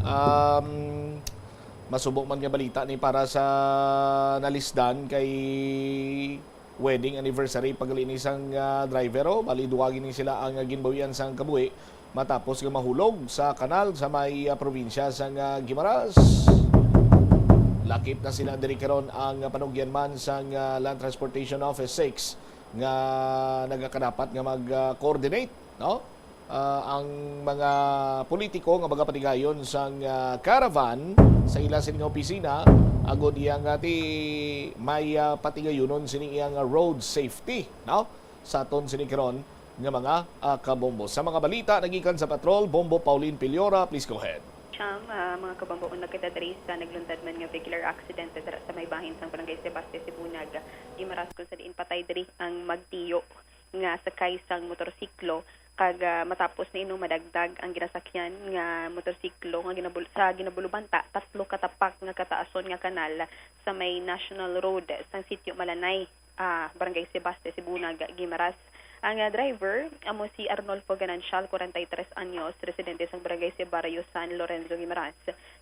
Um, masubo man nga balita ni para sa nalisdan kay wedding anniversary pa gali ni sang, ah, driver, oh. Bali, duha gini sila ang, ah, ginbawian sang kabuhi matapos nga mahulog sa kanal sa may, ah, probinsya sang, ah, Guimaras. Lakip na sila diri karon ang, ah, panugyan man sang, ah, Land Transportation Office six nga nagakadapat nga mag, ah, coordinate, no? Ah, ang mga politiko nga magapatigayon sang, ah, caravan sa ila sini nga opisina, agod iya nga ti may, ah, patigayunon sini iya nga road safety, no? Sa aton sini karon nga mga, ah, kabombo. Sa mga balita nagikan sa patrol, Bombo Pauline Piliora, please go ahead. Siyam, ah, mga kabombo, una kita diri sa nagluntad man nga vehicular accident dira sa may bahin sang Barangay Sebaste, Sibunag, Guimaras, kung sa diin patay diri ang magtiyo nga sakay sang motorsiklo, kag, ah, matapos na ining madagdag ang ginasakyan nga motorsiklo nga ginabul-, sa ginabulubanta tatlo ka tapak nga kataason nga kanal sa may National Road sang Sitio Malanay, ah, Barangay Sebaste, Sibunag, Guimaras. Ang, ah, driver amo si Arnolfo Ganancial, kwarenta y tres anyos, residente sang Barangay Sebarrio, San Lorenzo, Guimaras.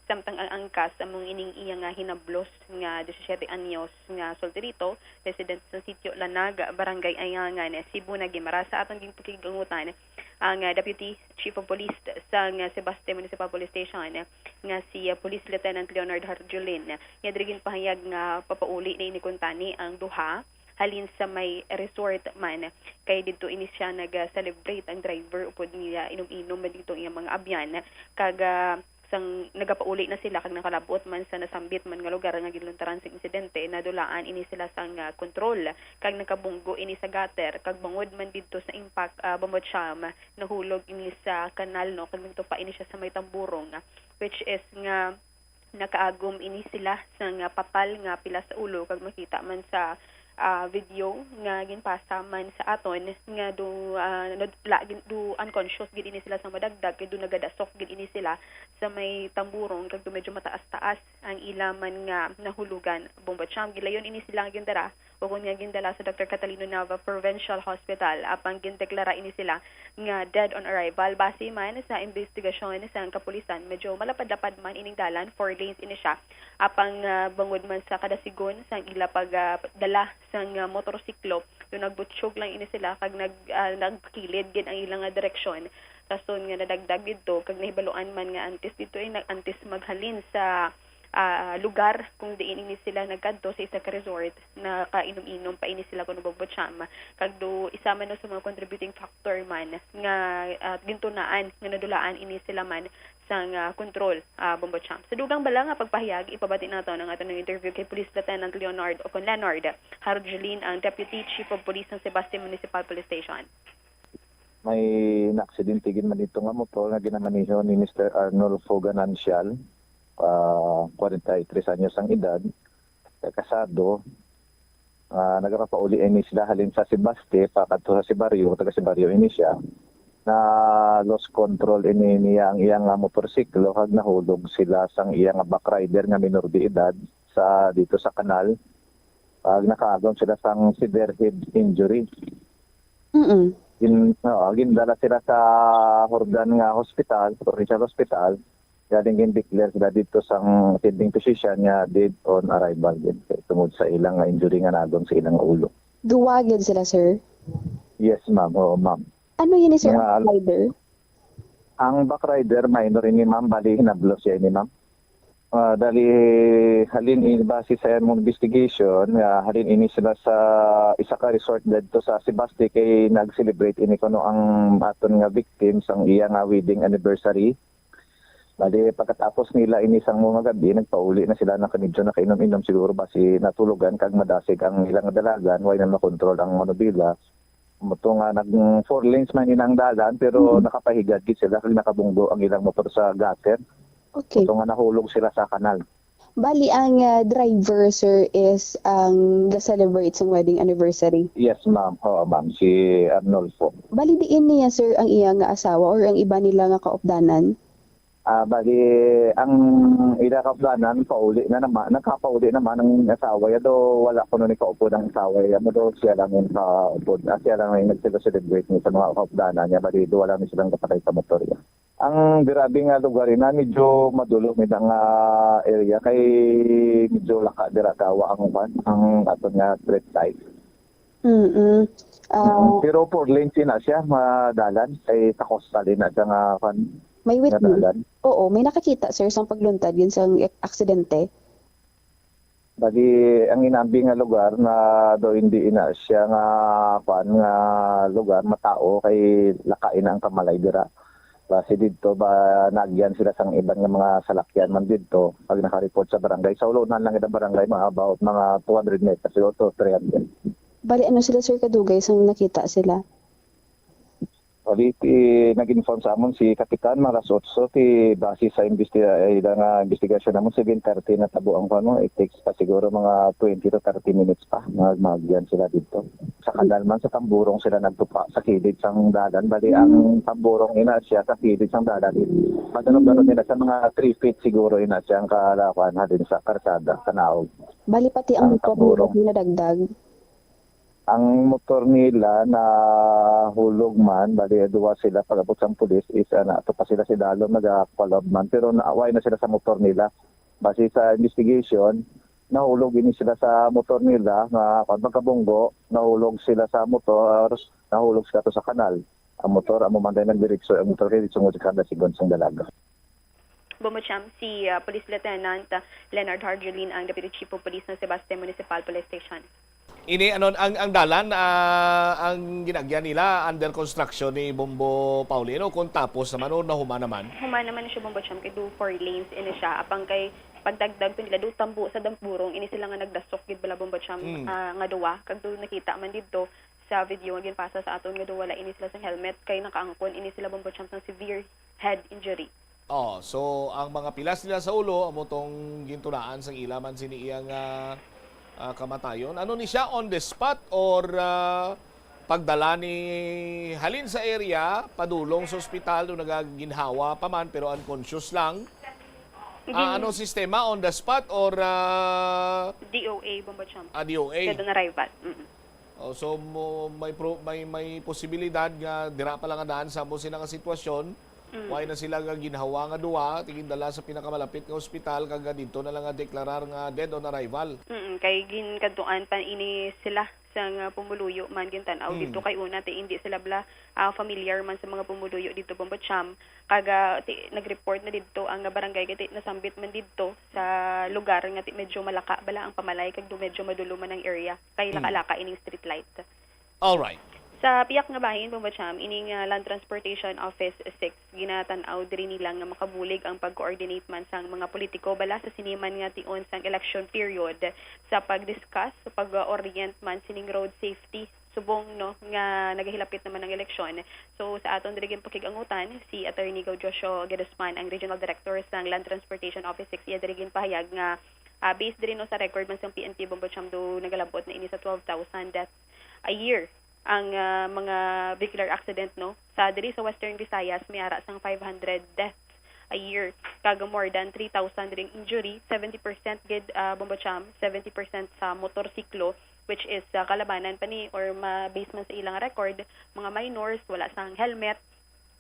Samtang ang angkas amo ining iya nga hinablos nga disisiete anyos nga solterito, resident sa Sitio Lanag, Barangay Ayangan, Sibunag, Guimaras. Sa aton ginpakigangutan ang, ah, Deputy Chief of Police sang, ah, Sebaste Municipal Police Station, ah, nga si, ah, Police Lieutenant Leonard Harjulin, nga diri ginpahayag nga papauli na ini kuntani ang duha halin sa may resort man, kay didto ini siya nag-celebrate ang driver upod niya inom-inom man didto iyang mga abyan, kag, ah, sang nagapauli na sila kag nakalab-ot man sa nasambit man nga lugar nga ginluntaran sang insidente, nadulaan ini sila sang, ah, kontrol kag nakabunggo ini sa gutter, kag bangod man didto sa impact, ah, bombo cham, nahulog ini sa kanal, no, kag nagtupa ini siya sa may tamburong, which is nga nakaagom ini sila sang patal nga pila sa ulo, kag makita man sa, ah, video nga ginpasa man sa aton nga do, ah, nod-, la-, gin-, do unconscious gid ini sila sang madagdag, kay do nagadasok gid ini sila sa may tamburong, kag do medyo mataas-taas ang ila man nga nahulugan. Bombo cham, gilayon ini sila nga gindara o kon nga gindala sa Doctor Catalino Nava Provincial Hospital, apang gindeklara ini sila nga dead on arrival. Base man sa investigasyon sang kapulisan, medyo malapad-lapad man ining dalan, four lanes ini siya. Apang, ah, bangod man sa kadasigon sang ila pag, ah, dala sang, ah, motorsiklo, yung nagbutyog lang ini sila kag nag-, ah, nagkilid gid ang ilang, ah, direksyon. Rason nga nadagdag didto kag nahibaluan man nga antes didto ay nag-, antes maghalin sa ah, lugar kung diin ini sila nagkadto sa isa ka resort, nakainom-inom pa ini sila kuno, Bombo Cham. Kag do, isa man no sa mga contributing factor man nga, ah, gintunaan nga nadulaan ini sila man sang, ah, kontrol, ah, Bombo Cham. Sa dugang bala nga pagpahayag, ipabati nato ang aton nga interview kay Police Lieutenant Leonard o kon Leonard Harjulin, ang Deputy Chief of Police ng Sebaste Municipal Police Station. May naaksidente gid man dito nga motor nga ginamaneho ni Mister Arnulfo Ganancial, ah, kwarenta y tres anyos ang edad, kay kasado, ah, nagapapauli ini sila halin sa Sebaste pakadto sa Sibario, taga Sibario ini siya. Na lost control ini niya ang iyang, ah, motorsiklo kag nahulog sila sang iya nga back rider nga minor de edad sa, dito sa kanal. Kag nakaagom sila sang severe head injury. Mm. Gin, oo, gindala sila sa Jordan nga hospital, provincial hospital. Galing gin-declare sila dito sang attending physician nga dead on arrival gid kay tungod sa ilang nga injury nga naagom sa ilang nga ulo. Duwa gyud sila, sir. Yes, ma'am. Oo, ma'am. Ano yun, sir? Mga al- Rider? Ang back rider, minor ini, ma'am. Bali, hinablos siya ini, ma'am. Ah, dali, halin ini, base sa among investigation, nga halin ini sila sa isa ka resort didto sa Sebaste kay nag-celebrate ini kuno ang aton nga victim sang iya nga wedding anniversary. Bali, pagkatapos nila ini sang mga gabi, nagpauli na sila, naka-, medyo nakainom-inom siguro, basi natulogan kag madasig ang ilang dalagan, way na makontrol ang manubela. Amo to nga nag four lanes man ini ang dalan, pero Mm. nakapahigad gid sila kag nakabunggo ang ilang motor sa gutter. Okay. Amo to nga nahulog sila sa kanal. Bali, ang ah, driver, sir, is ang ga-celebrate sa wedding anniversary. Yes, ma'am. Oo, ma'am. Si Arnulfo. Bali, diin niya, sir, ang iya nga asawa or ang iba nila nga kaupdanan? Ah, bali, ang ila kaupdanan, pauli na naman, nagkapauli naman ang asawa ya do, wala kuno ni kaupod ang asawa ya, amo do siya lang yung kaupod, ah, siya lang yung nagse-celebrate ni sa mga kaupdanan niya, bali, do wala ni silang kapatay sa motor ya. Ang grabe nga lugar ina, medyo madulo mi nga area kay medyo laka dira gawa ang kwan, ang aton nga street light. Mm. Ah, Pero four lanes na siya, madalan kay sa coastal na siya nga kwan, may nga witness. dalan. Oo, may nakakita, sir, sang pagluntad yun sang ek- aksidente. Bali, ang inambi nga lugar na do hindi ina siya nga kwan nga lugar matao kay laka ina ang kamalay dira. Basi didto ba nagyan sila sang iban nga mga salakyan man didto pag nakareport sa barangay. Sa ulunan lang ida barangay, mga about mga two hundred meters siguro to three hundred. Bali, ano sila, sir, kadugay sang nakita sila? Bali, ti, nag-inform sa amon si Kapitan, mga alas otso, ti base sa imbesti-, ila nga investigasyon namon, seven thirty na tabo ang ano, it takes pa siguro mga twenty to thirty minutes pa nga magyan sila dito. Sa kanal man, sa tamburong sila nagtupa, sa kilid sang dalan. Bali, ang tamburong ina siya sa kilid sang dalan. Padalong-dalong nila sa mga three feet siguro ina siya ang kalakuan halin sa karsada, sa naog. Bali, pati ang Ang motor tamburong. nila nadagdag. Ang motor nila nahulog man, bali duwa sila pag-abot sang pulis is, ah, ato pa sila sa idalom nagapaloob man, pero naaway na sila sa motor nila. Base sa investigation, nahulog ini sila sa motor nila nga kwan, pagkabunggo, nahulog sila sa motor, nahulog sila to sa kanal. Ang motor, amo man din nagdiretso, ang motor kay sungod sa kanal, sigon sang dalaga. Bombo Cham, si ah, Police Lieutenant ah, Leonard Harjulin, ang Deputy Chief of Police ng Sebaste Municipal Police Station. Ini anon ang ang dalan, ah, ang ginagyan nila under construction ni Bombo Paulino, kung tapos naman o nahuman naman? Human naman siya, Bombo Cham, kay do four lanes ini siya. Apang kay pagdagdag to nila, do tambo sa damburong, ini sila nga nagdasok gid bala, Bombo Cham, Mm. ah, nga duwa. Kag do nakita man didto sa video nga ginpasa sa aton nga do wala ini sila sa helmet, kay nakaangkon ini sila, Bombo Cham, sang severe head injury. Oh, so ang mga pilas nila sa ulo amo tong gintunaan sang ila man sini iyang ah, ah, kamatayon. Ano ni siya, on the spot or ah, pagdala ni halin sa area padulong sa ospital do nagaginhawa pa man pero unconscious lang? Ah, ano sistema, on the spot or ah, D O A, Bombo Cham. ah, D O A? Dead on arrival. Mm. Oh, so mo, may pro, may may posibilidad nga dira pa lang nga daan sa mo sila nga sitwasyon Mm. Wala na sila nga ginhawa nga duwa, tigindala sa pinakamalapit nga ospital, kag didto na lang nga deklarar nga dead on arrival. Mm, kay ginkadtuan pa ini sila sang, ah, pumuluyo man gintan-aw. Mm. Didto kay una, ti, hindi sila bala, ah, familiar man sa mga pumuluyo didto, Bombo Cham. Kag, ah, ti, nag-report na didto ang barangay, kay ti, nasambit man didto sa lugar nga ti, medyo malaka bala ang pamalay, kag do medyo madulo man ang area, kay Mm. laka-laka ining street light. Alright. Sa piyak nga bahin, Bombo Cham, ining, ah, Land Transportation Office six, ginatan-aw diri nila nga makabulig ang pag-coordinate man sang mga politiko bala sa sini man nga tion sang election period sa pag-discuss, sa pag-orient man sining road safety subong, no, nga nagahilapit naman ang eleksyon. So, sa aton diri ginpakig-angutan, si Attorney Gaudioso Gedospan, ang Regional Director sang Land Transportation Office six, iya diri ginpahayag nga, ah, based diri, no, sa record man sang P N P, Bombo Cham, do nagalabot na ini sa twelve thousand deaths a year ang, ah, mga vehicular accident, no? Sa diri sa Western Visayas, may ara sang five hundred deaths a year. Kag more than three thousand ring injury, seventy percent gid, ah, Bombo Cham, seventy percent sa motorsiklo, which is, ah, kalabanan pa ni or ma-, based man sa ilang record, mga minors, wala sang helmet,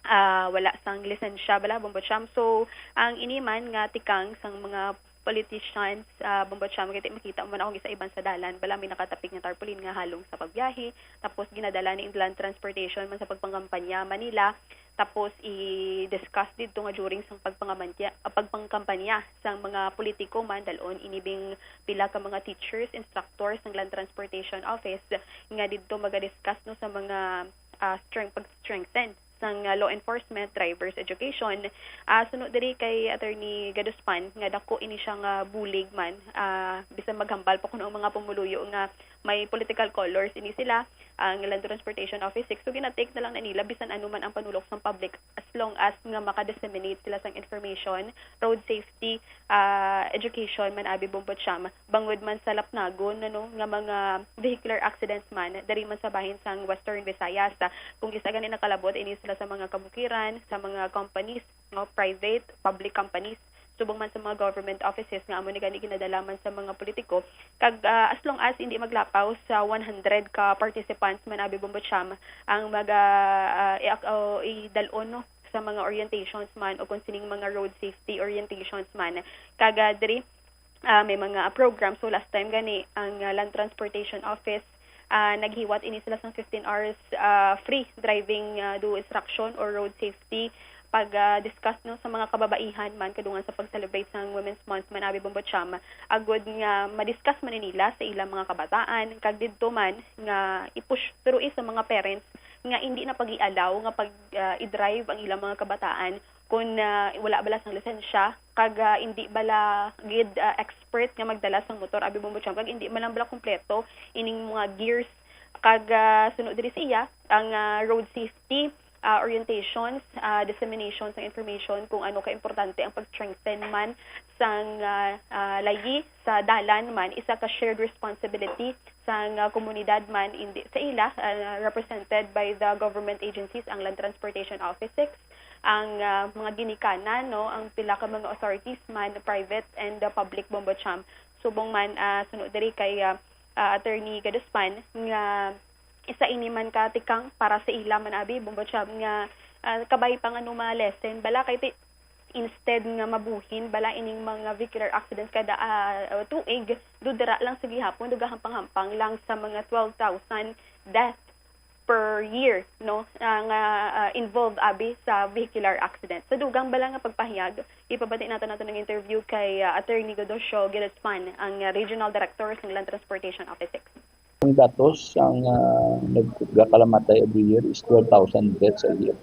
ah, wala sang lisensya bala, Bombo Cham. So, ang ini man nga tikang sang mga politicians, ah, Bombo Cham, kay ti makita mo man akong isa iban sa dalan, bala may nakatapik nga tarpaulin nga halong sa pagbiyahe, tapos ginadala ni Inland Transportation man sa pagpangkampanya Manila, tapos i-discuss didto nga during sang pagpangamantya-, ah, pagpangkampanya sang mga politiko man, dalon ini bing pila ka mga teachers, instructors sang Land Transportation Office nga didto maga-discuss, no, sa mga, ah, strength, pag-strengthen sang, ah, law enforcement, driver's education. Ah, suno diri kay Attorney Gaduspan nga dako ini siya nga bulig man, ah, bisan maghambal pa kuno ang mga pumuluyo nga may political colors ini sila, ang Land Transportation Office six. So, gina-take na lang na nila bisan ano man ang panulok sang public as long as nga maka-disseminate sila sang information, road safety, ah, education man abi, Bombo Cham, bangod man sa lapnagon, ano, nga mga vehicular accidents man diri man sa bahin sang Western Visayas. Ah, kung isa gani nakalabot ini sila sa mga kabukiran, sa mga companies, no, private, public companies, subong man sa mga government offices nga amo ni gani ginadala man sa mga politiko. Kag, ah, as long as hindi maglapaw sa one hundred ka participants man abi, Bombo Cham, ang maga, ah, i-, o idal-on, no, sa mga orientations man o kung sining mga road safety orientations man. Kag, ah, diri, ah, may mga programs. So, last time gani, ang, ah, Land Transportation Office, ah, naghiwat ini sila sang fifteen hours, ah, free driving, ah, do instruction or road safety pag, ah, discuss, no, sa mga kababaihan man kadungan sa pag-celebrate sang Women's Month man abi, Bombo Cham, agud nga ma-discuss man ni nila sa ilang mga kabataan, kag didto man nga i-push through sa mga parents nga hindi na pag-i-allow nga pag, ah, i-drive ang ilang mga kabataan kung, ah, wala bala sang lisensya, kag, ah, hindi bala gid, ah, expert nga magdala sang motor abi, Bombo Cham, kag hindi man lang bala kompleto ining mga gears, kag, ah, suno diri sa iya ang, ah, road safety, ah, orientations, ah, dissemination sang information kung ano ka importante ang pag-strengthen man sang, ah, ah, layi sa dalan man, isa ka shared responsibility sang, ah, komunidad man, indi sa ila, ah, represented by the government agencies, ang Land Transportation Office six, ang, ah, mga ginikanan, no, ang pila ka mga authorities man, private and, ah, public, Bombo Cham. Subong man, ah, suno diri kay, ah, ah, Attorney Gaduspan, nga isa ini man ka tikang para sa ila man abi, Bombo Cham, nga, ah, kabay pa nga no ma-lessen bala kay ti-, instead nga mabuhin bala ining mga vehicular accidents kada, ah, tuig, do dira lang sa gihapon, do gahampang-hampang lang sa mga twelve thousand death per year, no, ah, nga, ah, involved abi sa vehicular accident. Sa dugang bala nga pagpahayag, ipabati nato nato ng interview kay, ah, Attorney Godosio Gilespan, ang, ah, Regional Director sa Land Transportation Office six. Ang datos, ang, ah, nagkakalamatay every year is twelve thousand deaths a year.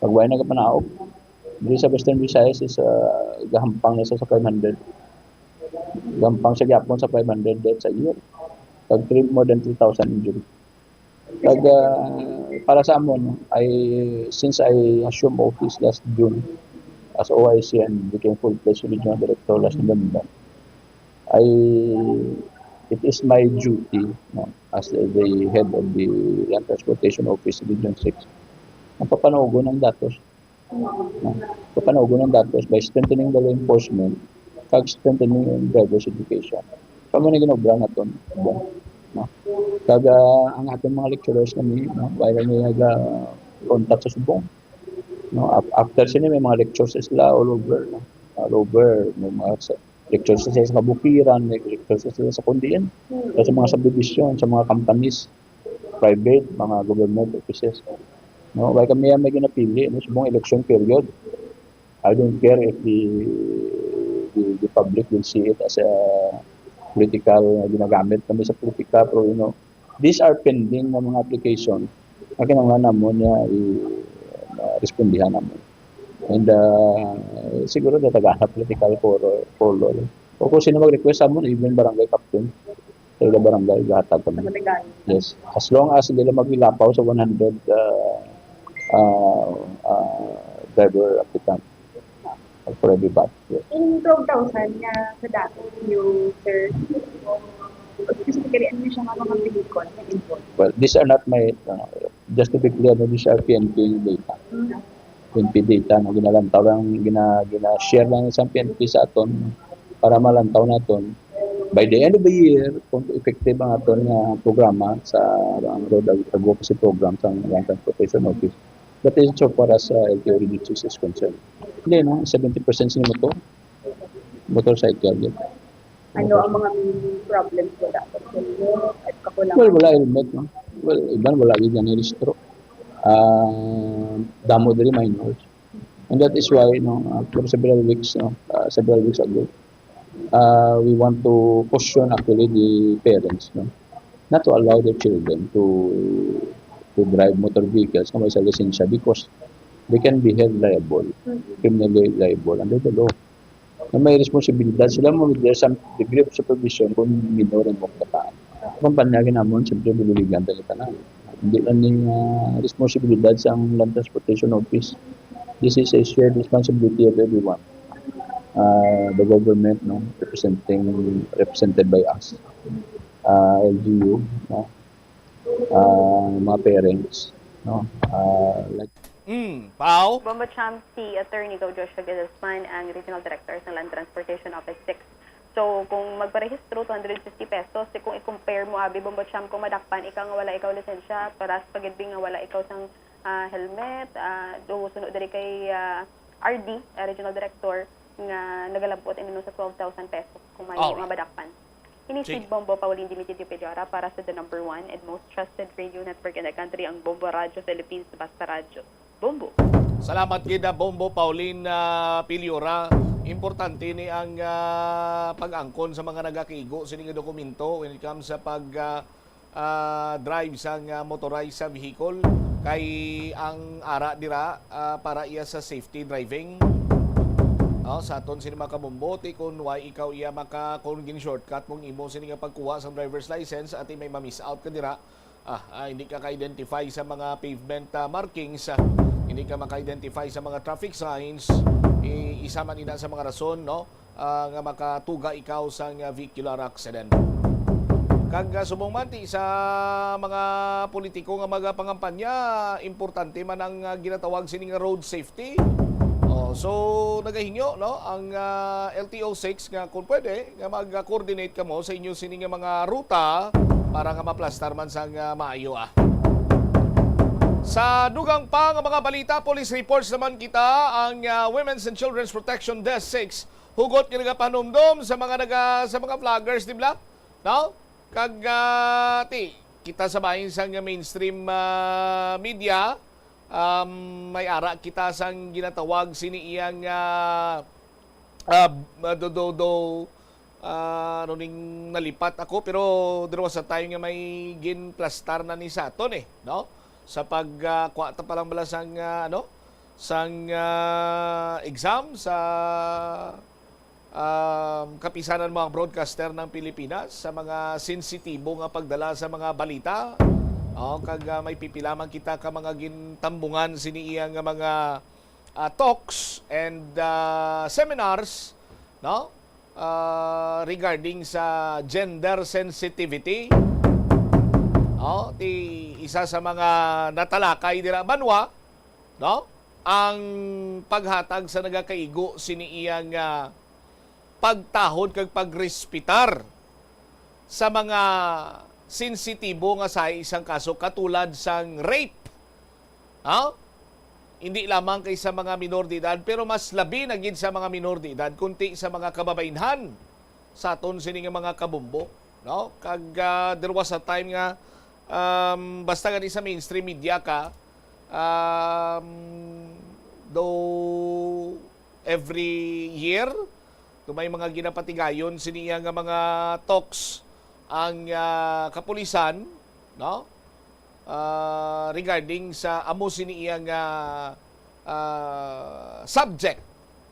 Pag wala nagapanaog, diri sa Western Visayas is, ah, gahampang na sa, sa five hundred. Gahampang sa gyapon sa five hundred deaths a year. Pag three, more than three thousand injury. Kag, ah, para sa amon, I, since I assume office last June as O I C and became full-fledged regional director last November, I, it is my duty, no, as the head of the Land Transportation Office Region six, ang papanugon ang datos. No? Papanugon ang datos by strengthening the law enforcement kag strengthening driver's education. Kamo ni ginobra naton, no? Kag, ah, ang aton mga lecturers kami, no, wala kami naga-contact sa subong. No? Af-, after sini, may mga lectures sila all over, no? All over, may mga sa, lectures sila sa kabukiran, may lectures sila sa kundiin, sa, sa mga subdivision, sa mga companies, private, mga government offices. No? Why kami may ginapili, no? Subong election period. I don't care if the, the, the public will see it as a political, uh, ginagamit kami sa politika, pero, you know, these are pending nga mga application nga kinahanglan namon nga i-, uh, respondihan namon. And, uh, siguro natagana political color, color. O kung sino mag-request sa amon, even barangay captain, sa ila barangay, gahatag kami. Sa barangay. Yes. As long as hindi lang mag-ilapaw sa one hundred, uh, uh, uh, driver applicant for every batch. Yes. In twelve thousand nga sa dati, you, sir, specifically, ano siya nga mga vehicle na involved? Well, these are not my, uh, just to be clear, no, these are P N P data. Mm. P N P data, no, ginalantaw lang, gina-, gina-share lang sa P N P sa aton para malantaw naton by the end of the year kung effective ang aton nga programa sa, ang road ad-, advocacy program sa Land Transportation Office. That is so far as, uh, L T O Region six is concerned. Hindi, no? Seventy percent sila motor, motorcycle, yun. Ano ang mga main problems? Wala pa sa inyo? At kakulangan? Well, wala helmet, no? Well, iban wala gyud gani rehistro. Ah, damo diri minors. And that is why, no, uh, for several weeks, no, uh, several weeks ago, uh, we want to caution actually the parents, no, not to allow their children to, to drive motor vehicles na may sa lisensya because they can be held liable, criminally liable under the law. Na may responsibilidad sila mo with their some degree of supervision kung minor ang mga kabataan. Ang panyagi namon, siyempre, bibiligan tayo tanan. Hindi lang yung, ah, responsibilidad sa Land Transportation Office. This is a shared responsibility of everyone. Ah, the government, no, representing, represented by us. Ah, L G U, no, ah, mga parents, no, ah, like Mm, Pao? Bombo Champ, si Attorney Go Joshua Guzman, ang Regional Director sa Land Transportation Office six. So, kung magparehistro, two hundred fifty pesos. So, kung i-compare mo, abi, Bombo Champ, kung madakpan ikaw nga wala ikaw lisensya, paras pa gid, bi, nga wala ikaw sang, ah, helmet, ah, do, sunod diri kay, ah, R D, ah, Regional Director, nga nagalabot ini sa twelve thousand pesos kung may Alright. Mga madakpan. Ini si Sige. Bombo Pauline Dimitri Pejora para sa the number one and most trusted radio network in the country, ang Bombo Radyo Philippines, Basta Radyo. Bombo. Salamat gid, ah, Bombo Pauline, ah, Piliora. Importante ni ang, ah, pag-angkon sa mga nagakaigo sini nga dokumento when it comes sa pag, ah, ah, drive sang, ah, motorized sa vehicle. Kay ang ara dira, ah, para iya sa safety driving. Oh, sa aton sini mga kabombo, ti kung why ikaw iya maka-, kung gin-shortcut mong imo sini nga pagkuha sang driver's license, ati may ma-miss out ka dira. Ah, ah, hindi ka ka-identify sa mga pavement, ah, markings, ah, hindi ka maka-identify sa mga traffic signs, i-, isa man ina sa mga rason, no, ah, nga makatuga ikaw sang, ah, vehicular accident. Kag, ah, subong man ti sa mga politiko nga magapangampanya, importante man ang, ah, ginatawag sini nga road safety. Oh, so nagahingyo, no, ang, ah, L T O six nga kung pwede nga mag-coordinate kamo sa inyo sini nga mga ruta para nga maplastar man sang, ah, maayo, ah. Sa dugang pa nga mga balita, police reports naman kita ang, ah, Women's and Children's Protection Desk six. Hugot nga nagapanumdom sa mga naga-, sa mga vloggers, di ba? No? Kag, ah, ti, kita sa bahin sang mainstream, ah, media, um, may ara kita sang ginatawag sini iyang, ah, ah, do, do, do, ah, ano ning nalipat ako, pero there was a time nga may ginplastar na ni sa aton eh, no? Sa pag, ah, kuha ta pa lang bala sang, ah, ano, sang, ah, exam sa, um, Kapisanan mga Broadcaster ng Pilipinas sa mga sensitibo nga pagdala sa mga balita. Oh, kag, ah, may pipila man kita ka mga gintambungan sini iya nga mga, ah, talks and, ah, seminars, no? Ah, regarding sa gender sensitivity. Oh, ti isa sa mga natalakay dira banwa, no? Ang paghatag sa nagakaigo sini iya nga pagtahod kag pagrespetar sa mga sensitibo nga sa isang kaso katulad sang rape. Ha? hindi lamang kay sa mga minor de edad, pero mas labi na gid sa mga minor de edad, kunti sa mga kababainhan sa aton sini nga mga kabombo, no? Kag, ah, there was a time nga, um, basta gani sa mainstream media ka, um, though every year, do may mga ginapatigayon sini nga mga talks ang, ah, kapulisan, no? Ah, regarding sa amo sini iya nga, ah, subject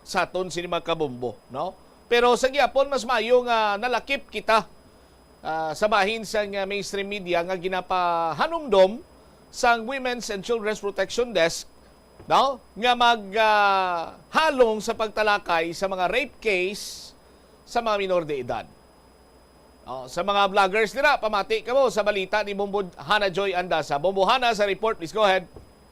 sa aton sini mga kabombo, no? Pero sa gihapon, mas maayo nga nalakip kita, ah, sa bahin sang, ah, mainstream media nga ginapahanumdom sang Women's and Children's Protection Desk, no, nga mag, ah, halong sa pagtalakay sa mga rape case sa mga minor de edad. Oh, sa mga vloggers dira, pamati kamo sa balita ni Bombo Hana Joy Andasa. Bombo Hana sa report, please go ahead.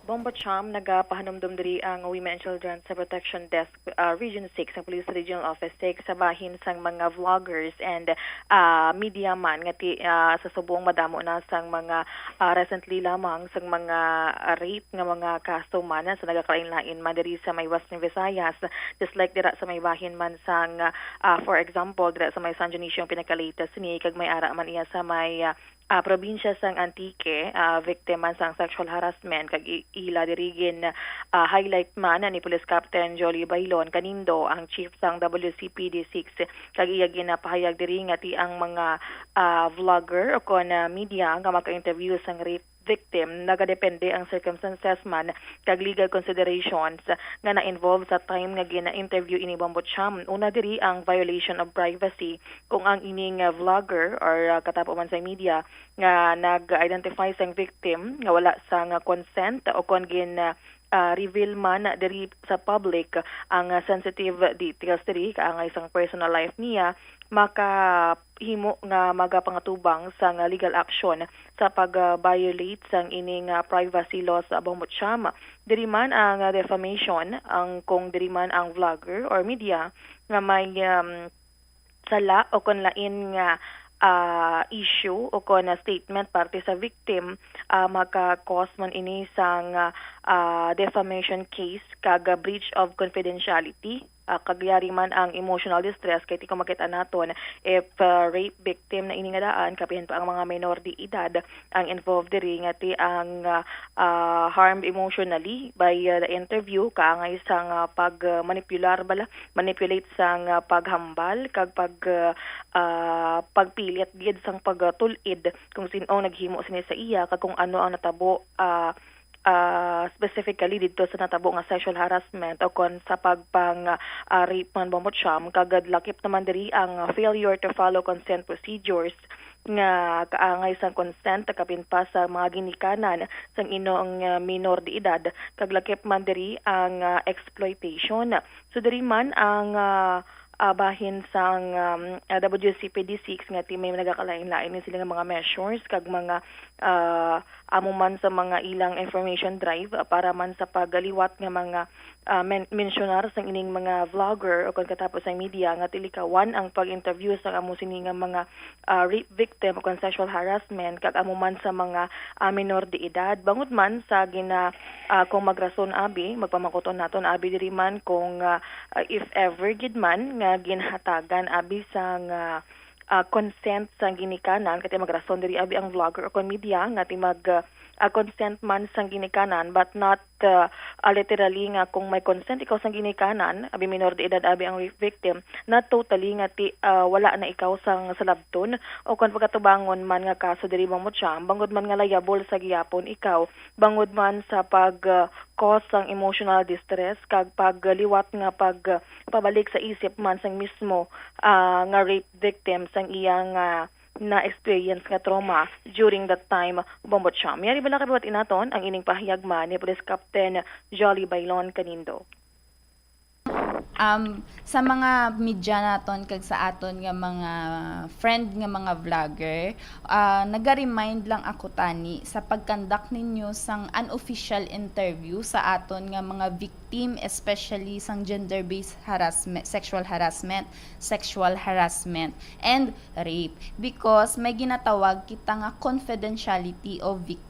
Bombo Cham, nagapahanumdom diri ang Women and Children sa Protection Desk, ah, Region six, ang Police Regional Office six, sa bahin sang mga vloggers and, ah, media man nga ti-, ah, sa subong madamo na sang mga, ah, recently lamang sang mga, ah, rape nga mga kaso man sa nagakalain-lain man diri sa may Western Visayas, just like dira sa may bahin man sang, ah, for example, dira sa may San Dionisio ang pinaka-latest ni, kag may ara man iya sa may, ah, ah, probinsya sang Antique, ah, victim man sang sexual harassment, kag i-, ila diri gin, ah, highlight man ni Police Captain Jolly Bailon Canindo, ang chief sang W C P D six, kag iya ginapahayag diri nga ti ang mga, ah, vlogger o kon, ah, media nga maka-interview sang rape victim, nagadepende ang circumstances man kag legal considerations nga na-involve sa time nga gina-interview ini Bombo Cham. Una diri ang violation of privacy, kung ang ining, ah, vlogger or, ah, katapo man sa media nga nag-identify sang victim nga wala sang, ah, consent o kon gin, ah, ah, reveal man diri sa public ang, ah, sensitive details diri kaangay sang personal life niya, makahimo nga magapangatubang sang, ah, legal action sa pag, ah, violate sang ining, ah, privacy law sa Bombo Cham. Diri man ang, ah, defamation, ang kung diri man ang vlogger or media nga may, um, sala o kon lain nga, ah, issue o kon, ah, statement parte sa victim, ah, maka-cause man ini sang, ah, ah, defamation case kag, ah, breach of confidentiality. Ah, kag yari man ang emotional distress, kay ti kung makita naton, if, ah, rape victim na ini nga daan, kapihan pa ang mga minor de edad ang involved diri, nga ti ang, ah, ah, harmed emotionally by, ah, the interview, kaangay sang, ah, pag, ah, manipular bala, manipulate sang, ah, paghambal kag pag, ah, ah, pagpilit gid sang pagtul-id kung sin-o ang naghimo sini sa iya kag kung ano ang natabo, ah, ah, specifically didto sa natabo nga sexual harassment o kon sa pagpang, ah, rape man, Bombo Cham, kag lakip naman diri ang, ah, failure to follow consent procedures nga kaangay sang consent kapin pa sa mga ginikanan sang inong, ah, minor de edad, kag lakip man diri ang, ah, exploitation. So, diri man ang, ah, ah, bahin sang, um, ah, W C P D six nga ti may nagakalain-lain ni sila nga mga measures kag mga, ah, amo man sa mga ilang information drive, ah, para man sa pagliwat nga mga, ah, men-, mensyonar sang ining mga vlogger o kon katapo sang media nga ti likawan ang pag-interview sang amo sini nga mga, ah, rape victim o kon sexual harassment kag amo man sa mga, ah, minor de edad. Bangod man sa gina-, ah, kung magrason abi, magpamangkuton naton abi diri man kung, ah, ah, if ever gid man nga ginhatagan abi sang, ah, ah, consent sang ginikanan, kay ti magrason diri abi ang vlogger o kon media nga ti mag, ah, ah, consent man sang ginikanan, but not, ah, ah, literally nga kung may consent ikaw sang ginikanan, abi minor de edad abi ang victim, not totally nga ti, ah, wala na ikaw sang salabton o kon pagatubangon man nga kaso diri, Bombo Cham, bangod man nga liable sa gihapon ikaw, bangod man sa pag, ah, cause sang emotional distress kag pagliwat nga pag, ah, pabalik sa isip man sang mismo, ah, nga rape victim sang iyang, ah, na-experience nga trauma during that time, Bombo Cham. Yari bala kababati naton ang ining pahayag man ni Police Captain Jolly Bailon Canindo. Um, sa mga media naton kag sa aton nga mga friend nga mga vlogger, ah, naga-remind lang ako tani sa pag-conduct ninyo sang unofficial interview sa aton nga mga victim victim, especially sang gender-based harassment, sexual harassment, sexual harassment, and rape. Because may ginatawag kita nga confidentiality of victim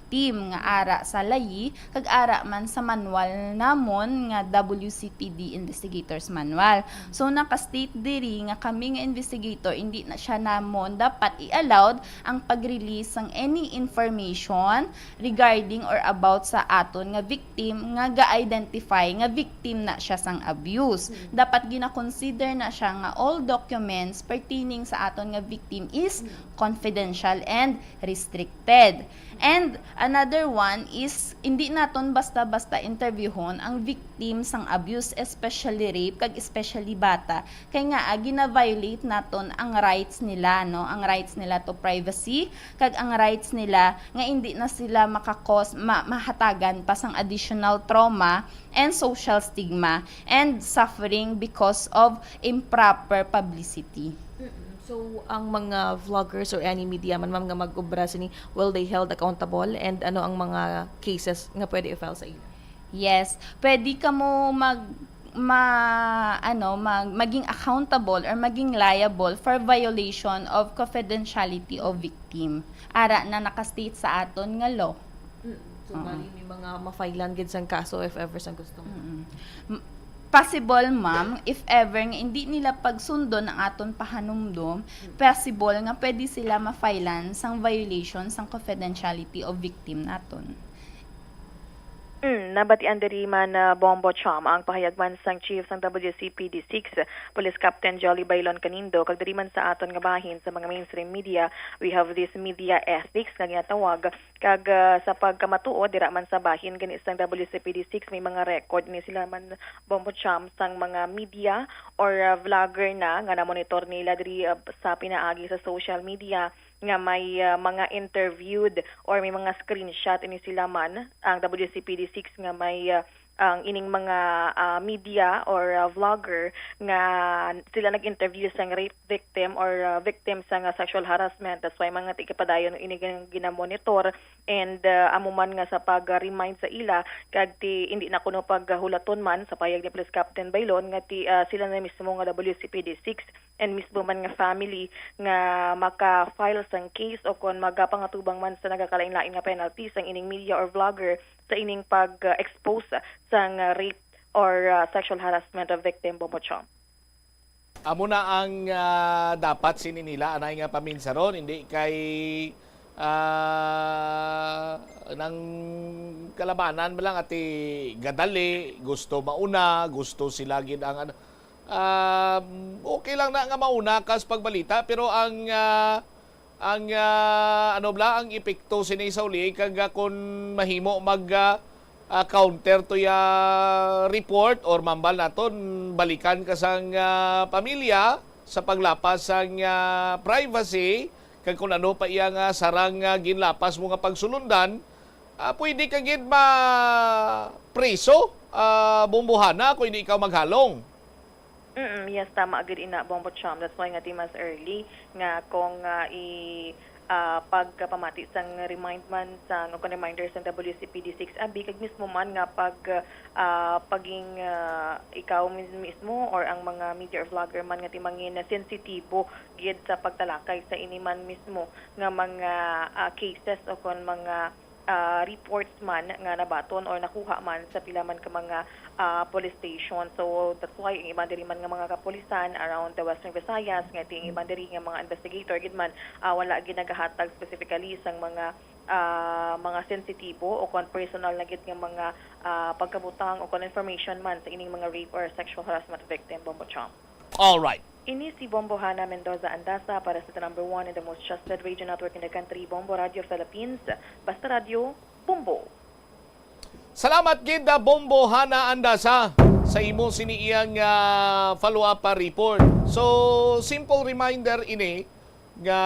nga ara sa layi kag ara man sa manual namon nga W C P D Investigators Manual. So, naka-state diri nga kami nga investigator, hindi na siya namon dapat i-allowed ang pag-release sang any information regarding or about sa aton nga victim nga ga-identify nga victim na siya sang abuse. Mm. Dapat gina-consider na siya nga all documents pertaining sa aton nga victim is Mm. confidential and restricted. And another one is, hindi naton basta-basta interviewhon ang victim sang abuse, especially rape, kag especially bata. Kay nga, ah, gina-violate naton ang rights nila, no? Ang rights nila to privacy, kag ang rights nila nga hindi na sila makakos-, ma-, mahatagan pa sang additional trauma and social stigma and suffering because of improper publicity. Mm-mm. So, ang mga vloggers or any media man, ma'am, nga mag-obra sini, will they held accountable? And ano ang mga cases nga pwede i-file sa ila? Yes, pwede kamo mag-, ma-, ano, mag-, maging accountable or maging liable for violation of confidentiality of victim. Ara na naka-state sa aton nga law. Mm. So, Oo. bali, may mga ma-filean gid sang kaso if ever sang gusto mo. Mm-mm. M-, possible, ma'am, if ever nga hindi nila pagsundon ang aton pahanumdom, Mm. possible nga pwede sila ma-filean sang violation sang confidentiality of victim naton. Mm, nabatian diri man, ah, Bombo Cham, ang pahayag man sang chief sang W C P D six, Police Captain Jolly Bailon Canindo, kag diri man sa aton nga bahin sa mga mainstream media, we have this media ethics nga ginatawag, kag, ah, sa pagkamatuod, dira man sa bahin gani sang W C P D six, may mga record ni sila man, Bombo Cham, sang mga media or, ah, vlogger na nga namonitor nila diri, ah, sa pinaagi sa social media nga may, ah, mga interviewed or may mga screenshot ini sila man ang W C P D six nga may, ah, ang ining mga, ah, media or, ah, vlogger nga sila nag-interview sang rape victim or, ah, victim sang, ah, sexual harassment. That's why mga tigapadayon ini gin-, ginamonitor and, ah, amo man nga sa pag-remind sa ila kag ti, hindi na kuno paghulaton man sa payag ni Police Captain Bailon nga ti, ah, sila na mismo nga W C P D six and mismo man nga family nga maka-file sang case o kon magapangatubang man sa nagakalain-lain nga penalty sang ining media or vlogger sa ining pag-expose sang rape or, ah, sexual harassment of victim, Bombo Cham. Amo na ang, ah, dapat sini nila anay nga paminsaron, hindi kay, ah, nang kalabanan ba lang ati gadali, gusto mauna, gusto sila gid ang ano. Ah, okay lang na nga mauna ka sa pagbalita, pero ang, ah, ang, ah, ano bala, ang epekto sini sa uli, kag, ah, kun mahimo mag, ah, ah, counter to ya report or mambal naton, balikan ka sang, ah, pamilya sa paglapas sang, ah, privacy, kag kun ano pa iya nga sarang nga ginlapas mo nga pagsulundan, ah, pwede ka gid ma-preso, ah, Bombohana, kung hindi ikaw maghalong. Mm, yes, tama gid ina, Bombo Cham. That's why nga ti mas early nga kung, ah, i, ah, pagpamati sang remind man sang, o kung reminder sang W C P D six, abi kag mismo man nga pag, ah, paging, ah, ikaw mis-, mismo or ang mga media or vlogger man nga ti mangin sensitibo gid sa pagtalakay sa ini man mismo nga mga, ah, cases o kon mga, ah, reports man nga nabaton or nakuha man sa pila man ka mga, ah, police station. So, that's why ang iban diri man nga mga kapulisan around the Western Visayas, nga ti ang iban diri nga mga investigator gid man, ah, wala gid nagahatag specifically sang mga, ah, mga sensitibo o kon personal na gid nga mga, ah, pagkabutang o kon information man sa ining mga rape or sexual harassment victim, Bombo Cham. All right. Ini si Bombo Hana Mendoza Andasa para sa the number one and the most trusted radio network in the country, Bombo Radio Philippines. Basta Radio, Bombo. Salamat gid, ah, Bombo Hana Andasa, sa imo sini iyang, ah, follow-up, ah, report. So, simple reminder ini nga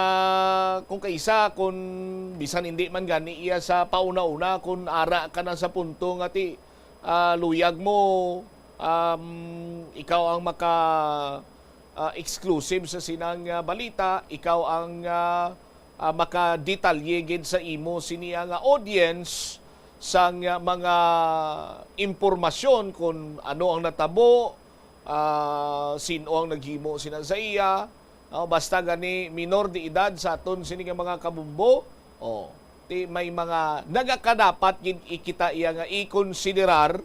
kung kaisa, kung bisan hindi man gani iya sa pauna-una, kung ara ka na sa punto nga ti, ah, luyag mo, um, ikaw ang maka, ah, exclusive sa sinang, ah, balita, ikaw ang, ah, ah, makadetalye gid sa imo sini nga audience, sang, ah, mga impormasyon kung ano ang natabo, ah, sin-o ang naghimo sina sa iya, no? Basta gani minor de edad sa aton sini nga mga kabombo, oh, ti may mga nagakadapat gid ikita iya nga ikonsiderar,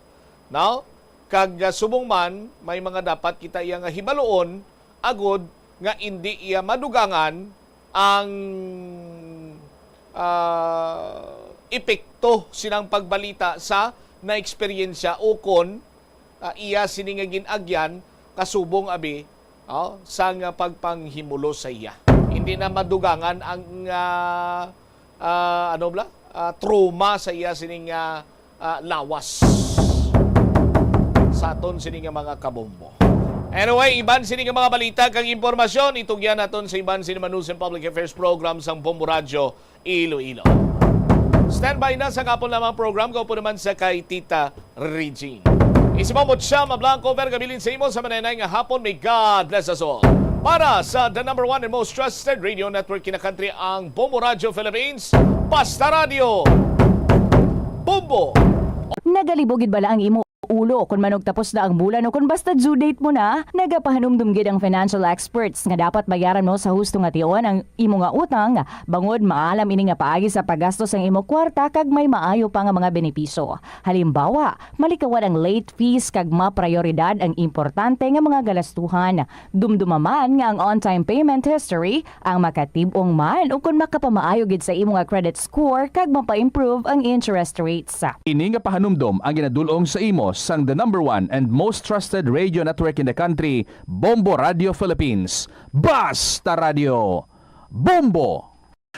no? Kag, ah, subong man, may mga dapat kita iya nga hibaluon agod nga indi iya madugangan ang, ah, epekto sinang pagbalita sa naeksperyensya ukon, ah, iya sini nga gin-agyan kasubong abi, oh, sang pagpanghimulos sa iya. Hindi na madugangan ang, ah, ah, ano bala? Ah, trauma sa iya sining, ah, ah, lawas sa aton sini nga mga kabombo. Anyway, iban sini nga mga balita kag impormasyon, itugyan naton sa iban sini Manusen Public Affairs Program sang Bombo Radyo Iloilo. Standby na sa kapon lamang program, kaupo naman sa kay Tita Regine. Isi mo mo siya, Mablanco, pero kabilin sa imo sa mananay nga hapon. May God bless us all. Para sa the number one and most trusted radio network in the country, ang Bombo Radio Philippines, Basta Radio Bombo. Nagalibog gid bala ang imo ulo kon manugtapos na ang bulan o kon basta due date mo na? Nagapahanumdom gid ang financial experts nga dapat bayaran mo sa husto nga tion ang imo nga utang, bangod maalam ini nga paagi sa paggasto sang imo kwarta kag may maayo pa nga mga benepisyo. Halimbawa, malikawan ang late fees kag maprayoridad ang importante nga mga galastuhan. Dumduma man nga ang on-time payment history ang makatib-ong man ukon makapamaayo gid sa imo nga credit score kag mapa-improve ang interest rates. Ini nga pahanumdom ang ginadul-ong sa imo sang the number one and most trusted radio network in the country, Bombo Radio Philippines. Basta Radio Bombo!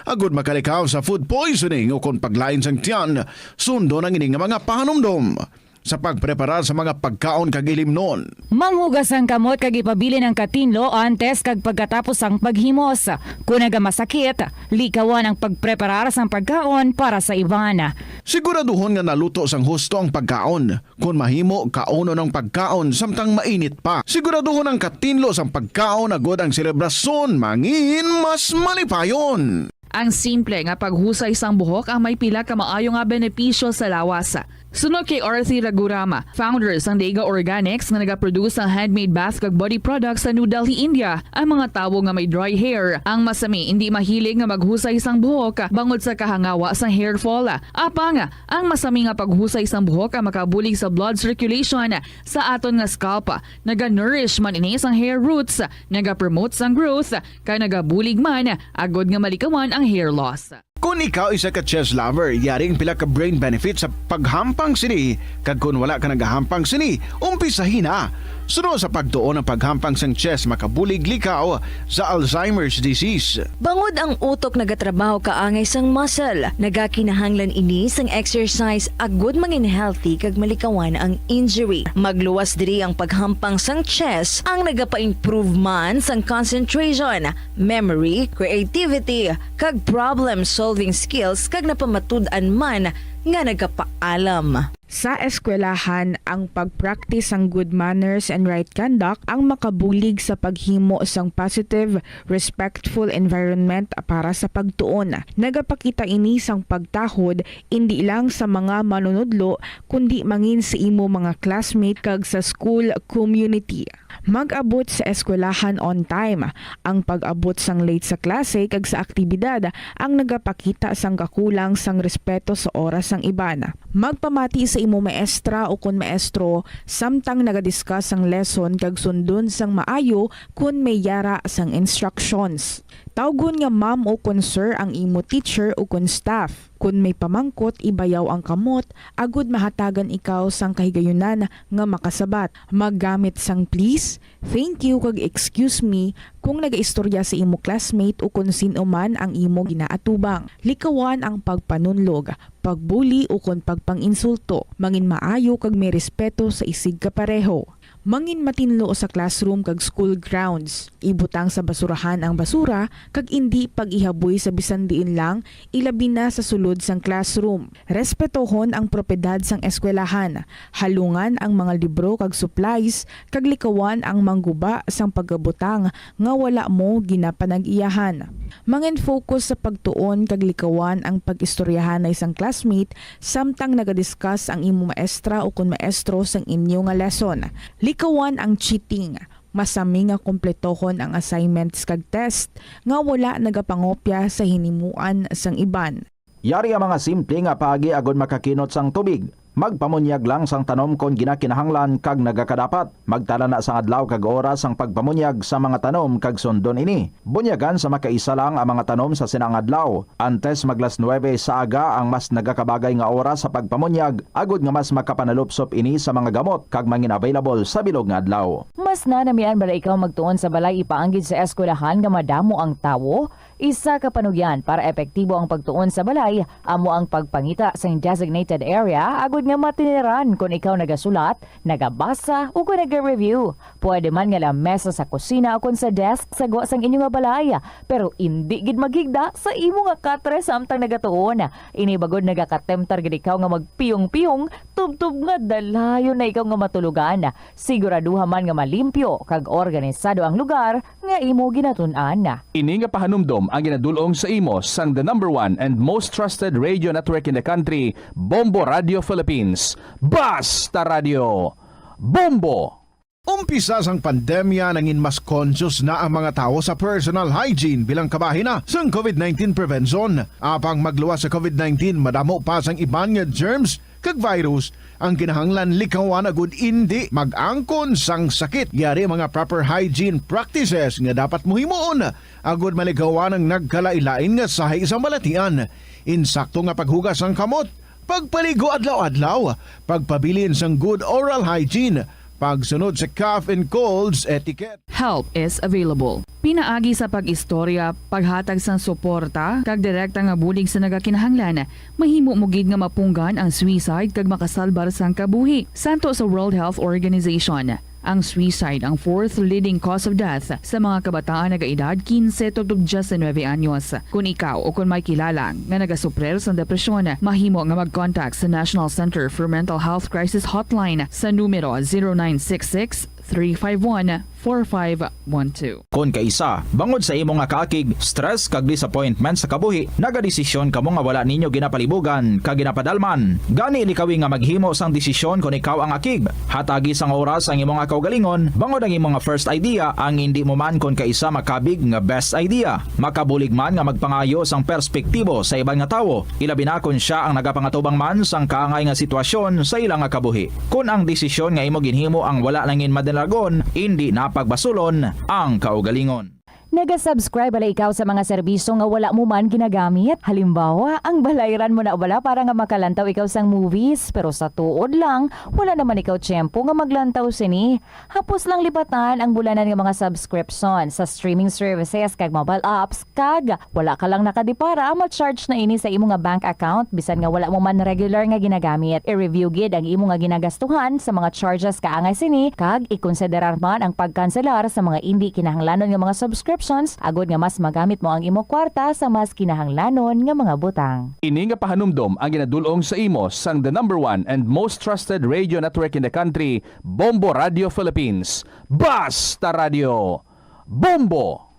Agud makalikaw sa food poisoning ukon paglain sang tiyan, sundon ang ini nga mga pahanumdom sa pagpreparar sa mga pagkaon kag ilimnon. Manghugas ang kamot kag ipabilin ang katinlo antes kag pagkatapos sang paghimos. Kon nagamasakit, likawan ang pagpreparar sang pagkaon para sa iban. Siguraduhon nga naluto sang husto ang pagkaon. Kon mahimo, kaunon ang pagkaon samtang mainit pa. Siguraduhon ang katinlo sang pagkaon agud ang selebrasyon mangin mas malipayon. Ang simple nga paghusay sang buhok ang may pila ka maayo nga benepisyo sa lawas. Suno kay Arthi Ragurama, founder sang Dega Organics nga nagaproduce sang handmade bath kag body products sa New Delhi, India, ang mga tawo nga may dry hair, ang masami indi mahilig nga maghusay sang buhok bangod sa kahangawa sang hair fall. Apang, ang masami nga paghusay sang buhok ang makabulig sa blood circulation sa aton nga scalp. Naga-nourish man ini sang hair roots, naga-promote sang growth, kag nagabulig man agud nga malikawan ang hair loss. Kon ikaw isa ka chess lover, yari ang pila ka brain benefits sa paghampang sini, kag kon wala ka nagahampang sini, umpisahi na. Suno sa pagtuon, ang paghampang sang chess makabulig likaw sa Alzheimer's disease. Bangod ang utok nagatrabaho kaangay sang muscle, nagakinahanglan ini sang exercise agud mangin healthy kag malikawan ang injury. Magluwas diri ang paghampang sang chess, ang nagapa-improve man sang concentration, memory, creativity, kag problem-solving skills, kag napamatud-an man nga nagapaalam. Sa eskwelahan, ang pag-practice sang good manners and right conduct ang makabulig sa paghimo sang positive, respectful environment para sa pagtuon. Nagapakita ini sang pagtahod indi lang sa mga manunudlo, kundi mangin sa imo mga classmate kag sa school community. Mag-abot sa eskwelahan on time. Ang pag-abot sang late sa klase kag sa aktibidad ang nagapakita sang kakulang sang respeto sa oras sang iban. Magpamati sa imo maestra ukon maestro samtang nagadiscuss sang lesson kag sundon sang maayo kon may yara sang instructions. Tawgon nga ma'am ukon sir ang imo teacher ukon staff. Kon may pamangkot, ibayaw ang kamot agud mahatagan ikaw sang kahigayunan nga makasabat. Maggamit sang please, thank you, kag excuse me kon nagaistorya sa imo classmate ukon sin-o man ang imo ginaatubang. Likawan ang pagpanunlog, pagbuli ukon pagpang-insulto. Mangin maayo kag may respeto sa isigkapareho. Mangin matinlo sa classroom kag school grounds. Ibutang sa basurahan ang basura kag indi pag-ihaboy sa bisan diin lang, ilabi na sa sulod sang classroom. Respetohon ang propiedad sang eskwelahan. Halungan ang mga libro kag supplies kag likawan ang mangguba sang pagabutang nga wala mo ginapanag-iyahan. Mangin-focus sa pagtuon kag likawan ang pag-istoryahanay sang classmate samtang nagadiscuss ang imo maestra o kon maestro sang inyo nga lesson. Likawan ang cheating. Masami nga kompletohon ang assignments kag test nga wala nagapangopya sa hinimuan sang iban. Yari ang mga simple nga paagi agud makakinot sang tubig. Magpamunyag lang sang tanom kon ginakinahanglan kag nagakadapat. Magtala na sang adlaw kag oras sang pagpamunyag sa mga tanom kag sundon ini. Bunyagan sa makaisa lang ang mga tanom sa sina nga adlaw. Antes mag las nuebe sa aga ang mas nagakabagay nga oras sa pagpamunyag, agud nga mas makapanalupsop ini sa mga gamot kag mangin available sa bilog nga adlaw. Mas nanamian bala ikaw magtuon sa balay ipaanggid sa eskwelahan nga madamo ang tawo? Isa ka panugyan para epektibo ang pagtuon sa balay amo ang pagpangita sang designated area agud nga matiniran kon ikaw nagasulat, nagabasa, o kon naga-review. Pwede man nga lamesa sa kusina o kon sa desk sa gwa sang inyo nga balay, pero indi gid maghigda sa imo nga katre samtang nagatuon. Ini bagod nagakatemptar gid ikaw nga magpiyong-piyong tubtob nga dalayon na ikaw nga matulogan. Siguraduha man nga malimpyo kag organisado ang lugar nga imo ginatun-an. Ini nga pahanumdom ang ginadul-ong sa imo sang the number one and most trusted radio network in the country, Bombo Radio Philippines. Basta Radio, Bombo! Umpisa sang pandemya, nangin mas conscious na ang mga tawo sa personal hygiene bilang kabahin na sang covid nineteen prevention. Apang magluwas sa covid nineteen, madamo pa sang iban nga germs kag virus ang kinahanglan likawan agud indi mag-angkon sang sakit. Yari ang mga proper hygiene practices nga dapat mo himuon agud malikawan ang nagkalain-lain nga sahi sang balatian. Insakto nga paghugas sang kamot, pagpaligo adlaw-adlaw, pagpabilin sang good oral hygiene, pagsunod sa cough and colds etiquette. Help is available. Pinaagi sa pag-istorya, paghatag sang suporta, kag direkta nga bulig sa nagakinahanglan, mahimo mo gid nga mapunggan ang suicide kag makasalbar sang kabuhi. Santo sa World Health Organization, ang suicide ang fourth leading cause of death sa mga kabataan nagaedad kinse tubtob diyes nuebe anyos. Kon ikaw o kon may kilala nga nagasuprir sang depresyon, mahimo nga mag-contact sa National Center for Mental Health Crisis Hotline sa numero zero nine six six, three five one, four five one two. Kon kaisa, bangod sa imo nga kaakig, stress kag disappointment sa kabuhi, nagadesisyon kamo nga wala ninyo ginapalibugan kag ginapadalman. Gani, likawi nga maghimo sang desisyon kon ikaw ang akig. Hatagi sang oras ang imo nga kaugalingon, bangod ang imo nga first idea ang indi mo man kon kaisa makabig nga best idea. Makabulig man nga magpangayo sang perspektibo sa iban nga tawo, ilabi na kon sia ang nagapangatubang man sang kaangay nga sitwasyon sa ila nga kabuhi. Kon ang desisyon nga imo ginhimo ang wala na gid madalagon, indi na pagbasulon ang kaugalingon. Naga-subscribe bala ikaw sa mga serbisyo nga wala mo man ginagamit? Halimbawa, ang balayran mo na bala para nga makalantaw ikaw sang movies, pero sa tuod lang, wala naman ikaw tiyempo nga maglantaw sini. Hapos lang lipatan ang bulanan nga mga subscription sa streaming services kag mobile apps, kag wala ka lang nakadipara, ma-charge na ini sa imo nga bank account, bisan nga wala mo man regular nga ginagamit. I-review gid ang imo nga ginagastuhan sa mga charges kaangay sini, kag ikonsiderar man ang pagkanselar sa mga indi kinahanglanon nga mga subscriptions, agod nga mas magamit mo ang imo kwarta sa mas kinahanglanon nga mga butang. Ini nga pahanumdom ang ginadul-ong sa imo sang the number one and most trusted radio network in the country, Bombo Radio Philippines. Basta Radio, Bombo!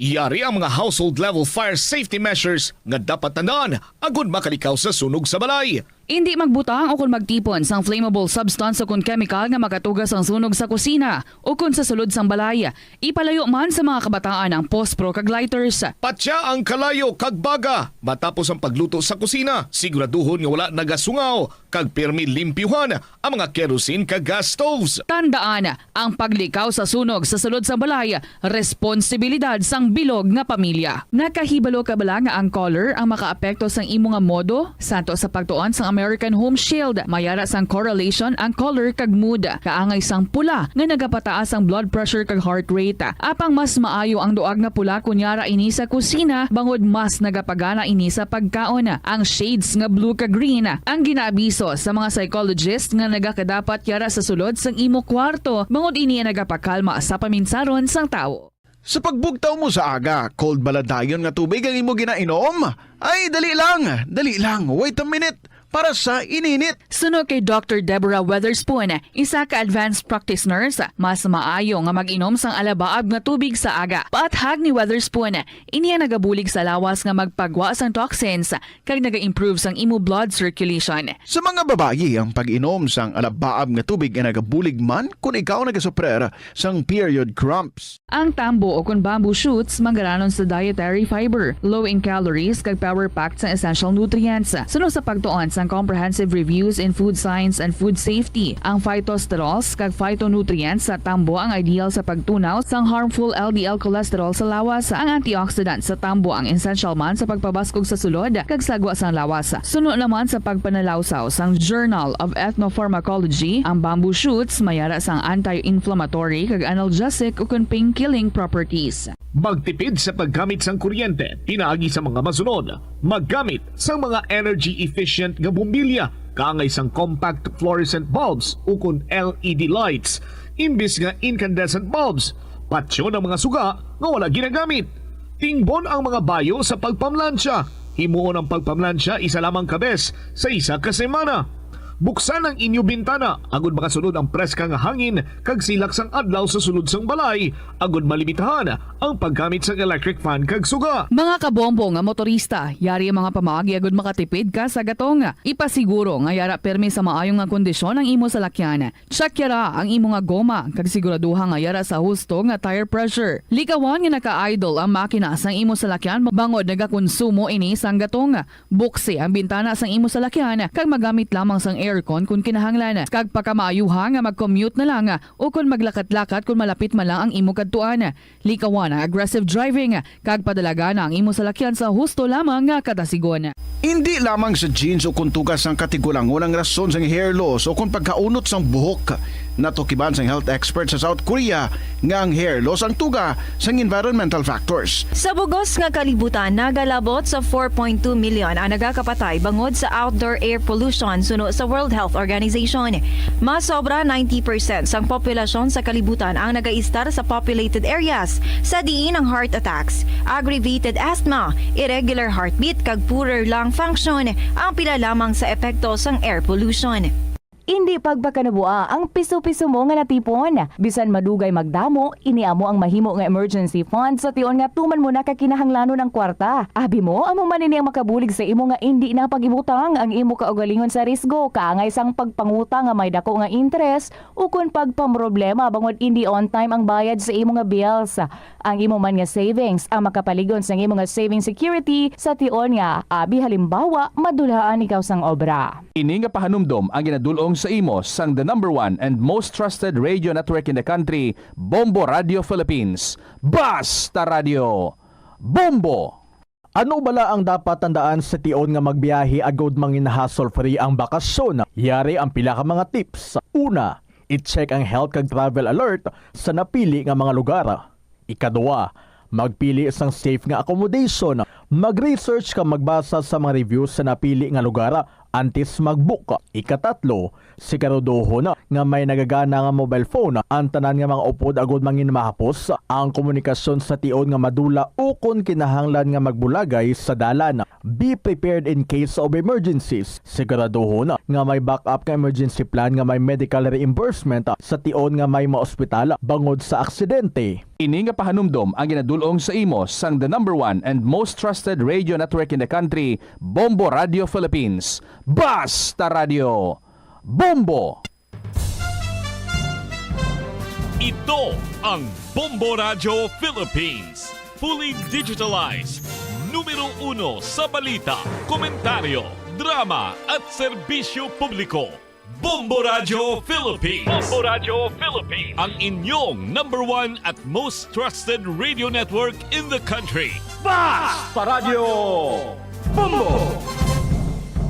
Yari ang mga household level fire safety measures nga dapat tandaan agud makalikaw sa sunog sa balay. Indi magbutang o kon magtipon sang flammable substance o kon chemical nga makatugas ang sunog sa kusina o kon sa sulod sang balay. Ipalayo man sa mga kabataan ang pospro kag lighters. Patya ang kalayo kag baga matapos ang pagluto sa kusina. Siguraduhon nga wala nagasungaw kag pirmi limpyuhan ang mga kerosene kag gas stoves. Tandaan, ang paglikaw sa sunog sa sulod sang balay, responsibilidad sang bilog nga pamilya. Nakahibalo ka bala nga ang color ang makaapekto sang imo nga modo? Santo sa pagtuon sang American Home Shield. May ara sang correlation ang color kag mood. Kaangay sang pula nga nagapataas ang blood pressure kag heart rate. Apang mas maayo ang duag nga pula kon yara ini sa kusina, bangod mas nagapagana ini sa pagkaon. Ang shades nga blue kag green ang ginaabiso sa mga psychologist nga nagakadapat yara sa sulod sang imo kwarto, bangod ini ang nagapakalma sa paminsaron sang tawo. Sa pagbugtaw mo sa aga, cold bala dayon nga tubig ang imo ginainom? Ay, dali lang, dali lang, wait a minute. Para sa ininit. Suno kay Doctor Deborah Weatherspoon, isa ka advanced practice nurse, mas maayo nga mag-inom sang alabaab nga tubig sa aga. Paathag ni Weatherspoon, ini ang nagabulig sa lawas nga magpagwa sang toxins kag naga-improve sang imo blood circulation. Sa mga babayi, ang pag-inom sang alabaab nga tubig ay nagabulig man kon ikaw nagasuprer sang period cramps. Ang tambo o kon bamboo shoots manggaranon sa dietary fiber, low in calories, kag power-packed sang essential nutrients. Suno sa pagtuon sang Comprehensive Reviews in Food Science and Food Safety, ang phytosterols kag phytonutrients sa tambo ang ideal sa pagtunaw sang harmful L D L cholesterol sa lawas. Ang antioxidant sa tambo ang essential man sa pagpabaskog sa sulod kag sagwa sang lawas. Suno naman sa pagpanalawsaw sang Journal of Ethnopharmacology, ang bamboo shoots may ara sang anti-inflammatory kag analgesic ukon pain-killing properties. Magtipid sa paggamit sang kuryente pinaagi sa mga masunod. Maggamit sang mga energy-efficient nga bombilya, kaangay sang compact fluorescent bulbs ukon L E D lights, imbis nga incandescent bulbs. Patyon ang mga suga nga wala ginagamit. Tingbon ang mga bayo sa pagpamlansya. Himuon ang pagpamlansya isa lamang ka bes sa isa ka semana. Buksan ang inyo bintana agod makasulod ang preska nga hangin kag silak sang adlaw sa sulod sang balay, agod malimitahan ang paggamit sang electric fan kag suga. Mga kabombo nga motorista, yari ang mga pamaagi agud makatipid ka sa gatong. Ipasiguro nga yara pirmi sa maayo nga kondisyon ang imo salakyan. Check yara ang imo nga goma kag siguraduha nga yara sa husto nga tire pressure. Likawan nga naka-idle ang makina sang imo salakyan bangod nagakonsumo ini sang gatong. Buksi ang bintana sang imo salakyan kag magamit lamang sang aircon kon kinahanglan, kag pakamaayuha nga mag-commute na lang o kon maglakat-lakat kon malapit man lang ang imo kadtuan. Likawan ang aggressive driving kag padalagana ang imo salakyan sa husto lamang nga kadasigon. Indi lamang sa jeans o kon tuga sang katigulangon ang rason sang hair loss o kon pagkaunot sang buhok. Natukiban sang health expert sa South Korea nga ang hair loss ang tuga sang environmental factors. Sa bug-os nga kalibutan, nagalabot sa four point two million ang nagakapatay bangod sa outdoor air pollution, suno sa World Health Organization. Mas sobra ninety percent sang populasyon sa kalibutan ang nagaistar sa populated areas, sa diin ang heart attacks, aggravated asthma, irregular heartbeat, kag poorer lung function ang pila lamang sa epekto sang air pollution. Indi pagpakanabua ang piso-piso mo nga natipon. Bisan madugay magdamo, ini amo ang mahimo nga emergency fund sa tion nga tuman mo na ka kinahanglanon ang kwarta. Abi mo, amo man ini ang makabulig sa imo nga indi na pag-ibutang ang imo kaugalingon sa risgo, kaangay sang pagpangutang nga may dako nga interes, ukon pagpamroblema bangod indi on time ang bayad sa imo nga bills. Ang imo man nga savings ang makapalig-on sang imo nga saving security sa tion nga, abi halimbawa, madulhaan ikaw sang obra. Ini nga pahanumdom ang ginadul-ong sa imo sang the number one and most trusted radio network in the country, Bombo Radio Philippines. Basta Radio Bombo! Ano bala ang dapat tandaan sa tion nga magbiyahe agud mangin hassle-free ang bakasyon? Yari ang pila ka mga tips. Una, i-check ang health kag travel alert sa napili nga mga lugar. Ikaduha, magpili sang safe nga accommodation. Mag-research kag magbasa sa mga reviews sa napili nga lugar antes mag-book. Ikatatlo, siguraduhon nga may nagagana nga mobile phone ang tanan nga mga upod agud mangin mahapos ang komunikasyon sa tion nga madula ukon kinahanglan nga magbulagay sa dalan. Be prepared in case of emergencies. Siguraduhon nga may backup nga emergency plan nga may medical reimbursement sa tion nga may maospital bangod sa aksidente. Ini nga pahanumdom ang ginadul-ong sa imo sang the number one and most trusted radio network in the country, Bombo Radio Philippines. Basta Radio Bombo! Ito ang Bombo Radio Philippines. Fully digitalized. Numero uno sa balita, komentaryo, drama at serbisyo publiko. Bombo Radio Philippines. Bombo Radio Philippines. Ang inyong number one at most trusted radio network in the country. Basta Radio Bombo!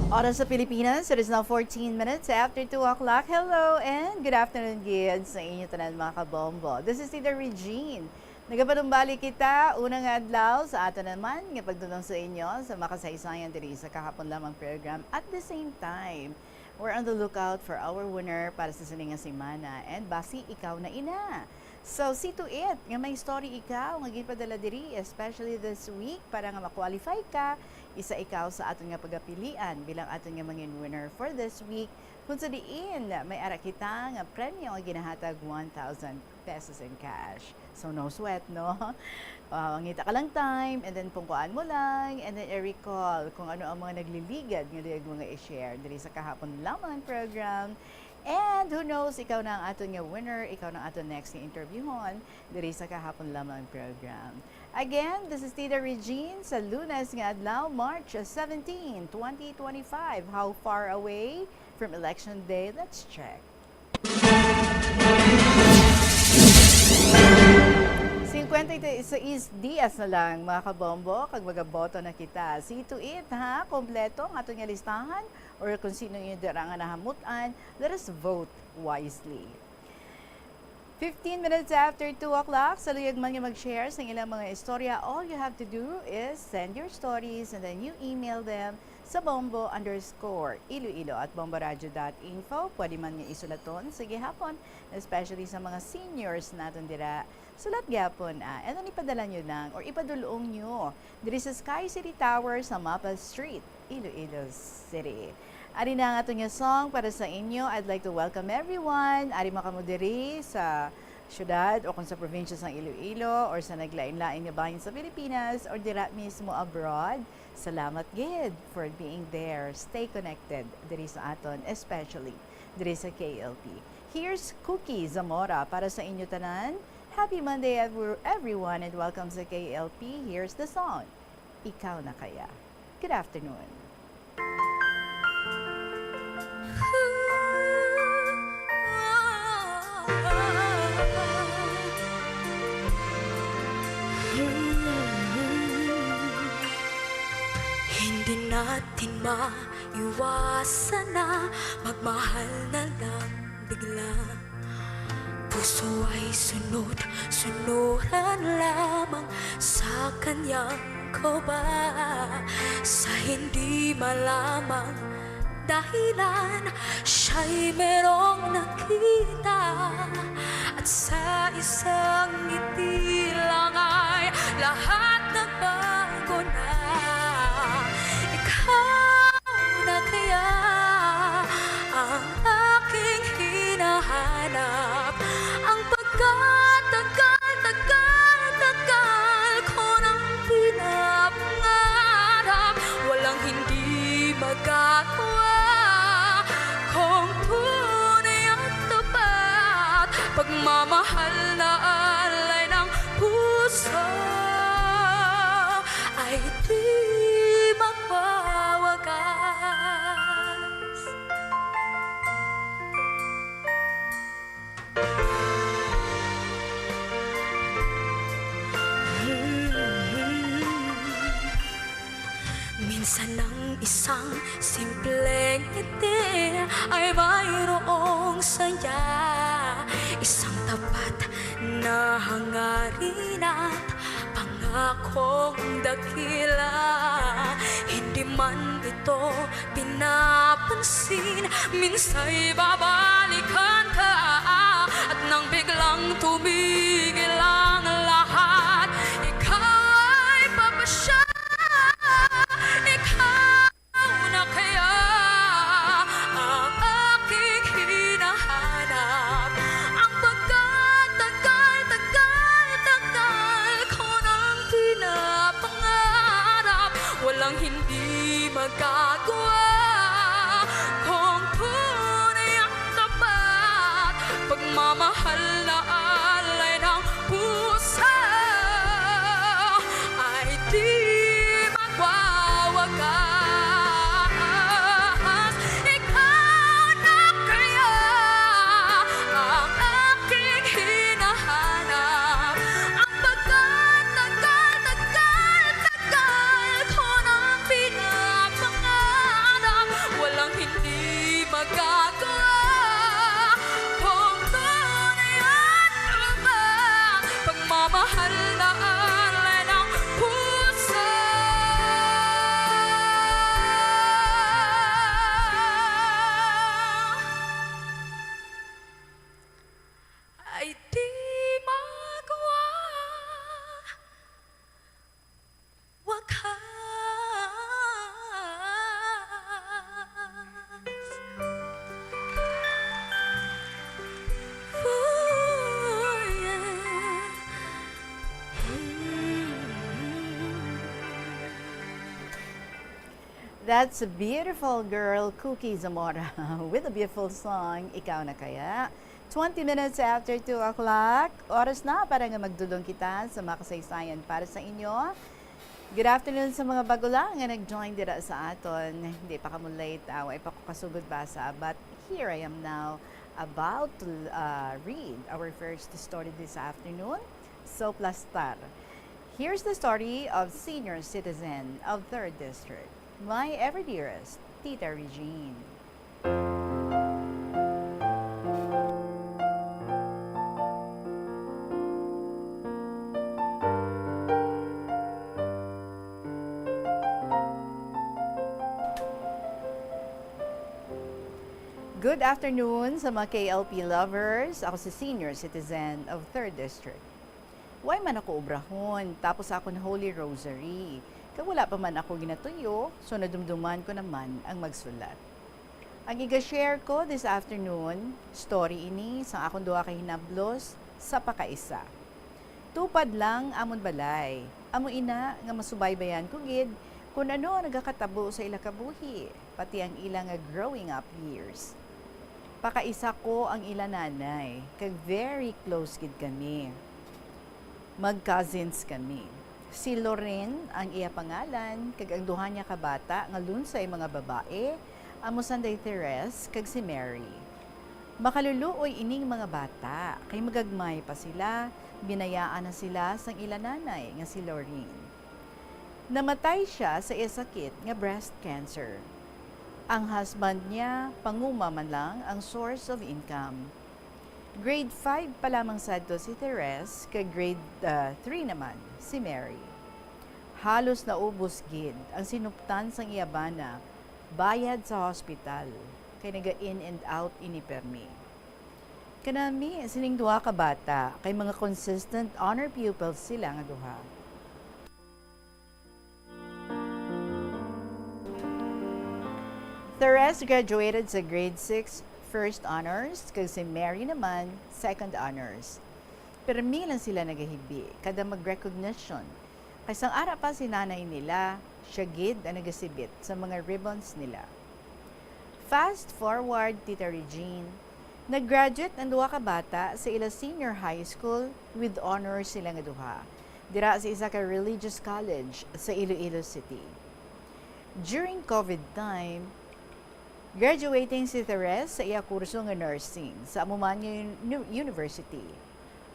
Oras sa Pilipinas, it is now fourteen minutes after two o'clock. Hello and good afternoon gid sa inyo tanan, mga kabombo. This is Tita Regine. Nagapanumbalik kita, una nga adlaw sa ato naman nga pagdunong sa inyo sa makasaysayan diri sa Kahapon Lamang program. At the same time, we're on the lookout for our winner para sa sini nga semana. And basi ikaw na ina. So, see to it nga may story ikaw nga ginpadala diri, especially this week, para nga ma-qualify ka, isa ikaw sa aton nga pagapilian bilang aton nga mangin winner for this week. Kung sa diin, may ara kita nga premyo nga ginahatag one thousand pesos in cash. So, no sweat, no? Ah, ngita ka lang time, and then pungkuan mo lang, and then i-recall kung ano ang mga nagliligad nga luyag mo nga i-share diri sa Kahapon Lamang program. And who knows, ikaw na ang aton nga winner, ikaw na ang aton next nga interviewhon diri sa Kahapon Lamang program. Again, this is Tita Regine sa Lunes nga adlaw, March seventeen, twenty twenty-five. How far away from Election Day? Let's check. Cincuenta y seis dias na lang, mga kabombo, kag magaboto na kita. See to it, ha? Kompleto ang aton nga listahan, or kung sino inyo dira nga nahamut-an, let us vote wisely. Fifteen minutes after two o'clock, sa luyag man nga mag-share sa ilang mga istorya, all you have to do is send your stories and then you email them sa bombo underscore iloilo at bomboradio dot info. Pwede man nga isulaton sa gihapon, especially sa mga seniors naton dira. Sulat gyapon, ah, and then ipadala nyo lang or ipadulong nyo diri sa Sky City Tower sa Maples Street, Iloilo City. Ari na ang aton nga song para sa inyo. I'd like to welcome everyone. Ari man kamo diri sa syudad o kung sa probinsya sang Iloilo or sa naglain-lain nga bahin sa Pilipinas or dira mismo abroad, salamat gid for being there. Stay connected diri sa aton, especially diri sa K L P. Here's Cookie Zamora para sa inyo tanan. Happy Monday, ev-, everyone, and welcome sa K L P. Here's the song, Ikaw Na Kaya. Good afternoon. Hindi natin maiwasan na magmahal na lang bigla. Puso ay sunod-sunuran lamang sa kanyang kaba. Sa hindi malamang dahilan, siya'y merong nakita. At sa isang ngiti lang ay lahat nagbago na. Ikaw na kaya ang aking hinahanap, ang pagkatagal-tagal-tagal ko nang pinapangarap. Walang hindi magagawa kung tunay at tapat, pagmamahal na alay ng puso ay di magwawakas. Minsan ang isang simpleng ngiti ay mayroong saya, isang tapat na hangarin at pangakong dakila. Hindi man ito pinapansin, minsa'y babalikan ka. At nang biglang tumigil ang lahat, ikaw ay papasya. Ikaw na kaya ang aking hinahanap, ang pagkatagal-tagal-tagal ko nang pinapangarap. Walang hindi magagawa kung tunay ang tapat, pagmamahal na alay ng puso ay di magwawakas. Ikaw na kaya ang aking hinahanap, ang pagkatagal-tagal-tagal ko nang pinapangarap. That's a beautiful girl, Cookie Zamora, with a beautiful song, Ikaw Na Kaya. Twenty minutes after two o'clock, oras na para nga magdulong kita sa mga kasaysayan para sa inyo. Good afternoon sa mga bago lang nga nag-join dira sa aton. Hindi pa kamo late, ah, way pa ko kasugod basa, but here I am now about to, uh, read our first story this afternoon. So, plastar. Here's the story of senior citizen of third District, my ever dearest Tita Regine. Good afternoon sa mga K L P lovers. Ako si senior citizen of third District. Way man ako obrahon, tapos ako na Holy Rosary. Kag wala pa man ako ginatuyo, so nadumduman ko naman ang magsulat. Ang iga-share ko this afternoon, story ini sang akon duha ka hinablos sa pakaisa. Tupad lang amon balay. Amo ina nga masubaybayan ko gid kun ano ang nagakatabo sa ila kabuhi, pati ang ila nga growing up years. Pakaisa ko ang ila nanay, kag very close gid kami. Mag-cousins kami. Si Loren ang iya pangalan, kag ang duha niya ka bata nga lunsay mga babae, amo sanday Therese kag si Mary. Makaluluoy ining mga bata, kay magagmay pa sila, binayaan na sila sang ila nanay nga si Loren. Namatay sia sa iya sakit nga breast cancer. Ang husband niya, panguma man lang ang source of income. Grade five pa lamang sadto si Therese, kag grade, ah, three naman si Mary. Halos naubos gid ang sinuptan sang iya bana bayad sa hospital, kay naga-in and out ini permi. Kanami sining duha ka bata kay mga consistent honor pupils sila nga duha. Therese graduated sa grade six first honors, kag si Mary naman second honors. Permi lang sila nagahibi kada mag-recognition, kay sang ara pa si nanay nila, siya gid ang nagasibit sa mga ribbons nila. Fast forward, Tita Regine, nag-graduate ang duha ka bata sa ila senior high school with honors sila nga duha, dira sa isa ka religious college sa Iloilo City. During COVID time, graduating si Therese sa iya kurso nga nursing sa amo man nga uni-, university.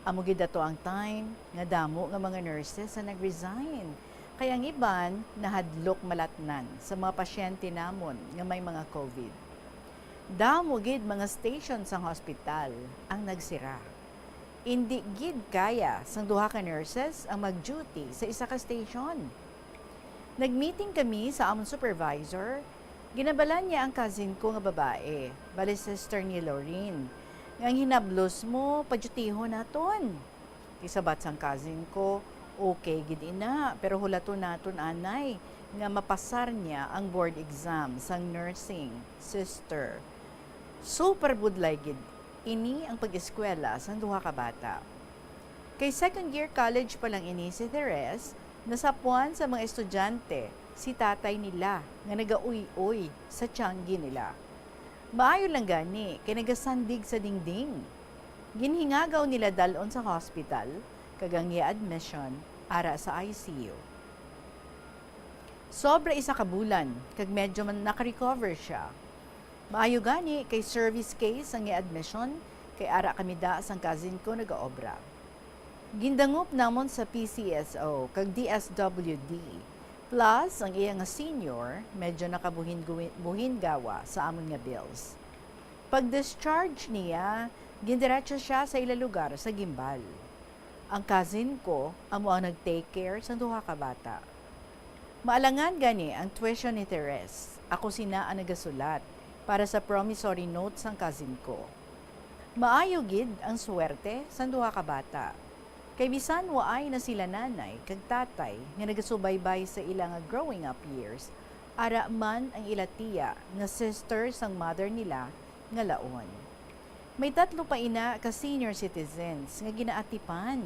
Amo gid ato ang time nga damo nga mga nurses ang nag-resign, kay ang iban nahadlok malatnan sa mga pasyente namon nga may mga COVID. Damo gid mga station sang hospital ang nagsira. Indi gid kaya sang duha ka nurses ang mag-duty sa isa ka station. Nag-meeting kami sa amon supervisor. Ginabalan niya ang cousin ko nga babae, bali sister ni Lorraine, nga ang hinablos mo, padyutihon naton. Isabat sang cousin ko, "Okay gid ina, pero hulaton naton anay nga mapasar niya ang board exam sang nursing, sister." Super budlay gid ini ang pag-eskwela sang duha ka bata. Kay second year college pa lang ini si Therese, nasapuan sa mga estudyante si tatay nila nga nagauy-oy sa tianggi nila. Maayo lang gani kay nagasandig sa dingding. Ginhingagaw nila dal-on sa hospital, kag ang iya admission ara sa I C U. Sobra isa ka bulan, kag medyo man nakarecover siya. Maayo gani kay service case ang iya admission, kay ara kami da sang cousin ko nagaobra. Gindangop namon sa P C S O kag D S W D. Plus, ang iya nga senior, medyo nakabuhin-guwi-, buhin gawa sa amon nga bills. Pag-discharge niya, gindiretso siya sa ila lugar sa Guimbal. Ang cousin ko amo ang nag-take care sa duha ka bata. Maalangan gani ang tuition ni Therese. Ako sina ang nagasulat para sa promissory note sang cousin ko. Maayo gid ang swerte sang duha ka bata. Kay bisan waay na sila nanay kag tatay nga nagasubaybay sa ila nga growing up years, ara man ang ila tiya nga sister sang mother nila nga laon. May tatlo pa ina ka senior citizens nga ginaatipan.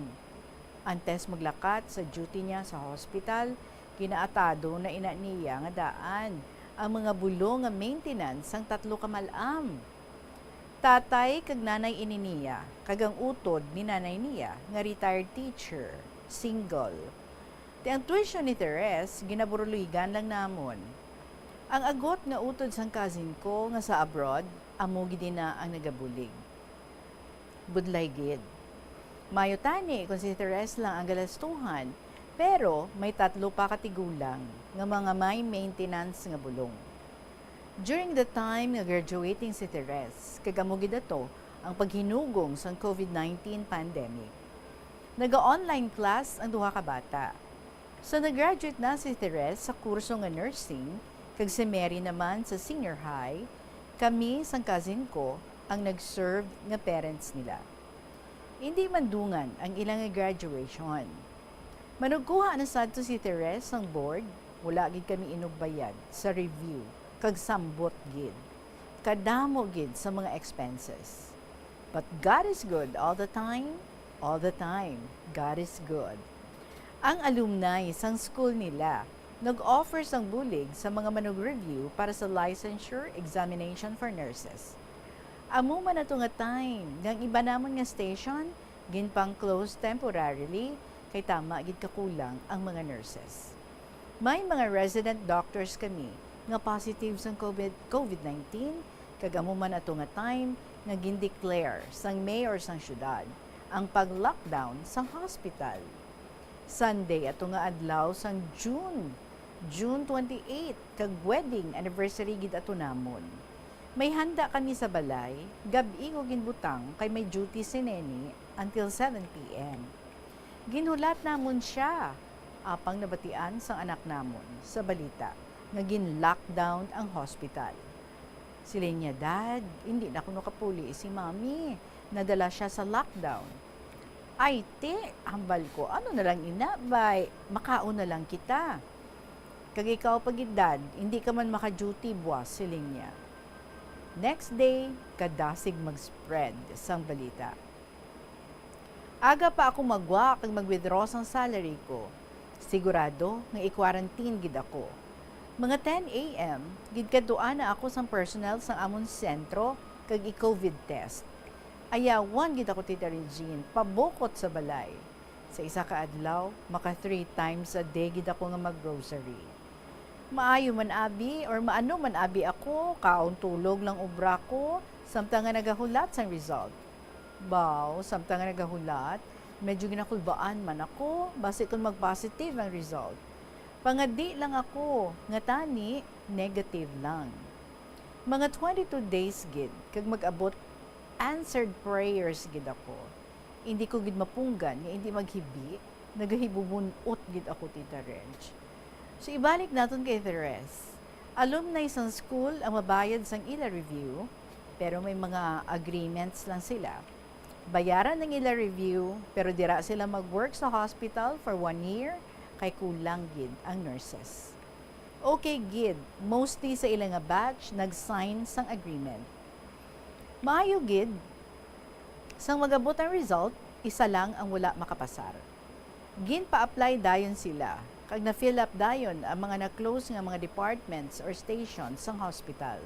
Antes maglakat sa duty niya sa hospital, ginaatado na ina niya nga daan ang mga bulong nga maintenance sang tatlo ka mal-am. Tatay kag nanay ini niya, kag ang utod ni nanay niya nga retired teacher, single. Ti ang tuition ni Teres, ginaburuligan lang namon. Ang agot nga utod sang cousin ko nga sa abroad, amo gid na ang nagabulig. Budlay gid. Mayo tani kon si Teres lang ang galastuhan, pero may tatlo pa ka tigulang nga mga may maintenance nga bulong. During the time nga graduating si Teres, kag amo gid ato ang paghinugong sang covid nineteen pandemic. Naga-online class ang duha ka bata. Sa nag-graduate na si Teres sa kurso nga nursing, kag si Mary naman sa senior high, kami sang cousin ko ang nag-serve nga parents nila. Indi man dungan ang ila nga graduation. Manugkuha na sadto si Teres sang board, wala gid kami inugbayad sa review, kag sambot gid. Kadamo gid sa mga expenses. But God is good all the time. All the time, God is good. Ang alumni sang school nila nag-offer sang bulig sa mga manug-review para sa licensure examination for nurses. Amo man ato nga time nga ang iba namon nga station ginpang-close temporarily kay tama gid kakulang ang mga nurses. May mga resident doctors kami nga positive sang covid, covid nineteen, kag amo man ato nga time nga gindeclare sang mayor sang syudad ang pag-lockdown sang hospital. Sunday ato nga adlaw sang June, June twenty-eight, kag wedding anniversary gid ato namon. May handa kami sa balay, gab-i ko ginbutang kay may duty si Neni until seven P M. Ginhulat namon sia, apang nabatian sang anak namon sa balita nga gin-lockdown ang hospital. Siling niya, "Dad, hindi na kuno kapuli si Mommy. Nadala siya sa lockdown." "Ay, ti," hambal ko, "ano na lang ina, bay, makaon na lang kita." "Kag ikaw pa gid, Dad, hindi ka man maka-duty buwas," siling niya. Next day, kadasig mag-spread sang balita. Aga pa ako magwa kag mag-withdraw sang salary ko, sigurado nga i-quarantine gid ako. Mga ten A M, gidkadtuan na ako sang personnel sang amon sentro kag i-covid test. Ayawan gid ako, Tita Regine, pabukot sa balay. Sa isa ka adlaw, maka three times a day gid ako nga mag-grocery. Maayo man abi, or maano man abi ako, kaon tulog lang ubra ko, samtang nga nagahulat sang result. Baw, samtang nga nagahulat, medyo ginakulbaan man ako, basi kon mag-positive ang result. Pangadi lang ako, nga tani, negative lang. Mga twenty-two days gid, kag mag-abot answered prayers gid ako. Hindi ko gid mapunggan nga hindi maghibi, nagahibubun-ot gid ako, Tita Reg. So, ibalik naton kay Teres. Alumni sang school ang mabayad sang ila review, pero may mga agreements lang sila. Bayaran ang ila review, pero dira sila mag-work sa hospital for one year, kay kulang gid ang nurses. Okay gid, mostly sa ila nga batch nag-sign sang agreement. Maayo gid, sang mag-abot ang result, isa lang ang wala makapasar. Ginpa-apply dayon sila, kag na-fill up dayon ang mga na-close nga mga departments or stations sang hospital.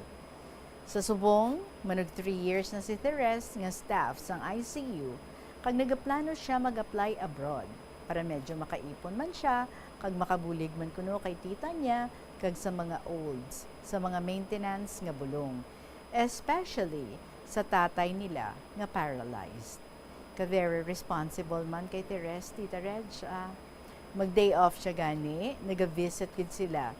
Sa subong, manag three years na si Teres nga staff sang I C U, kag nagaplano sia mag-apply abroad para medyo makaipon man sia kag makabulig man kuno kay tita niya kag sa mga olds, sa mga maintenance nga bulong, especially sa tatay nila nga paralyzed. Ka very responsible man kay Teres, Tita Reg, ah. Mag-day off siya gani, nagavisit gid sila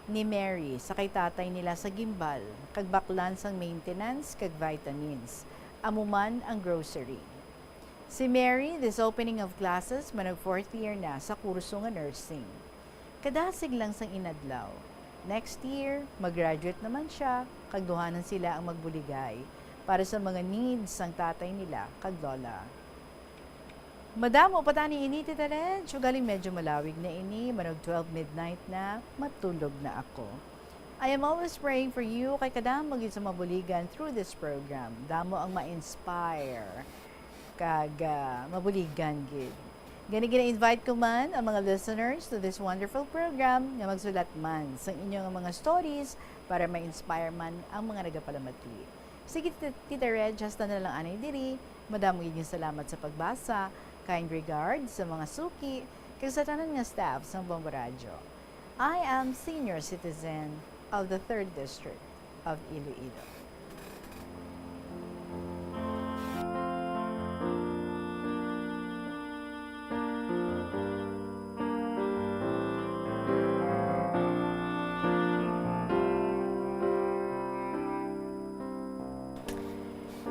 ni Mary sa kay tatay nila sa Guimbal, kag baklan sang maintenance kag vitamins. Amo man ang grocery. Si Mary, this opening of classes, manag fourth year na sa kurso nga nursing. Kadasig lang sang inadlaw. Next year, mag-graduate naman siya, kag duhanan sila ang magbuligay para sa mga needs sang tatay nila kag lola. Madamo pa tani ini, Tita Reg, ugaling medyo malawig na ini, manag twelve midnight na, matulog na ako. I am always praying for you, kay kadamo gid sa mabuligan through this program. Damo ang ma-inspire, kag, ah, mabuligan gid. Gani, gina-invite ko man ang mga listeners to this wonderful program nga magsulat man sang inyo nga mga stories para ma-inspire man ang mga nagapalamatli. Sige, Tita, Tita Reg, hasta na lang anay diri. Madamo gid nga salamat sa pagbasa. Kind regards sa mga suki kag sa tanan nga staff sang Bombo Radyo. I am senior citizen of the third District of Iloilo.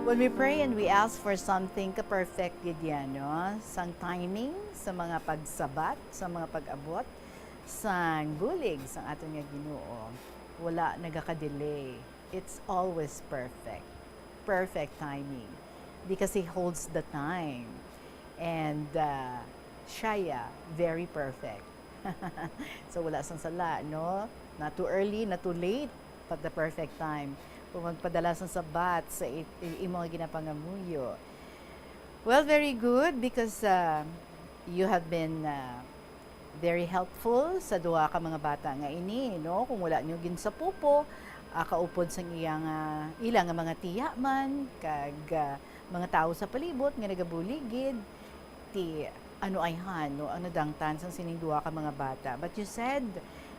When we pray and we ask for something, ka-perfect gid yan, no? Sang timing, sa mga pagsabat, sa mga pag-abot, sang bulig sang aton nga Ginoo. Wala nagaka-delay. It's always perfect. Perfect timing. Because He holds the time. And uh, siya, yeah, very perfect. So, wala sang sala, no? Not too early, not too late, but the perfect time. Kung magpadala sang sabat sa i- i- imo nga ginapangamuyo. Well, very good, because uh, you have been uh, very helpful sa duha ka mga bata nga ini, no? Kung wala niyo ginsapupo, ah, kaupod sang iya nga, ila nga mga tiya man, kag ah, mga tawo sa palibot nga nagabulig gid, ti ano ayhan, no, ang nadangtan sang sining duha ka mga bata. But you said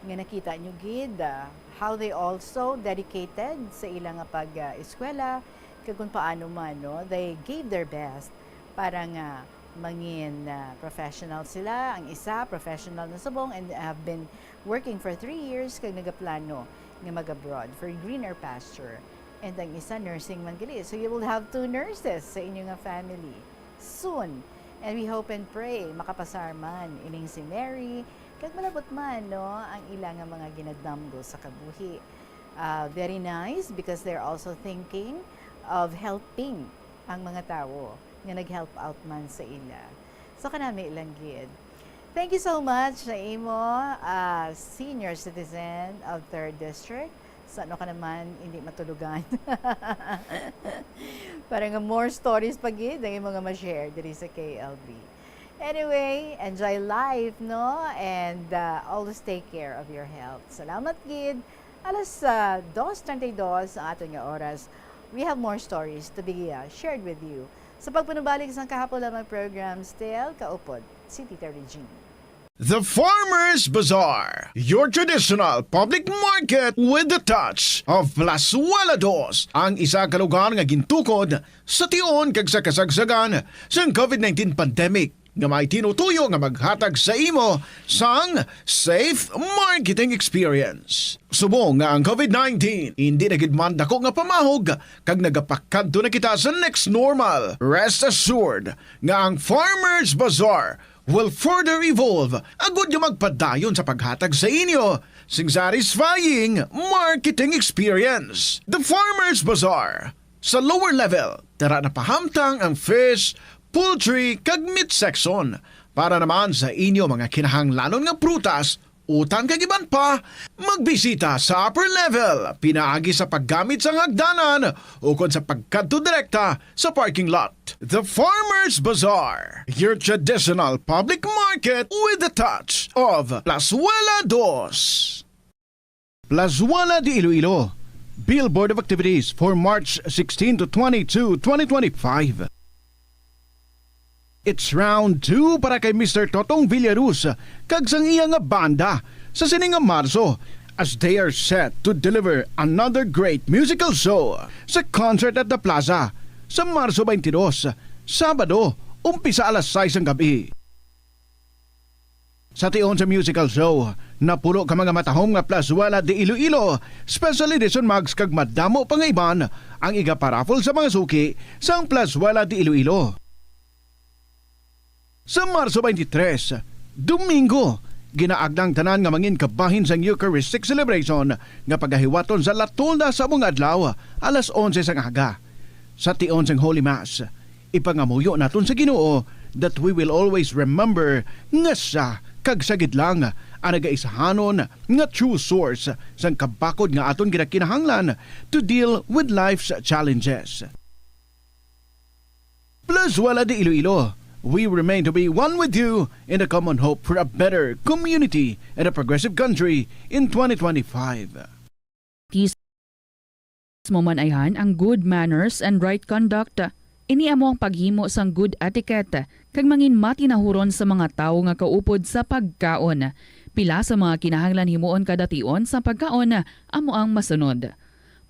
nga nakita niyo gid, ah, how they also dedicated sa ila nga pag, ah, eskwela, kag kung paano man, no, they gave their best para nga mangin, ah, professional sila. Ang isa, professional na subong and have been working for three years, kag nagaplano nga mag-abroad for greener pasture. And ang isa, nursing man gali. So you will have two nurses sa inyo nga family soon. And we hope and pray makapasar man ining si Mary, kag malabot man, no, ang ila nga mga ginadamgo sa kabuhi. Ah, very nice, because they're also thinking of helping ang mga tawo nga nag-help out man sa ila. So, kanami lang gid. Thank you so much sa imo, ah, senior citizen of third District. Sa ano ka naman hindi matulugan? Para nga more stories pa gid ang imo nga ma-share diri sa K L B. Anyway, enjoy life, no? And uh, always take care of your health. Salamat gid. Alas uh, dos treinta y dos ang aton nga oras. We have more stories to be uh, shared with you. Sa pagpanubalik sang kahapon lamang program, still kaupod si Tita Regine. The Farmers Bazaar, your traditional public market with the touch of Plazuela Dos, ang isa ka lugar nga gintukod sa tion kag sa kasagsagan sang covid nineteen pandemic, nga may tinutuyo nga maghatag sa imo sang safe marketing experience. Subong nga ang covid nineteen indi na gid man dako nga pamahog kag nagapakadto na kita sa next normal, rest assured nga ang Farmers Bazaar will further evolve agud nga magpadayon sa paghatag sa inyo sing satisfying marketing experience. The Farmers Bazaar. Sa lower level, tara na pahamtang ang fish, poultry, kag meat section para naman sa inyo mga kinahanglanon nga prutas, utan kag iban pa. Magbisita sa upper level pinaagi sa paggamit sang hagdanan ukon sa pagkadto direkta sa parking lot. The Farmers Bazaar, your traditional public market with a touch of Plazuela Dos. Plazuela de Iloilo, Billboard of Activities for March sixteen to twenty-two, twenty twenty-five. It's round two para kay Mister Totong Villaruz kag sang iya nga banda sa sini nga Marso, as they are set to deliver another great musical show sa Concert at the Plaza sa Marso twenty-two, Sabado, umpisa alas sais sang gab-i. Sa tion sa musical show, napulo ka mga matahom nga Plazuela de Iloilo Special Edition mugs kag madamo pa nga iban ang igaparaffle sa mga suki sang Plazuela de Iloilo. Sa Marso twenty-three, Domingo, ginaagda ang tanan nga mangin kabahin sang Eucharistic celebration nga pagahiwaton sa La Tolda sa mga adlaw, alas onse sang aga. Sa tion sang Holy Mass, ipangamuyo naton sa Ginoo that we will always remember nga siya kag siya gid lang ang nagaisahanon nga true source sang kabakod nga aton ginakinahanglan to deal with life's challenges. Plazuela de Iloilo, We remain to be one with you in the common hope for a better community and a progressive country in twenty twenty-five. Tis mo man ayhan ang good manners and right conduct. Ini amo ang paghimo sang good etiquette kag mangin matinahuron sa mga tawo nga kaupod sa pagkaon. Pila sa mga kinahanglan himuon kada tion sa pagkaon amo ang masunod.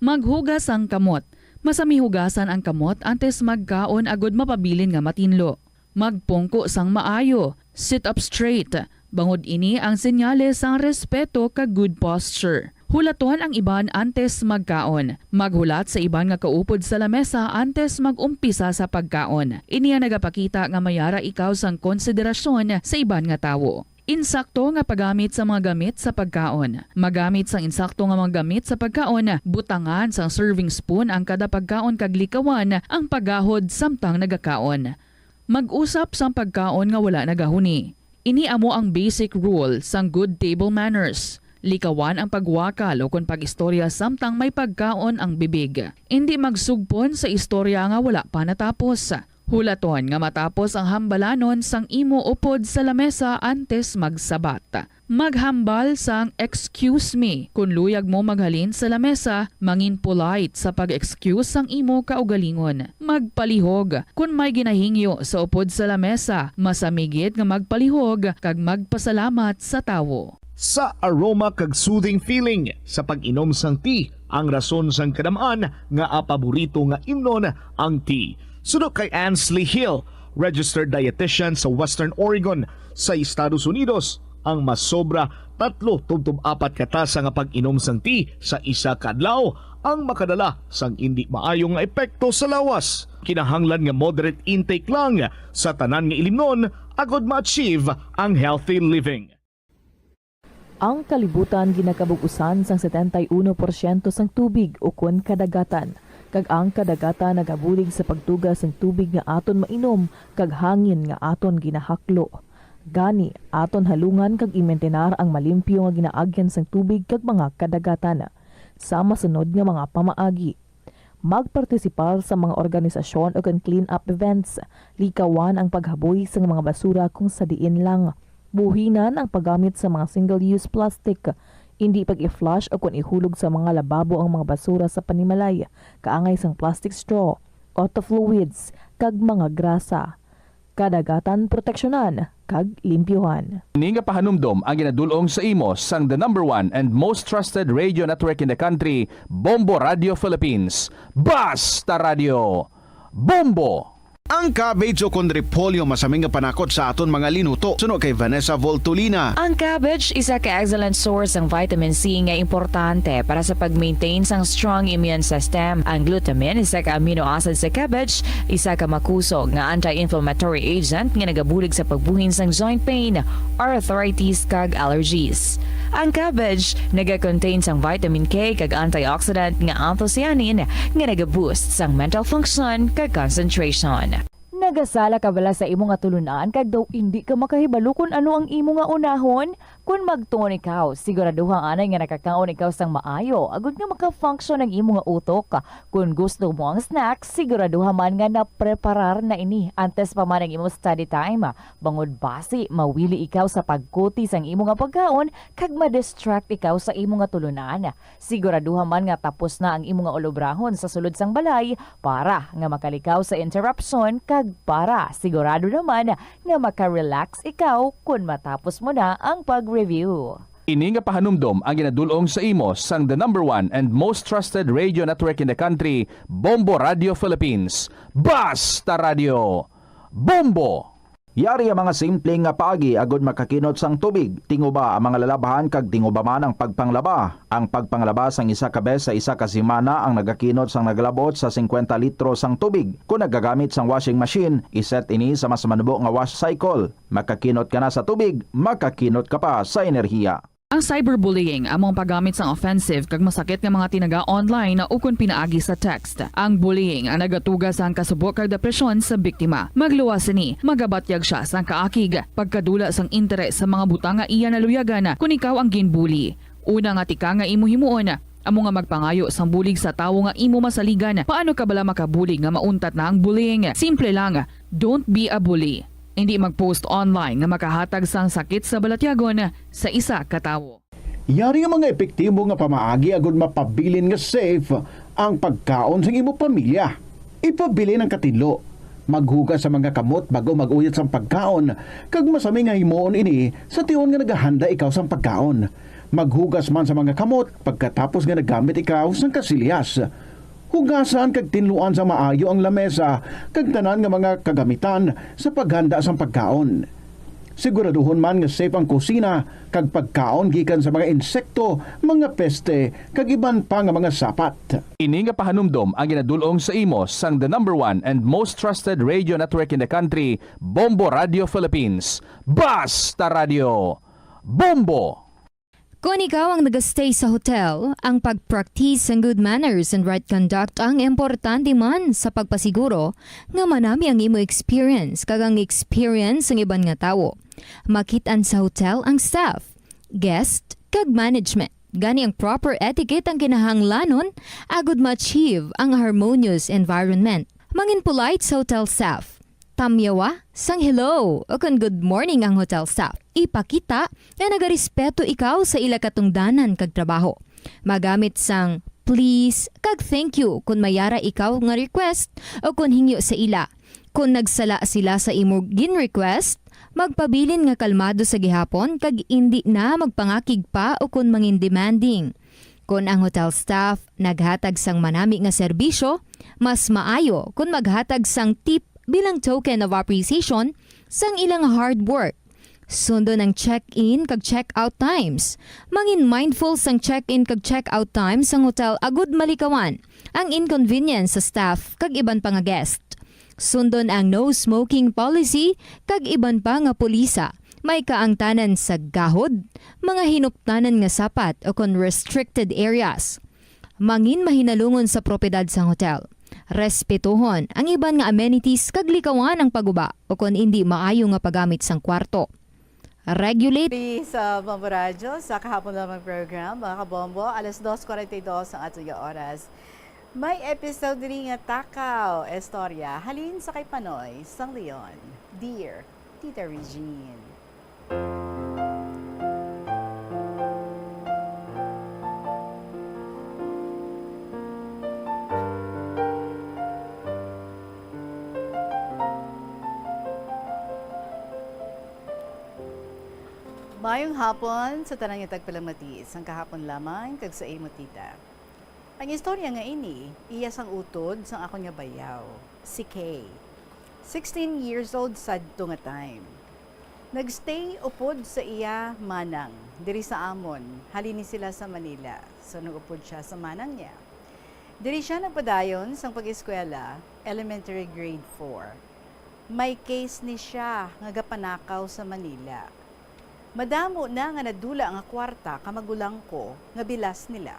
Maghugas sang kamot. Masami hugasan ang kamot antes magkaon agud mapabilin nga matinlo. Magpungko sang maayo, sit up straight, bangod ini ang senyales sang respeto kag good posture. Hulaton ang iban antes magkaon. Maghulat sa iban nga kaupod sa lamesa antes mag-umpisa sa pagkaon. Ini ang nagapakita nga may ara ikaw sang konsiderasyon sa iban nga tawo. Insakto nga paggamit sa mga gamit sa pagkaon. Magamit sang insakto nga mga gamit sa pagkaon, butangan sang serving spoon ang kada pagkaon kag likawan ang pagahod samtang nagakaon. Mag-usap sang pagkaon nga wala nagahuni. Ini amo ang basic rule sang good table manners. Likawan ang pagwakal o kon pag-istorya samtang may pagkaon ang bibig. Indi magsugpon sa istorya nga wala pa natapos. Hulaton nga matapos ang hambalanon sang imo upod sa lamesa antes magsabat. Maghambal sang "Excuse me" kon luyag mo maghalin sa lamesa. Mangin polite sa pag-excuse sang imo kaugalingon. Magpalihog kon may ginahingyo sa upod sa lamesa. Masamigit nga magpalihog kag magpasalamat sa tawo. Sa aroma kag soothing feeling sa pag-inom sang tea ang rason sang kadam-an nga paborito nga imnon ang tea. Suno kay Ansley Hill, registered dietitian sa Western Oregon sa Estados Unidos, ang masobra tatlo tubtob apat ka tasa nga pag-inom sang tea sa isa ka adlaw ang makadala sang indi maayo nga epekto sa lawas. Kinahanglan nga moderate intake lang sa tanan nga ilimnon agod ma-achieve ang healthy living. Ang kalibutan ginakabug-usan sang setenta y uno porsyento sang tubig ukon kadagatan, kag ang kadagatan nagabulig sa pagtuga sang tubig nga aton mainom kag hangin nga aton ginahaklo. Gani, aton halungan kag imintinar ang malimpyo nga ginaagyan sang tubig kag mga kadagatan. Sa masunod nga mga pamaagi, magpartisipar sa mga organisasyon ukon clean-up events. Likawan ang paghaboy sang mga basura kon sa diin lang. Buhinan ang paggamit sa mga single-use plastic. Indi pag-i-flush ukon ihulog sa mga lababo ang mga basura sa panimalay, kaangay sang plastic straw, auto fluids, kag mga grasa. Kadagatan proteksyonan kag limpyuhan. Ini nga pahanumdom ang ginadul-ong sa imo sang the number one and most trusted radio network in the country, Bombo Radio Philippines. Basta Radio! Bombo! Ang cabbage o kon repolyo masami nga panakot sa aton mga linuto, suno kay Vanessa Voltolina. Ang cabbage isa ka excellent source sang vitamin C nga importante para sa pag-maintain sang strong immune system. Ang glutamine, isa ka amino acid sa cabbage, isa ka makusog nga anti-inflammatory agent nga nagabulig sa pagbuhin sang joint pain, arthritis, kag allergies. Ang cabbage naga-contain sang vitamin K kag antioxidant nga anthocyanin nga naga-boost sang mental function kag concentration. Nagasala ka bala sa imo nga tulunan kag daw indi ka makahibalo kon ano ang imo nga unahon? Kon magtuon ikaw, siguraduha anay nga nakakaon ikaw sang maayo agod nga maka-function ang imo nga utok. Kon gusto mo ang snack, siguraduha man nga napreparar na ini antes pa man ang imo study time. Bangod basi mawili ikaw sa pagkuti sang imo nga pagkaon kag ma-distract ikaw sa imo nga tulunan. Siguraduha man nga tapos na ang imo nga ulobrahon sa sulod sang balay para nga makalikaw sa interruption kag para sigurado naman nga maka-relax ikaw kon matapos mo na ang pag-review. Ini nga pahanumdom ang ginadul-ong sa imo sang the number one and most trusted radio network in the country, Bombo Radio Philippines. Basta Radio! Bombo! Yari ang mga simple nga paagi agod makakinot sang tubig. Tinguba ang mga lalabhan kag tinguba man ang pagpanglaba. Ang pagpanglaba sang isa ka bes sa isa ka semana ang nagakinot sang nagalabot sa singkwenta litro sang tubig. Kon nagagamit sang washing machine, iset ini sa mas manubo nga wash cycle. Makakinot ka na sa tubig, makakinot ka pa sa enerhiya. Ang cyberbullying amo ang paggamit sang offensive kag masakit nga mga tinaga online ukon pinaagi sa text. Ang bullying ang nagatuga sang kasubo kag depresyon sa biktima. Magluwas sini, magabatyag sia sang kaakig, pagkadula sang interes sa mga butang nga iya naluyagan kon ikaw ang ginbully. Una nga tika nga imo himuon amo nga magpangayo sang bulig sa tawo nga imo masaligan. Paano ka bala makabulig nga mauntat na ang bullying? Simple lang, don't be a bully. Hindi mag-post online nga makahatag sang sakit sa balatyagon sa isa ka tawo. Yari ang mga epektibo nga pamaagi agud mapabilin nga safe ang pagkaon sang imo pamilya. Ipabilin ang katinlo. Maghugas sa mga kamot bago mag-uyat sang pagkaon, kag masami nga himuon ini sa tion nga nagahanda ikaw sang pagkaon. Maghugas man sa mga kamot pagkatapos nga naggamit ikaw sang kasilyas. Hugasan kag tinluan sa maayo ang lamesa kag tanan nga mga kagamitan sa paghanda sang pagkaon. Siguraduhon man nga safe ang kusina kag pagkaon gikan sa mga insekto, mga peste, kag iban pa nga mga sapat. Ini nga pahanumdom ang ginadul-ong sa imo sang the number one and most trusted radio network in the country, Bombo Radio Philippines. Basta Radio, Bombo! Kon ikaw ang nagastay sa hotel, ang pag-practice sang good manners and right conduct ang importante man sa pagpasiguro nga manami ang imo experience kag ang experience sang iban nga tawo. Makit-an sa hotel ang staff, guest, kag management. Gani ang proper etiquette ang kinahanglanon agud ma-achieve ang harmonious environment. Mangin polite sa hotel staff. Tamyawa sang hello o kon good morning ang hotel staff. Ipakita nga nagarespeto ikaw sa ila katungdanan kag trabaho. Magamit sang please kag thank you kon may ara ikaw nga request o kon hingyo sa ila. Kon nagsala sila sa imo gin-request, magpabilin nga kalmado sa gihapon kag indi na magpangakig pa o kon mangin demanding. Kon ang hotel staff naghatag sang manami nga serbisyo, mas maayo kon maghatag sang tip bilang token of appreciation sang ilang hard work. Sundon ang check-in kag check-out times. Mangin mindful sang check-in kag check-out times sang hotel agud malikawan ang inconvenience sa staff kag iban pa nga guest. Sundon ang no smoking policy kag iban pa nga pulisa. May kaangtanan sa gahod, mga hinuptanan nga sapat o kon restricted areas. Mangin mahinalungon sa propiedad sang hotel. Respetuhon ang iban nga amenities kag likawan ang paguba o kon indi maayo nga paggamit sang kwarto. Regulate. Pi sa Bombo Radyo, sa kahapon lamang program, mga kabombo, alas dos cuarenta y dos ang aton nga oras. May episode diri nga Takaw Istorya, halin sa kay Panoy sang Leon. Dear Tita Regine. Mayong hapon sa tanan nga tagpalamati sang kahapon lamang kag sa imo, tita. Ang istorya nga ini, iya sang utod sang akon nga bayaw, si Kay. Sixteen years old sadto nga time. Nagstay upod sa iya manang diri sa amon. Halin ni sila sa Manila, so nag-upod siya sa manang niya. Diri siya nagpadayon sang pag-eskwela, elementary grade four. May case ni siya nga gapanakaw sa Manila. Madamo na nga nadula nga kwarta ka magulang ko nga bilas nila.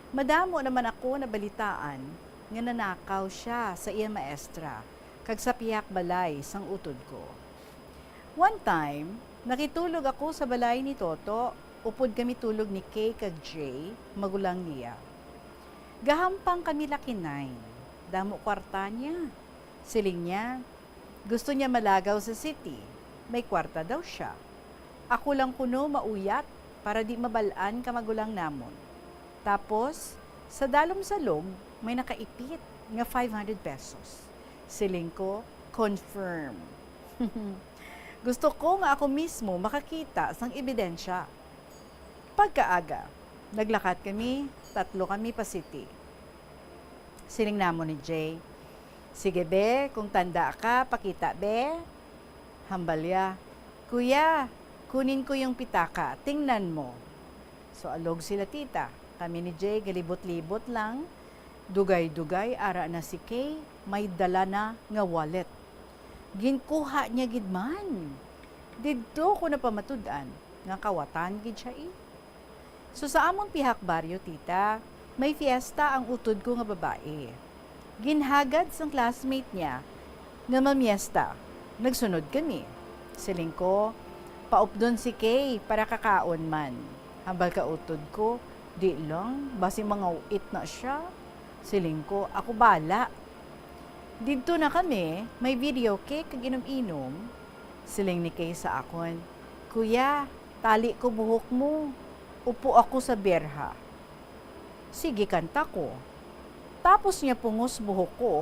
Madamo naman ako nabalitaan nga nanakaw siya sa iya maestra kag sa pihak balay sang utod ko. One time, nakitulog ako sa balay ni Toto, upod kami tulog ni Kay kag Jay, magulang niya. Gahampang kami lakinay. Damo kwarta niya. Siling niya, gusto niya malagaw sa city. May kwarta daw siya. Ako lang kuno mauyat para di mabal-an ka magulang namon. Tapos, sa dalom sa log, may nakaipit nga five hundred pesos. Siling ko, confirm. Gusto ko nga ako mismo makakita sang ebidensya. Pagkaaga, naglakat kami, tatlo kami pa city. Siling namon ni Jay, "Sige, be, kung tanda ka, pakita, be." Hambal niya, "Kuya, kunin ko yung pitaka, tingnan mo." So, alog sila tita. Kami ni Jay, galibot-libot lang. Dugay-dugay, ara na si Kay, may dala na nga wallet. Ginkuha niya gid man. Didto ko napamatud-an nga kawatan gid siya, eh. So, sa amon pihak baryo, tita, may fiesta ang utod ko nga babae. Ginhagad sang classmate niya nga mamiesta. Nagsunod kami. Siling ko, "Paupdon si Kay para kakaon man." Hambal ka utod ko, "Di lang, basi mangawit na siya." Siling ko, "Ako bala." Didto na kami, may video cake kag inom-inom. Siling ni Kay sa akon, "Kuya, tali ko buhok mo. Upo ako sa berha." Sige, kanta ko. Tapos niya pungos buhok ko,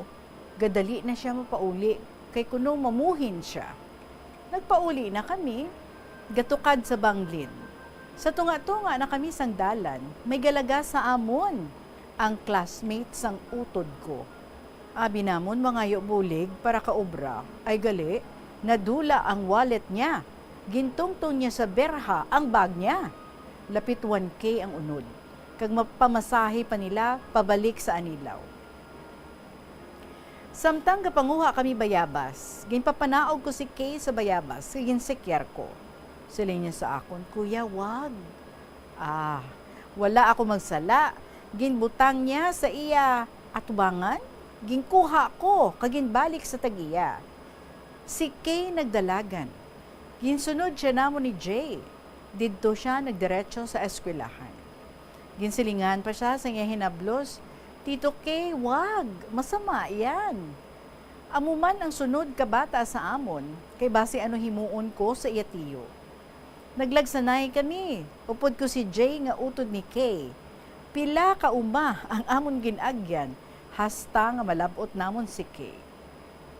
gadali na siya mapauli, kay kuno mamuhin siya. Nagpauli na kami, gatukad sa banglin. Sa tunga-tunga na kami sang dalan, may galaga sa amon ang classmate sang utod ko. Abi namon mangayo bulig para kaobra, ay gali, nadula ang wallet niya. Gintungtong niya sa berha ang bag niya. Lapit one K ang unod, kag mapamasahe pa nila pabalik sa Anilao. Samtang gapanguha kami bayabas, ginpapanaog ko si Kay sa bayabas, kag ginsikyar ko. Siling niya sa akon, "Kuya, wag." Ah, wala ako magsala. Ginbutang niya sa iya atubangan, ginkuha ko, kag ginbalik sa tag-iya. Si Kay nagdalagan. Ginsunod siya namon ni Jay. Didto siya nagdiretso sa eskwelahan. Ginsilingan pa siya sa iya hinablos, "Tito Kay, wag! Masama yan!" Amo man ang sunod ka bata sa amon, kay basi ano himuon ko sa iya tiyo. Naglagsanay kami, upod ko si Jay nga utod ni Kay. Pila ka uma ang amon gin-agyan, hasta nga malab-ot namon si Kay.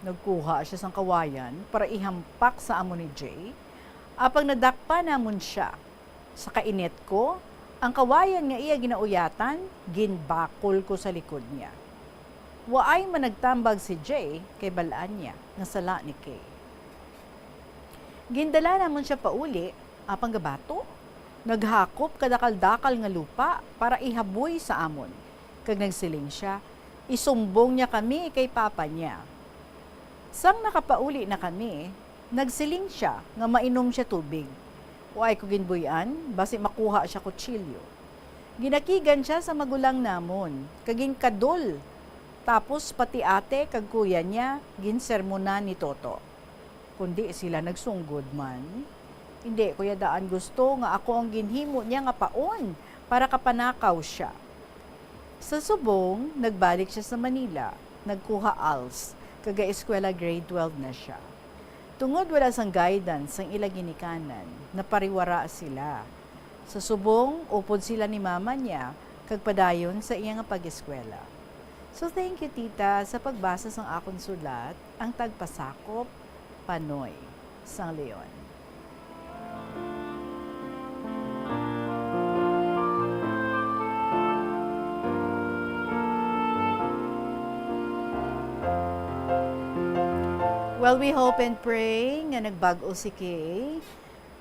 Nagkuha siya sang kawayan para ihampak sa amo ni Jay, apang nadakpan namon sia. Sa kainit ko, ang kawayan nga iya ginauyatan, ginbakol ko sa likod niya. Waay man nagtambag si Jay, kay bal-an niya nga sala ni Kay. Gindala namon sia pauli, apang gabato, naghakop kadakal-dakal nga lupa para ihaboy sa amon, kag nagsiling sia, isumbong niya kami kay papa niya. Sang nakapauli na kami, nagsiling sia nga mainom sia tubig. Waay ko ginbuy-an, basi makuha sia kutsilyo. Ginakigan sia sa magulang namon, kag ginkadol. Tapos pati ate kag kuya niya ginsermonan ni Toto. Kundi sila nagsunggod man. Hindi ko ya daan gusto nga ako ang ginhimo niya nga paon para kapanakaw sia. Sa subong, nagbalik sia sa Manila, nagkuha als, kag gaeskwela grade twelve na sia. Tungod wala sang guidance sang ila ginikanan, napariwara sila. Sa subong, upod sila ni mama niya, kag padayon sa iya nga pag-eskwela. So, thank you, tita, sa pagbasa sang akon sulat, Ang Tagpasakop, Panoy, sang Leon. Well, we hope and pray nga nagbag-o si Kay.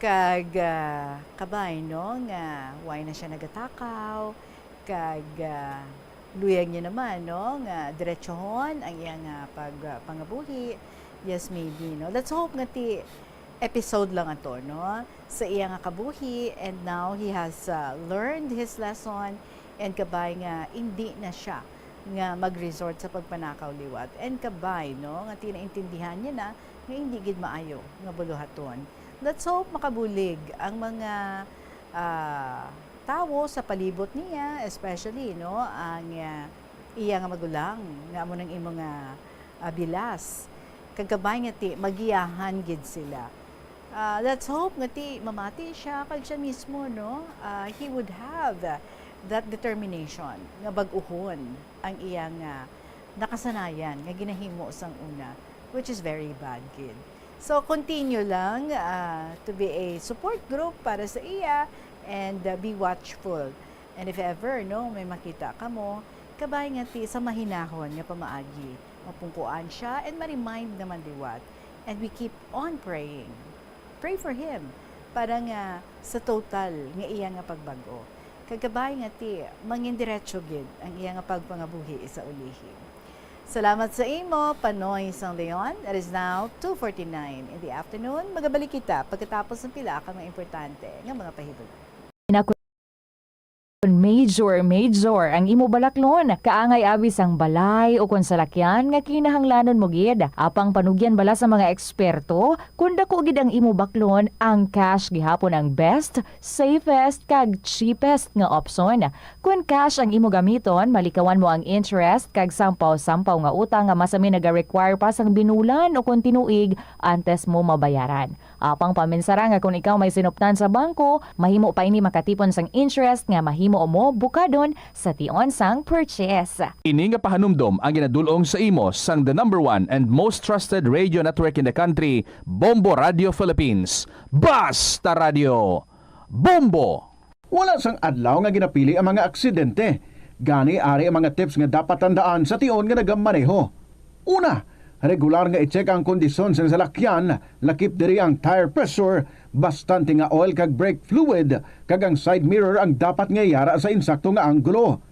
Kag, ah, kabay, no, nga wala na sia nagatakaw, kag, ah, luyag niya naman, no, nga diretsohon ang iya nga pag-, ah, pangabuhi. Yes, maybe, no. Let's hope nga ti episode lang ato, no, sa iya nga kabuhi, and now he has, ah, learned his lesson, and kabay nga indi na sia nga mag-resort sa pagpanakaw liwat. And kabay, no, nga tinaintindihan niya na nga indi gid maayo nga buluhaton. Let's hope makabulig ang mga, ah, tawo sa palibot niya, especially, no, ang, ah, iya nga magulang nga amo nang imo nga, ah, bilas. Kag kabay nga ti magiyahan gid sila. Ah, let's hope nga ti mamati siya kag siya mismo, no, ah, he would have that determination nga bag-uhon ang iyang, ah, nakasanayan nga ginahimo sang una, which is very bad gid. So, continue lang, ah, to be a support group para sa iya, and, ah, be watchful. And if ever, no, may makita kamo, kabay nga ti sa mahinahon nga pamaagi, mapungkuan siya and ma-remind naman liwat. And we keep on praying. Pray for him para nga sa total nga iya nga pagbag-o. Kag kabay nga ti mangindiretso gid ang iya nga pagpangabuhi sa ulihi. Salamat sa imo, Panoy sang Leon. It is now two forty-nine in the afternoon. Magabalik kita pagkatapos ng pila ka mga importante nga mga pahibulong. Kon major, major ang imo balaklon, kaangay abi sang balay o kon salakyan nga kinahanglanon mo gid. Apang panugyan bala sa mga eksperto, kon dako gid ang imo baklon, ang cash gihapon ang best, safest, kag cheapest nga opsyon. Kon cash ang imo gamiton, malikawan mo ang interest kag sampaw-sampaw nga utang nga masami naga-require pa sang binulan o kon tinuig antes mo mabayaran. Apang paminsara nga kon ikaw may sinuptan sa bangko, mahimo pa ini makatipon sang interest nga mahimo mo bukadon sa tion sang purchase. Ini nga pahanumdom ang ginadul-ong sa imo sang the number one and most trusted radio network in the country, Bombo Radio Philippines. Basta Radio! Bombo! Wala sang adlaw nga ginapili ang mga aksidente. Gani, ari ang mga tips nga dapat tandaan sa tion nga nagamaneho. Una, regular nga i-check ang kondisyon sang salakyan, lakip diri ang tire pressure, bastante nga oil kag brake fluid, kag ang side mirror ang dapat nga yara sa insakto nga anggulo.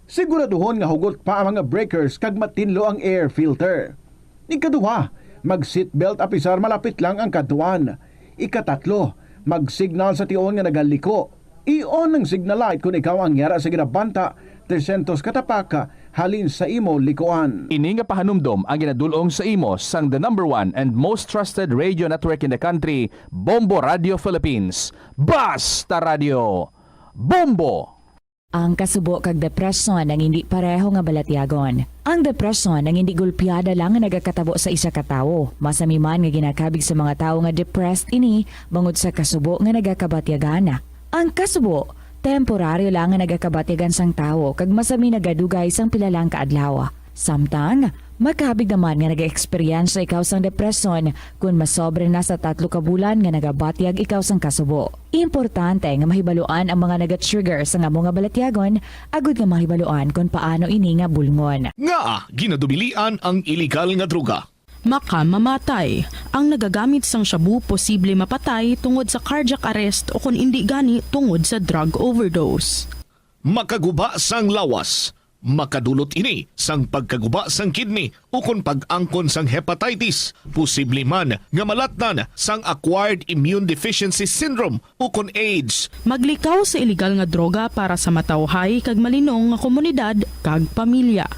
Siguraduhon nga hugot pa ang mga breakers kag matinlo ang air filter. Ikaduha, mag-seatbelt apisar malapit lang ang kadtuan. Ikatatlo, mag-signal sa tion nga nagaliko. I-on ang signal light kon ikaw ang yara sa ginabanta tresyentos ka tapak halin sa imo likuan. Ini nga pahanumdom ang ginadul-ong sa imo sang the number one and most trusted radio network in the country, Bombo Radio Philippines. Basta Radio! Bombo! Ang kasubo kag depresyon ang hindi pareho nga balatyagon. Ang depresyon ang hindi gulpiada lang nga nagakatabo sa isa ka tawo. Masami man nga ginakabig sa mga tawo nga depressed ini bangod sa kasubo nga nagakabatyagan. Ang kasubo, temporaryo lang nga nagakabatyagan sang tawo kag masami nagadugay sang pila lang ka adlaw. Samtang, makabig naman nga nag-eksperyensya ikaw sang depresyon kon masobra na sa tatlo ka bulan nga nagabatyag ikaw sang kasubo. Importante nga mahibaluan ang mga naga-trigger sa amo nga balatyagon agud nga mahibaluan kon paano ini nga bulngon. Ngaa ginadubilian ang iligal nga droga? Makamamatay. Ang nagagamit sang shabu posible mapatay tungod sa cardiac arrest o kon indi gani tungod sa drug overdose. Makaguba sang lawas. Makadulot ini sang pagkaguba sang kidney ukon pag-angkon sang hepatitis, posible man nga malatnan sang acquired immune deficiency syndrome ukon AIDS. Maglikaw sa iligal nga droga para sa matawhay kag malinong nga komunidad kag pamilya.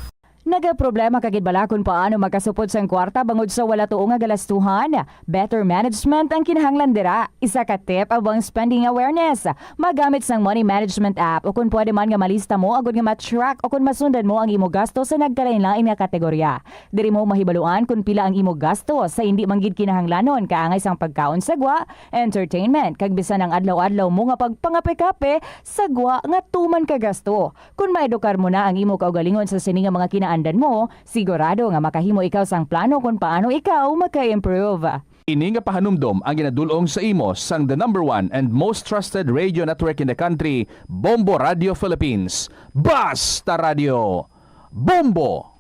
Nagaproblema ka gid bala kon paano makasupod sang kwarta bangod sa wala tuo nga galastuhan? Better management ang kinahanglan dira. Isa ka tip amo ang spending awareness. Magamit sang money management app, o kon pwede man nga malista mo agud nga ma-track o kon masundan mo ang imo gasto sa nagkalain-lain nga kategorya. Diri mo mahibaluan kon pila ang imo gasto sa indi man gid kinahanglanon, kaangay sang pagkaon sa gwa, entertainment, kag bisan ang adlaw-adlaw mo nga pagpangape-kape sa gwa nga tuman ka gasto. Kon maedukar mo na ang imo kaugalingon sa sini nga mga kinaandan mo, sigurado nga makahimo ikaw sang plano kon paano ikaw maka-improve. Ini nga pahanumdom ang ginadul-ong sa imo sang the number one and most trusted radio network in the country, Bombo Radio Philippines. Basta Radio! Bombo!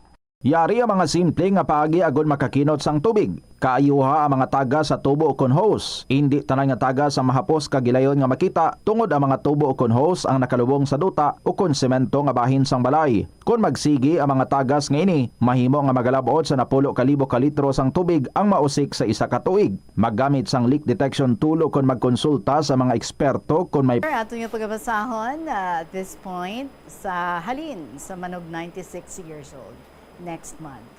Yari ang mga simple nga paagi agud makakinot sang tubig. Kaayuha ang mga tagas sa tubo ukon hose. Indi tanan nga tagas ang mahapos kag gilayon nga makita, tungod ang mga tubo ukon hose ang nakalubong sa duta ukon semento nga bahin sang balay. Kon magsigi ang mga tagas nga ini, mahimo nga magalab-ot sa napulo ka libo ka litro sang tubig ang mausik sa isa ka tuig. Maggamit sang leak detection tool ukon magkonsulta sa mga eksperto kon may Ato nga pagabasahon, ah, at this point, sa halin sa Manog, ninety-six years old. Next month.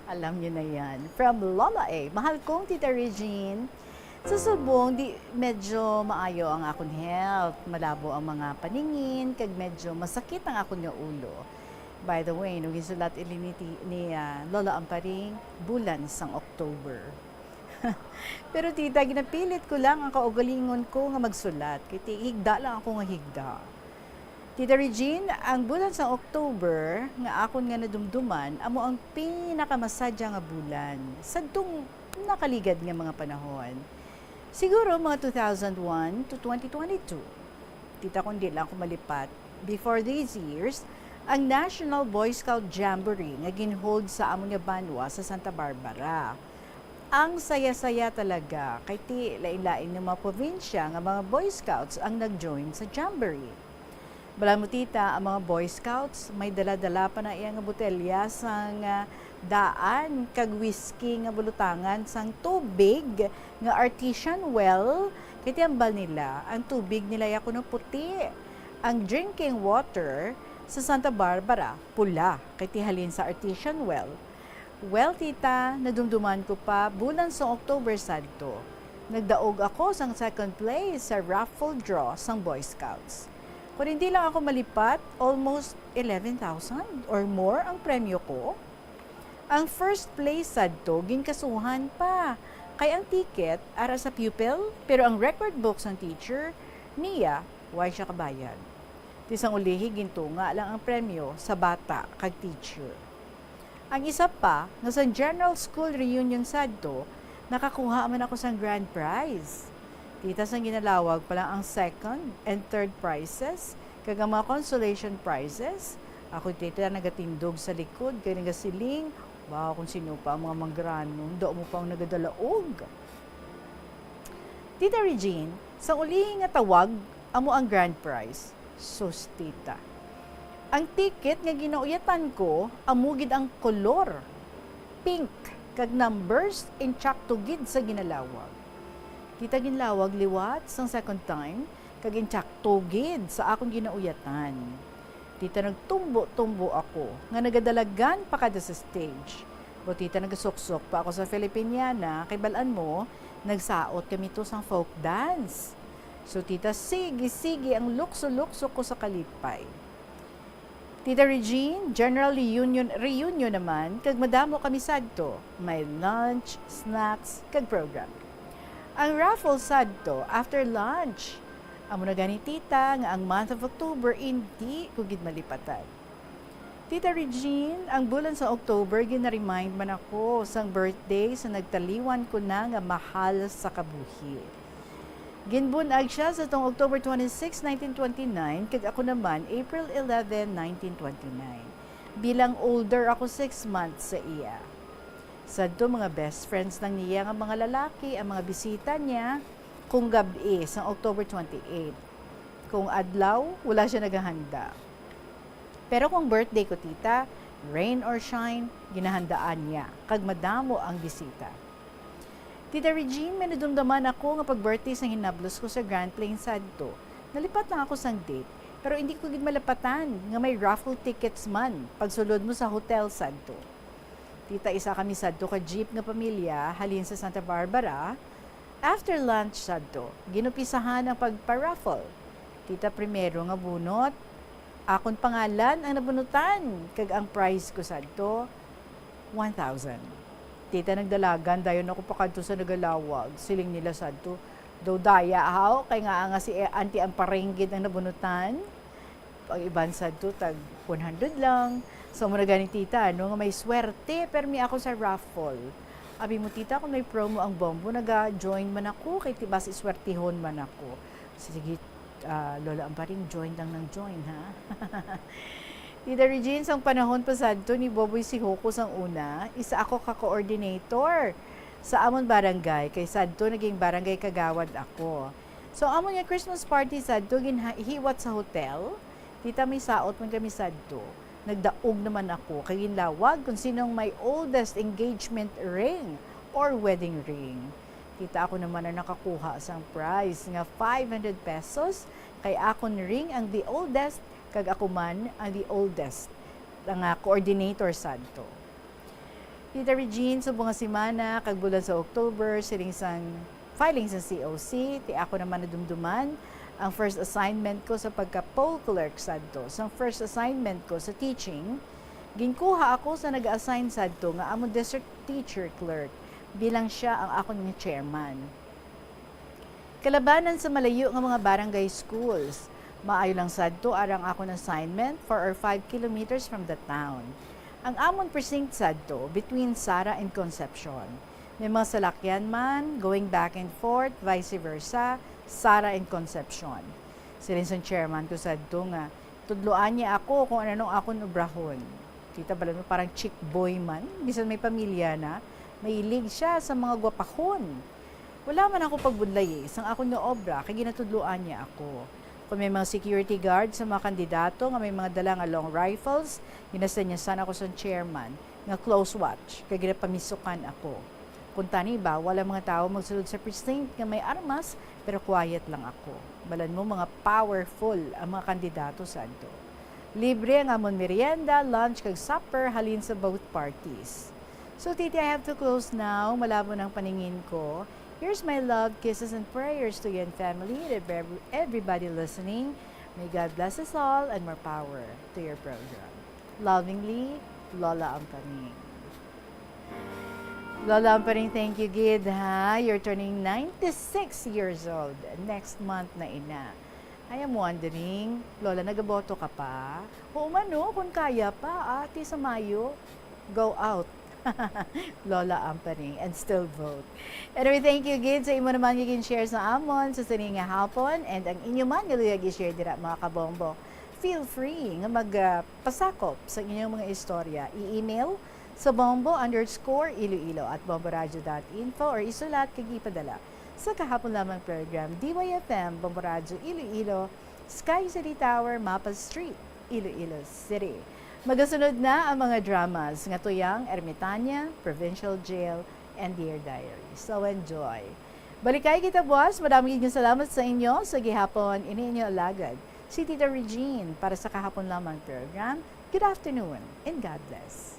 Alam niyo na yan. From Lola A. Mahal kong Tita Regine, sa subong, di medyo maayo ang akon health. Malabo ang mga paningin, kag medyo masakit ang akon nga ulo. By the way, no, ginsulat ini ni, ti- ni, ah, Lola Amparing, bulan sang October. Pero tita, ginapilit ko lang ang kaugalingon ko nga magsulat, kay ti- higda lang ako nga higda. Tita Regine, ang bulan sa October nga akon nga nadumduman amo ang pinakamasadya nga bulan sadtong nakaligad nga mga panahon. Siguro mga two thousand one to twenty twenty-two. Tita, kung di lang ako malipat, before these years, ang National Boy Scout Jamboree nga ginhold sa amon nga banwa sa Santa Barbara. Ang saya-saya talaga, kay ti lain-lain nga mga probinsya nga mga Boy Scouts ang nag-join sa Jamboree. Bala mo, tita, ang mga Boy Scouts may dala-dala pa na iya nga botelya sang, ah, daan kag whisky nga butangan sang tubig nga artesian well, kay ti hambal nila ang tubig nila iya kuno puti. Ang drinking water sa Santa Barbara, pula, kay ti halin sa artesian well. Well, tita, nadumduman ko pa, bulan sang October sadto. Nagdaog ako sang second place sa raffle draw sang Boy Scouts. Kung hindi lang ako malipat, almost eleven thousand or more ang premyo ko. Ang first place sadto, ginkasuhan pa. Kay ang ticket, ara sa pupil, pero ang record book sang teacher, niya, way siya kabayad. Ti sang ulihi, gintunga lang ang premyo sa bata kag teacher. Ang isa pa, nga sa General School Reunion sadto, nakakuha man ako sang grand prize. Tita, sang ginalawag pa lang ang second and third prizes, kag ang mga consolation prizes, ako, tita, nagatindog sa likod, kag nagasiling, "Wow, kung sino pa ang mga manggaranon, daw mo pa ang nagadalaog." Tita Regine, sang ulihi nga tawag, amo ang grand prize. Sus, tita. Ang ticket nga ginauyatan ko, amo gid ang kolor. Pink, kag numbers, insakto gid sa ginalawag. Tita, ginlawag liwat sang second time, kag insakto gid sa akon ginauyatan. Tita, nagtumbo-tumbo ako nga nagadalagan pa kada sa stage. O tita, nagasuksok pa ako sa Filipiniana, kay bal-an mo, nagsaot kami to sang folk dance. So tita, sige-sige ang lukso-lukso ko sa kalipay. Tita Regine, General Reunion, reunion naman, kag madamo kami sadto. May lunch, snacks, kag program. Ang raffle sadto, after lunch. Amo na gani, tita, nga ang month of October, indi ko gid malipatan. Tita Regine, ang bulan sa October, gina-remind man ako sang birthday sa nagtaliwan ko na nga mahal sa kabuhi. Ginbun-ag siya sa tong October twenty-six, nineteen twenty-nine, kag ako naman, April eleven, nineteen twenty-nine. Bilang older ako six months sa iya. Sadto, mga best friends lang niya nga mga lalaki ang mga bisita niya kung gab-i sang October twenty-eight. Kung adlaw, wala siya naghahanda. Pero kung birthday ko, tita, rain or shine, ginahandaan niya, kag madamo ang bisita. Tita Regine, may nadumdaman ako nga pag-birthday sang hinablos ko sa Grand Plain sadto. Nalipat lang ako sang date, pero hindi ko gid malapatan nga may raffle tickets man pagsulod mo sa hotel sadto. Tita, isa kami sadto ka jeep nga pamilya halin sa Santa Barbara. After lunch sadto, ginupisahan ang pagpa-raffle. Tita, primero nga bunot, akon pangalan ang nabunutan, kag ang prize ko sadto, one thousand. Tita, nagdalagan dayon ako pakadto sa nagalawag. Siling nila sadto, daw daya haw, kay nga, nga si Auntie Amparing gid ang nabunutan. Ang iban sadto, tag one hundred lang. So, amo na gani, tita, no, nga may swerte, permi ako sa raffle. Abi mo, tita, kung may promo ang Bombo, naga-join man ako, kay ti basi swertihon man ako. Sige, ah, Lola Amparing, join lang ng join, ha? Tita Regine, sang panahon pa sadto ni Boboy Sihoko sang una, isa ako ka coordinator sa amon barangay, kay sadto naging barangay kagawad ako. So, amon nga Christmas party sadto ginhiwat sa hotel. Tita, may saot man kami sadto. Nagdaog naman ako kay ginlawag kung sinong may oldest engagement ring or wedding ring. Tita, ako naman ang nakakuha sang prize nga five hundred pesos, kay akon ring ang the oldest, kag ako man ang the oldest, ang, ah, coordinator sadto. Tita Regine, subong nga semana kag bulan sa October, siling sang filing sang C O C, ti ako naman nadumduman ang first assignment ko sa pagka-poll clerk sadto. Sang first assignment ko sa teaching, ginkuha ako sa nag-assign sadto nga amo district teacher clerk, bilang siya ang akon nga chairman. Kalabanan sa malayo nga mga barangay schools. Maayo lang sadto ara ang akon assignment, four or five kilometers from the town. Ang amon precinct sadto, between Sara and Concepcion. May mga salakyan man, going back and forth, vice versa, Sara and Concepcion. Siling sang chairman ko sadto nga, tudloan niya ako kung ano ang akon obrahon. Tita, bal-an mo, parang chick boy man, bisan may pamilya na, mahilig siya sa mga gwapahon. Wala man ako pagbudlay, eh, sang akon nga obra, kay ginatudloan niya ako. Kung may mga security guard sa mga kandidato nga may mga dala nga long rifles, ginasenyasan ako sang chairman nga close watch, kay ginapamisukan ako. Kuntani, bawal ang mga tawo magsulod sa precinct nga may armas, Pero quiet lang ako. Balan mo, mga powerful ang mga kandidato, Santo. Libre ang amon merienda, lunch, kag supper halin sa both parties. So, Titi, I have to close now. Malabo ng paningin ko. Here's my love, kisses, and prayers to you and family, and ev- everybody listening. May God bless us all and more power to your program. Lovingly, Lola Amparing. Lola Amparing, thank you gid, ha? You're turning ninety-six years old next month na ina. I am wondering, Lola, nagaboto ka pa? Oo man, no? Kung kaya pa, ati sa Mayo, go out. Lola Amparing, and still vote. Anyway, thank you gid sa imo naman nga gin-share sa amon sa sini nga hapon, and ang inyo man nga luyag i-share dira, mga kabombo. Feel free nga mag, ah, pasakop sa inyong mga istorya. I-email sa bombo underscore iloilo at bomboradio dot info or isulat kag ipadala sa kahapon lamang program, D Y F M, Bombo Radyo Iloilo, Sky City Tower, Mapa Street, Iloilo City. Magasunod na ang mga dramas nga tuyang Ermitania, Provincial Jail, and Dear Diary. So enjoy. Balikay kita buwas. Madamo gid nga salamat sa inyo. Sa gihapon, ini inyo alagad, si Tita Regine, para sa kahapon lamang program. Good afternoon and God bless.